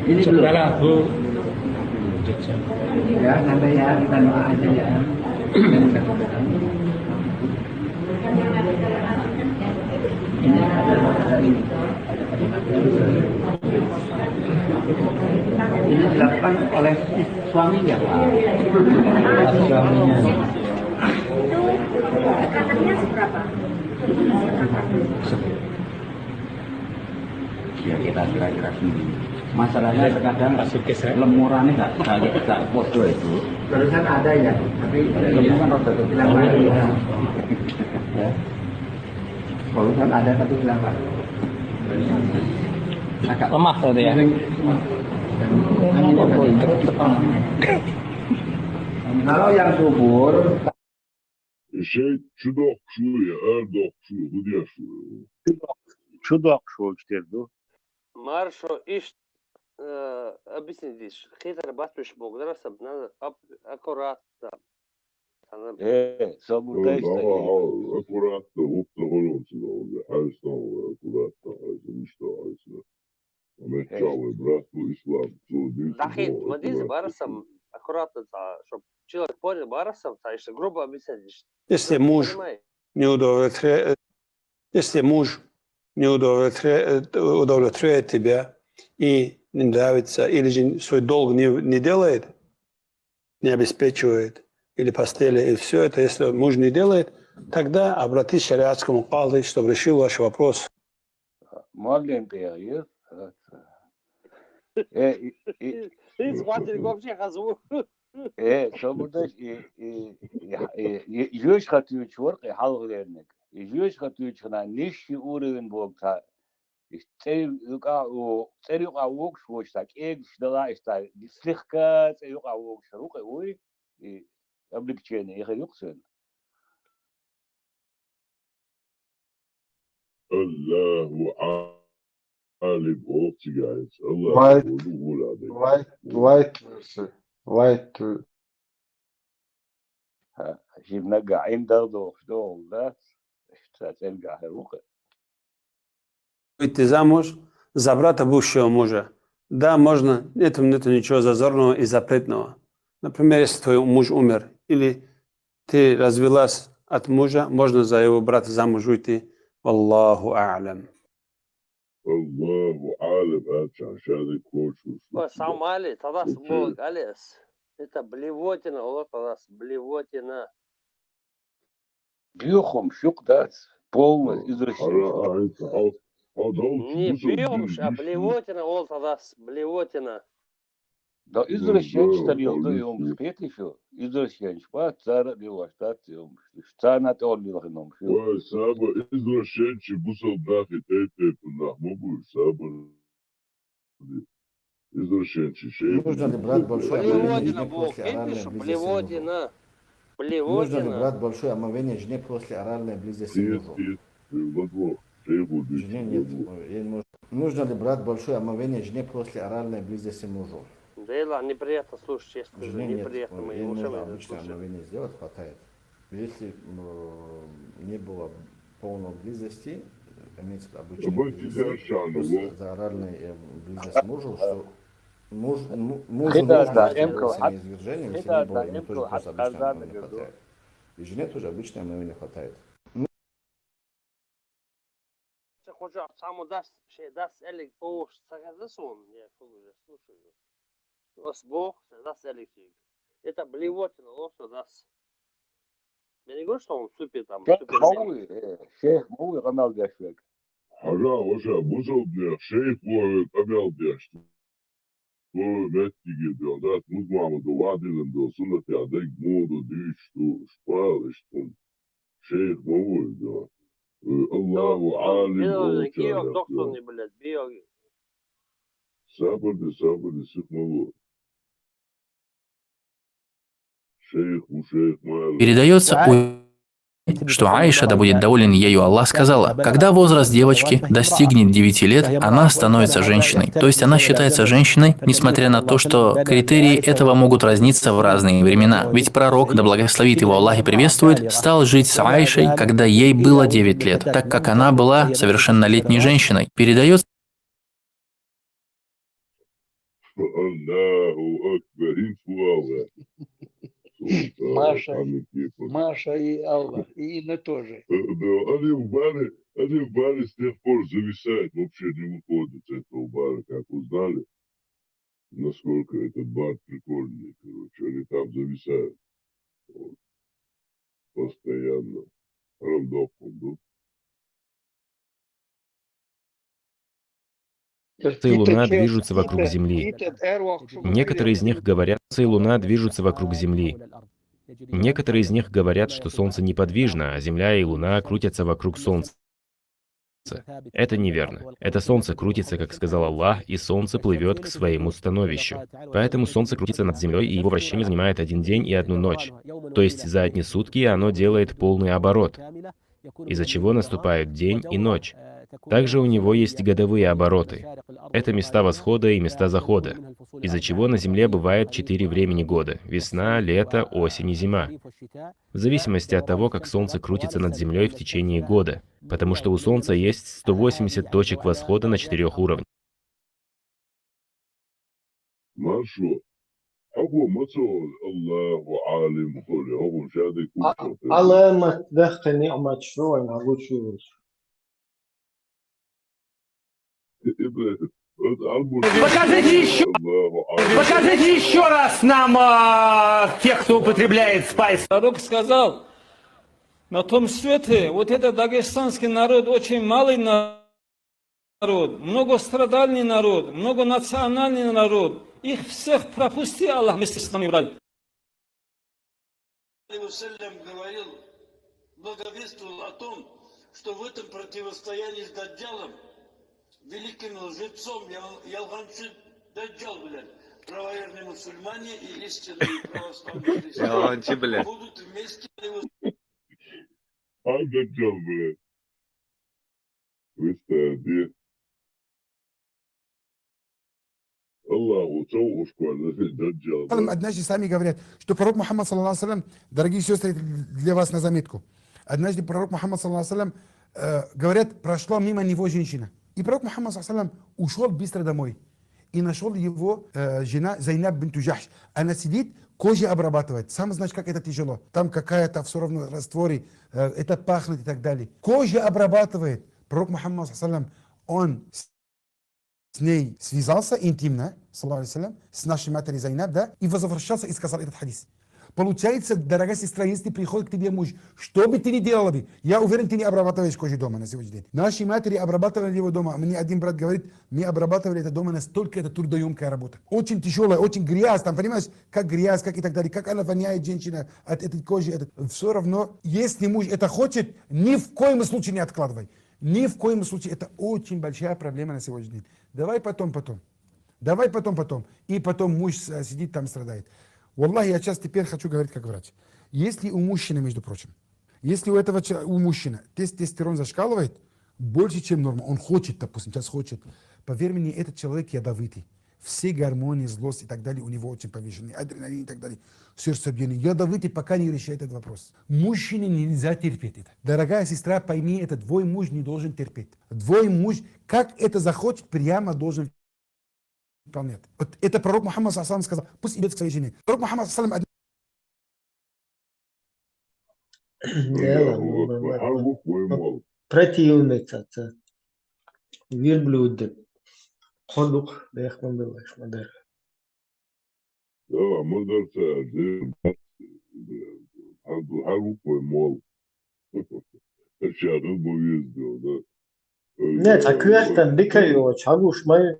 Ini dulu. Ya, santai ya, kita doa aja ya. Ini ada, ada ini. Ini dilakukan oleh suaminya, Pak. Suaminya. Ya, kita kira-kira sendiri. Masalahnya terkadang lemurannya nggak nggak nggak podo itu. Barusan ada ya, tapi lemuran rada hilang lagi ya. Ya. Barusan ada tapi hilang lagi. Agak lemah tadi ya. Kalau yang subur, Şey, çudok şu ya, erdok şu, bu diye şu. Чудок шуо китерду. Маршо ишт, э, объяснить ишт. Хитар батуш бог, дараса, надо ап-, аккуратно. Она Э, собур Ama дайста. ha, akkuratno, ukta horon su da oldu. Her şey oldu, akkuratno, her şey işte, her şey. Ama Э. Чавы, брат, bu İslam, su, din, Дахид, bu, мадиз akkuratno. барасам, аккуратно, та, чтоб человек понял барасам, та, если грубо объяснять, ишт. Если муж Понимаешь? не удовлетворяет, если муж не удовлетворяет, удовлетворяет тебя и не нравится, или же свой долг не, не делает, не обеспечивает, или постели, и все это, если муж не делает, тогда обратись к шариатскому кади, чтобы решил ваш вопрос. Муаллим къегъир. Э, и, и, Ты схватил вообще хазу. э, собурдаш, и, и, и, и, и, жуж хатуч ворк, и халгъ лернек. И жуж хатуч хна ниши уровень бог та. И цер юка у, цер юка вок швоч та, кег шдала ишта, слегка цер юка вок шрук, уй, и облегчение, и хаюк сэн. Allahu alim, o цыганец. White, Onu vur abi. White, White verse. White. Ха, жибнага индал дохш долда, ишта церга хаюк. Выйти замуж за брата бывшего мужа. Да, можно, нету, нету ничего зазорного и запретного. Например, если твой муж умер, или ты развелась от мужа, можно за его брата замуж выйти. Валлаху а'лам. Allahu alim, Erçan, şöyle koşuyorsun. Ой, сам али, тадас бог алис. Это блевотина, оло тадас блевотина. Биохом шук, да, полный извращенец. Ara, ay, al, al, al, Не биохом, а блевотина, оло тадас блевотина. Да извращенец тарил да ёмш, петли шо. Извращенец, ба, цара биваш, да, ёмш. Цана тол бил хном шо. Vay, sabır, извращенец, bu sabah, tey, tey, bunlar mı bu, sabır. Извращенец, şey. Нужно ли брать большое омовение Блевотина жене бог, после оральной видишь, близости мужу? блевотина. Нужно ли Блевотина. брать большое омовение жене после оральной близости Нет, мужу? Нет, вот, вот, şey bu, Жене нет. Ей нужно... Нужно ли брать большое омовение жене после оральной близости мужу? Да и ладно, неприятно слушать, честно скажу, Жене нет. неприятно, мы Ей ушами нужно это обычное слушать. Омовение сделать, хватает. Если э, не было полной близости, имеется в виду обычная Обычный близость, совершенно, после, вот. За оральной э, близость мужу, что муж, му- мужу Хита нужно да, сделать эмкал, семяизвержение, если не хита было, да, ему тоже эмкал, просто обычное отказа омовение да, хватает. И жене тоже обычное омовение хватает. Се хоча само дас, ше дас элик поуш сагаза сон, я слушаю, слушаю. Ос бог, се дас элик сиг. Это блевотина, лосо дас. Я не говорю, что он супер там, Шейх супер. Мауи, э, шейх Мауи къамал дяшвек. Ага, оша, бузулдуя, şey bu, kamel diye. Bu metki gibi, da, muz Muhammed, o vadinin de, sunnet ya, dek, modu, düş, tu, şpal, işte. Şey, bu, ya. Allahu alim, Био, o био, доктор не, блядь, био. Sabır de, sabır de, sıkma bu. Шейх, у шейх Маалим. Передается у что Аиша, да будет доволен ею Аллах, сказала: «Когда возраст девочки достигнет девяти лет, она становится женщиной». То есть она считается женщиной, несмотря на то, что критерии этого могут разниться в разные времена. Ведь пророк, да благословит его Аллах и приветствует, стал жить с Аишей, когда ей было девять лет, так как она была совершеннолетней женщиной. Передается Аллаху Акбар, инфу Аллах. Маша, Маша и Аллах, и Инна тоже. Да, они в баре, они в баре с тех пор зависают, вообще не выходят с этого бара, как узнали, насколько этот бар прикольный, короче, они там зависают. Вот. Постоянно. Прям дохом, да? Солнце и Луна движутся вокруг Земли. Некоторые из них говорят, Солнце и Луна движутся вокруг Земли. Некоторые из них говорят, что Солнце неподвижно, а Земля и Луна крутятся вокруг Солнца. Это неверно. Это Солнце крутится, как сказал Аллах, и Солнце плывет к своему становищу. Поэтому Солнце крутится над Землей, и его вращение занимает один день и одну ночь. То есть за одни сутки оно делает полный оборот, из-за чего наступают день и ночь. Также у него есть годовые обороты. Это места восхода и места захода, из-за чего на Земле бывает четыре времени года: весна, лето, осень и зима. В зависимости от того, как Солнце крутится над Землей в течение года, потому что у Солнца есть сто восемьдесят точек восхода на четырех уровнях. Маршо, Абу Мацо, Аллаху алим, холи, Абу Шади Кучо. علامة دخل نعمة شو ولا شو؟ Ибрахим, вот Абу Покажите еще, Аллаху алим. Покажите еще раз нам а, тех, кто употребляет спайс. Пророк сказал: на том свете вот этот дагестанский народ очень малый народ, многострадальный народ, многонациональный народ. Их всех пропусти, Аллах, вместе с нами в рай. Алейхи говорил, благовествовал о том, что в этом противостоянии с Даджалом, великим лжецом, ял- ялганчы Даджал, блядь, правоверные мусульмане и истинные православные христиане Ялганчы, блядь. Будут вместе. А Даджал, блядь. Представь, Аллаху, цо ушкуар, Даджал, да? Однажды сами говорят, что пророк Мухаммад, саллаллаху алейхи ва саллям, дорогие сестры, для вас на заметку. Однажды пророк Мухаммад, саллаллаху алейхи ва саллям, э, говорят, прошла мимо него женщина. И пророк Мухаммад, саллаллаху алейхи ва саллям, ушел быстро домой. И нашел его э, жена Зайнаб бинту Джахш. Она сидит, кожа обрабатывает. Сам знаешь, как это тяжело. Там какая-то все равно растворы, э, это пахнет и так далее. Кожа обрабатывает. Пророк Мухаммад, саллаллаху алейхи ва саллям, он с с ней связался интимно, саллаллаху алейхи ва саллям, с нашей матерью Зайнаб, да, и возвращался и сказал этот хадис. Получается, дорогая сестра, если приходит к тебе муж, что бы ты ни делала бы, я уверен, ты не обрабатываешь кожу дома на сегодняшний день. Наши матери обрабатывали его дома. Мне один брат говорит, мы обрабатывали это дома, настолько это трудоемкая работа. Очень тяжелая, очень грязь, там, понимаешь, как грязь, как и так далее, как она воняет, женщина, от этой кожи. Это... Все равно, если муж это хочет, ни в коем случае не откладывай. Ни в коем случае. Это очень большая проблема на сегодняшний день. Давай потом, потом. Давай потом, потом. И потом муж с- сидит там, страдает. Валлахи, я сейчас теперь хочу говорить как врач. Если у мужчины, между прочим, если у этого ча- у мужчины тест- тестостерон зашкаливает больше, чем норма, он хочет, допустим, сейчас хочет, поверь мне, этот человек ядовитый. Все гормоны, злость и так далее у него очень повышенный, адреналин и так далее, сердцебиение. Ядовитый, пока не решает этот вопрос. Мужчине нельзя терпеть это. Дорогая сестра, пойми это, твой муж не должен терпеть. Твой муж, как это захочет, прямо должен выполнять. Вот это пророк Мухаммад, саллаллаху алейхи ва саллям, сказал, пусть идет к своей жене. Пророк Мухаммад, саллаллаху алейхи ва саллям, Яла, Аллаху Акбар. Хар буквой мол. Противный это. Верблюд. Ходук, бехман был, шмадар. Да, мударца, да, хар буквой мол. Шагы бу ездил, да. Нет, а кверхтан дикаю, чагуш май.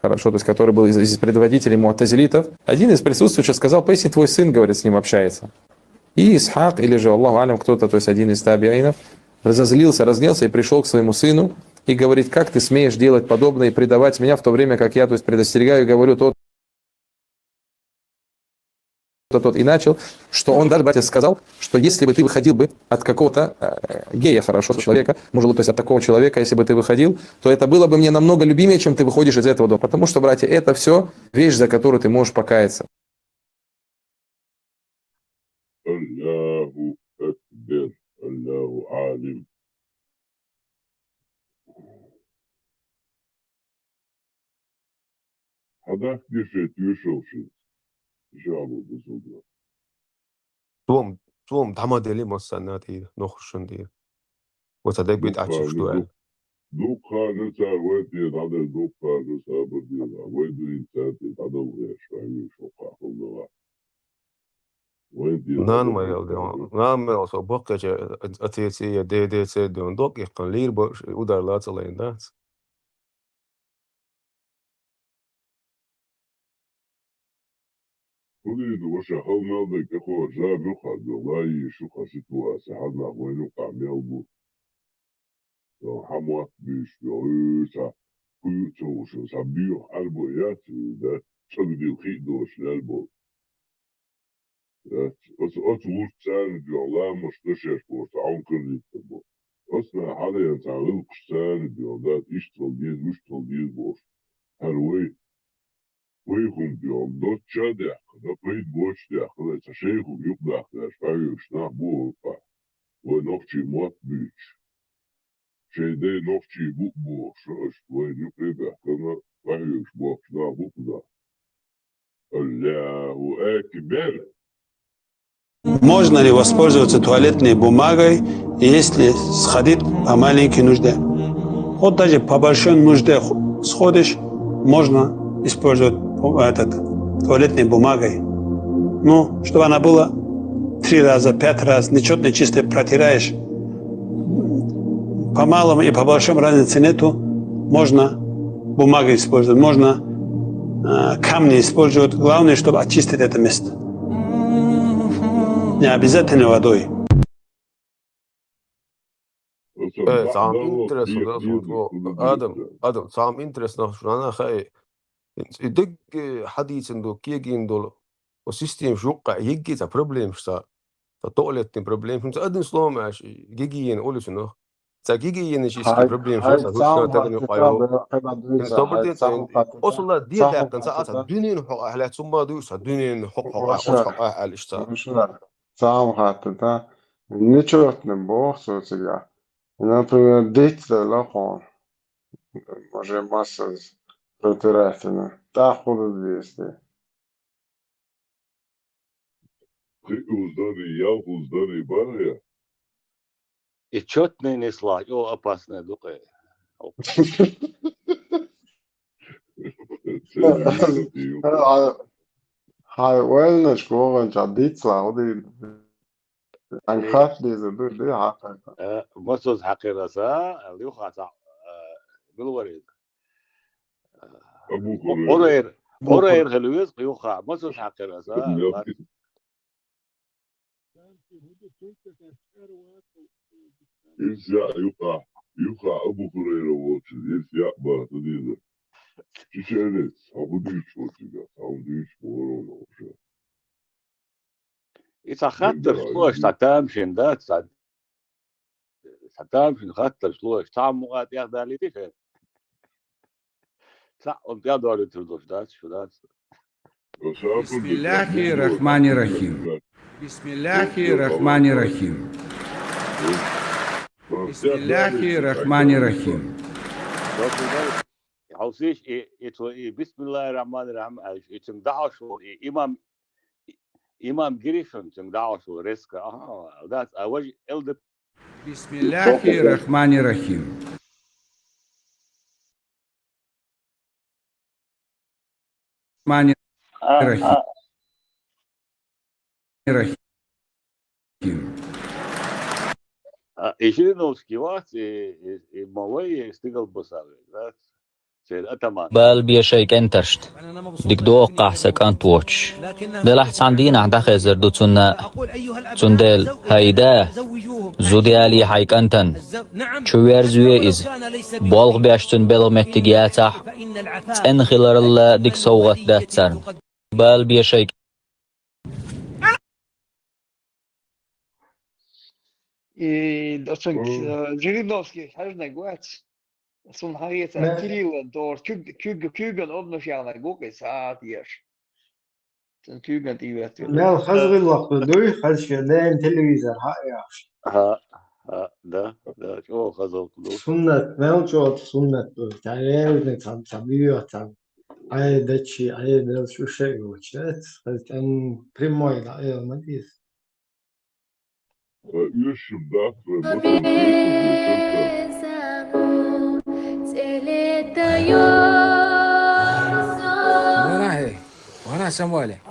хорошо, то есть который был из, из предводителей муатазилитов, один из присутствующих сказал: «Поистине твой сын, говорит, с ним общается». И Исхак, или же, Аллаху алям, кто-то, то есть один из табиинов, разозлился, разгневался и пришел к своему сыну и говорит: «Как ты смеешь делать подобное и предавать меня, в то время как я, то есть, предостерегаю и говорю то, то, то». И начал, что он даже, братья, сказал, что если бы ты выходил бы от какого-то э, гея, хорошо, человека, может, то есть от такого человека, если бы ты выходил, то это было бы мне намного любимее, чем ты выходишь из этого дома. Потому что, братья, это все вещь, за которую ты можешь покаяться. Аллаху Акбар, Аллаху Алим. Хьадахкише тюшалшиц. Жабу бузулда. Цом, цом дама дели массана тир, нохушун тир. Вот а дек бит ачиш дуал. Дукхана цар вай тир, дада дукхана сабр тир, вай дуин цар тир, дада лгеш, вай шо хахулдава. Вай тир. Нан ма ял ден, нан ма ял со боккача атеце я дедеце ден док яккан лир бо удар лацалайн дац. Худуйду ваша халмалда кахо жабу хадо лайи шуха ситуация хадна вайну камел бу. Хамат биш йоюса куюцоуша сабио арбо яци да чагдил хидош лялбо. Оц оц луцан йола муш дошеш бо саун кырдит бо. Оцна хадаян цагыл кушсан йола иштвал диз уштвал диз бош. Харвай Вайхун бион дочча дяхна, пайд боч дяхна, ца шейхун юкъ дахна, шпагюш нах буха. Вай нохчи мот буч. Шейдей нохчи бу бу, шош, вай юкъ дахна, шпагюш бокш нах бу да. Аллаху Акбар. Можно ли воспользоваться туалетной бумагой, если сходить по маленькой нужде? Вот даже по большой нужде сходишь, можно использовать этот, туалетной бумагой. Ну, чтобы она была три раза, пять раз, нечетной чистой протираешь. По малому и по большому разницы нету. Можно бумагой использовать, можно э, камни использовать. Главное, чтобы очистить это место. Не обязательно водой. Э, сам интересно, да, вот, вот, Адам, Адам, сам интересно, что она хай. Дык хадисин ду, кегин ду, о систем жукка, егги ца проблем, что та туалетный проблем, что один сломаешь, гигиен, олесунах. Ца гигиенический проблем, что ца жукка, та не пойо. Событие, осула, диабет, ца, ца, дюнин, хо, ахля, сумма, ду, ца, дюнин, хо, хо, хо, хо, алишта. Сам хатта, да. Нечётный бог, сосига. Например, дети лохон. Може масса протирательно. Та худу двести. Хи уздани, ял уздани, баря. И чётный не слать. О, опасная дукая. Хай уэлнэш гогэн ча дицла, уди. Анхат дизэ, ду, ди, хакай. Э, масус хакираса, лиуха са, э, билварид. Абу Хурайра. Орайр, орайр хилвиз, лиуха, масус хакираса. Ис я юха, юха Абу Хурайра волчу, ис я ба, тудиза. Чиченец, Абу Дюч волчу, Абу Дюч волчу. Ица хаттар слош, са тамшин, да, са, са тамшин хаттар слош, са мугат я дали тише. Са, он я дали трудош, да, шу, да. بسم الله الرحمن الرحيم. بسم الله الرحمن الرحيم. بسم الله الرحمن الرحيم. Хавсиш, и, и, то, и, بسم الله الرحمن الرحيم, а, и, цинг дахашо, и, имам, и, имам Гришин, цинг дахашо, резко, ага, да, а вож, элдер. بسم الله الرحمن الرحيم. الرحمن الرحيم. الرحيم. А, и Жириновский вац, и, и, и малой, и стигал босавый, да? церан атаман. Бала бе шайн кӀентаршна, дика догӀу-кх ахь сан кӀант воцуш. Делахь цхьана дийнахь дӀахезар ду цунна. Цундела, хӀай да, зуда ялае хьайн кӀантана, чу верзаве иза. Болх беш цуьнан белхан меттиг яцахь, цӀена хиларал а дика совгӀат дац царна. Бала бе шайн И доцент, э, Жириновский хьаьжнарг вац. Суна хьахеца, Кириллан тохар куьг-, куьг-, куьйган обнаш яьхнарг ву-кх иза, хьа а тешаш. Цуьнан куьйган тӀе йоьттира. Мел хаза гӀиллакх ду дуй, хаза шен леррина телевизор хьа а яхаш. Хьа, хьа, да, да, чӀогӀа хаза гӀиллакх ду. Суннат, мел чӀогӀа суннат ду. Цхьа гӀерзане цхьа, цхьа буьйхьа цхьа. Ӏе дачи, Ӏе белш уьш а йоцуш, эц, хаза тӀен прямой дӀаэла ма деза. Уьш бахра, Ванахье, ванахь Самвале.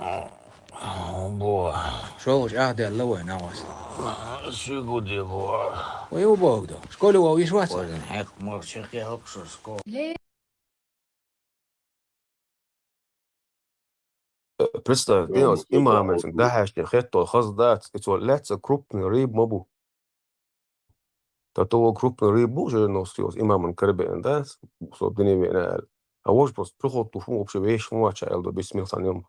Бо. ШолгӀачу ахдаьлла вай, нагӀас. Суьгуде бо. Вай у боху до. Школе вовйиш вац? Вай хьекх морча хьекхе хӀокху шо школа. Представь, ден оцу имамаца дахьаьшна хетто хаза дац, и цо лаьцна крупный рыба ма бу. Тото вон крупный рыба бу, Жириновский оцу имаман карабеана дац, со дуьне веана аьлла. А вож просто приход луш ву, вообще вешан вац аьлла до, бисмилла сан йом.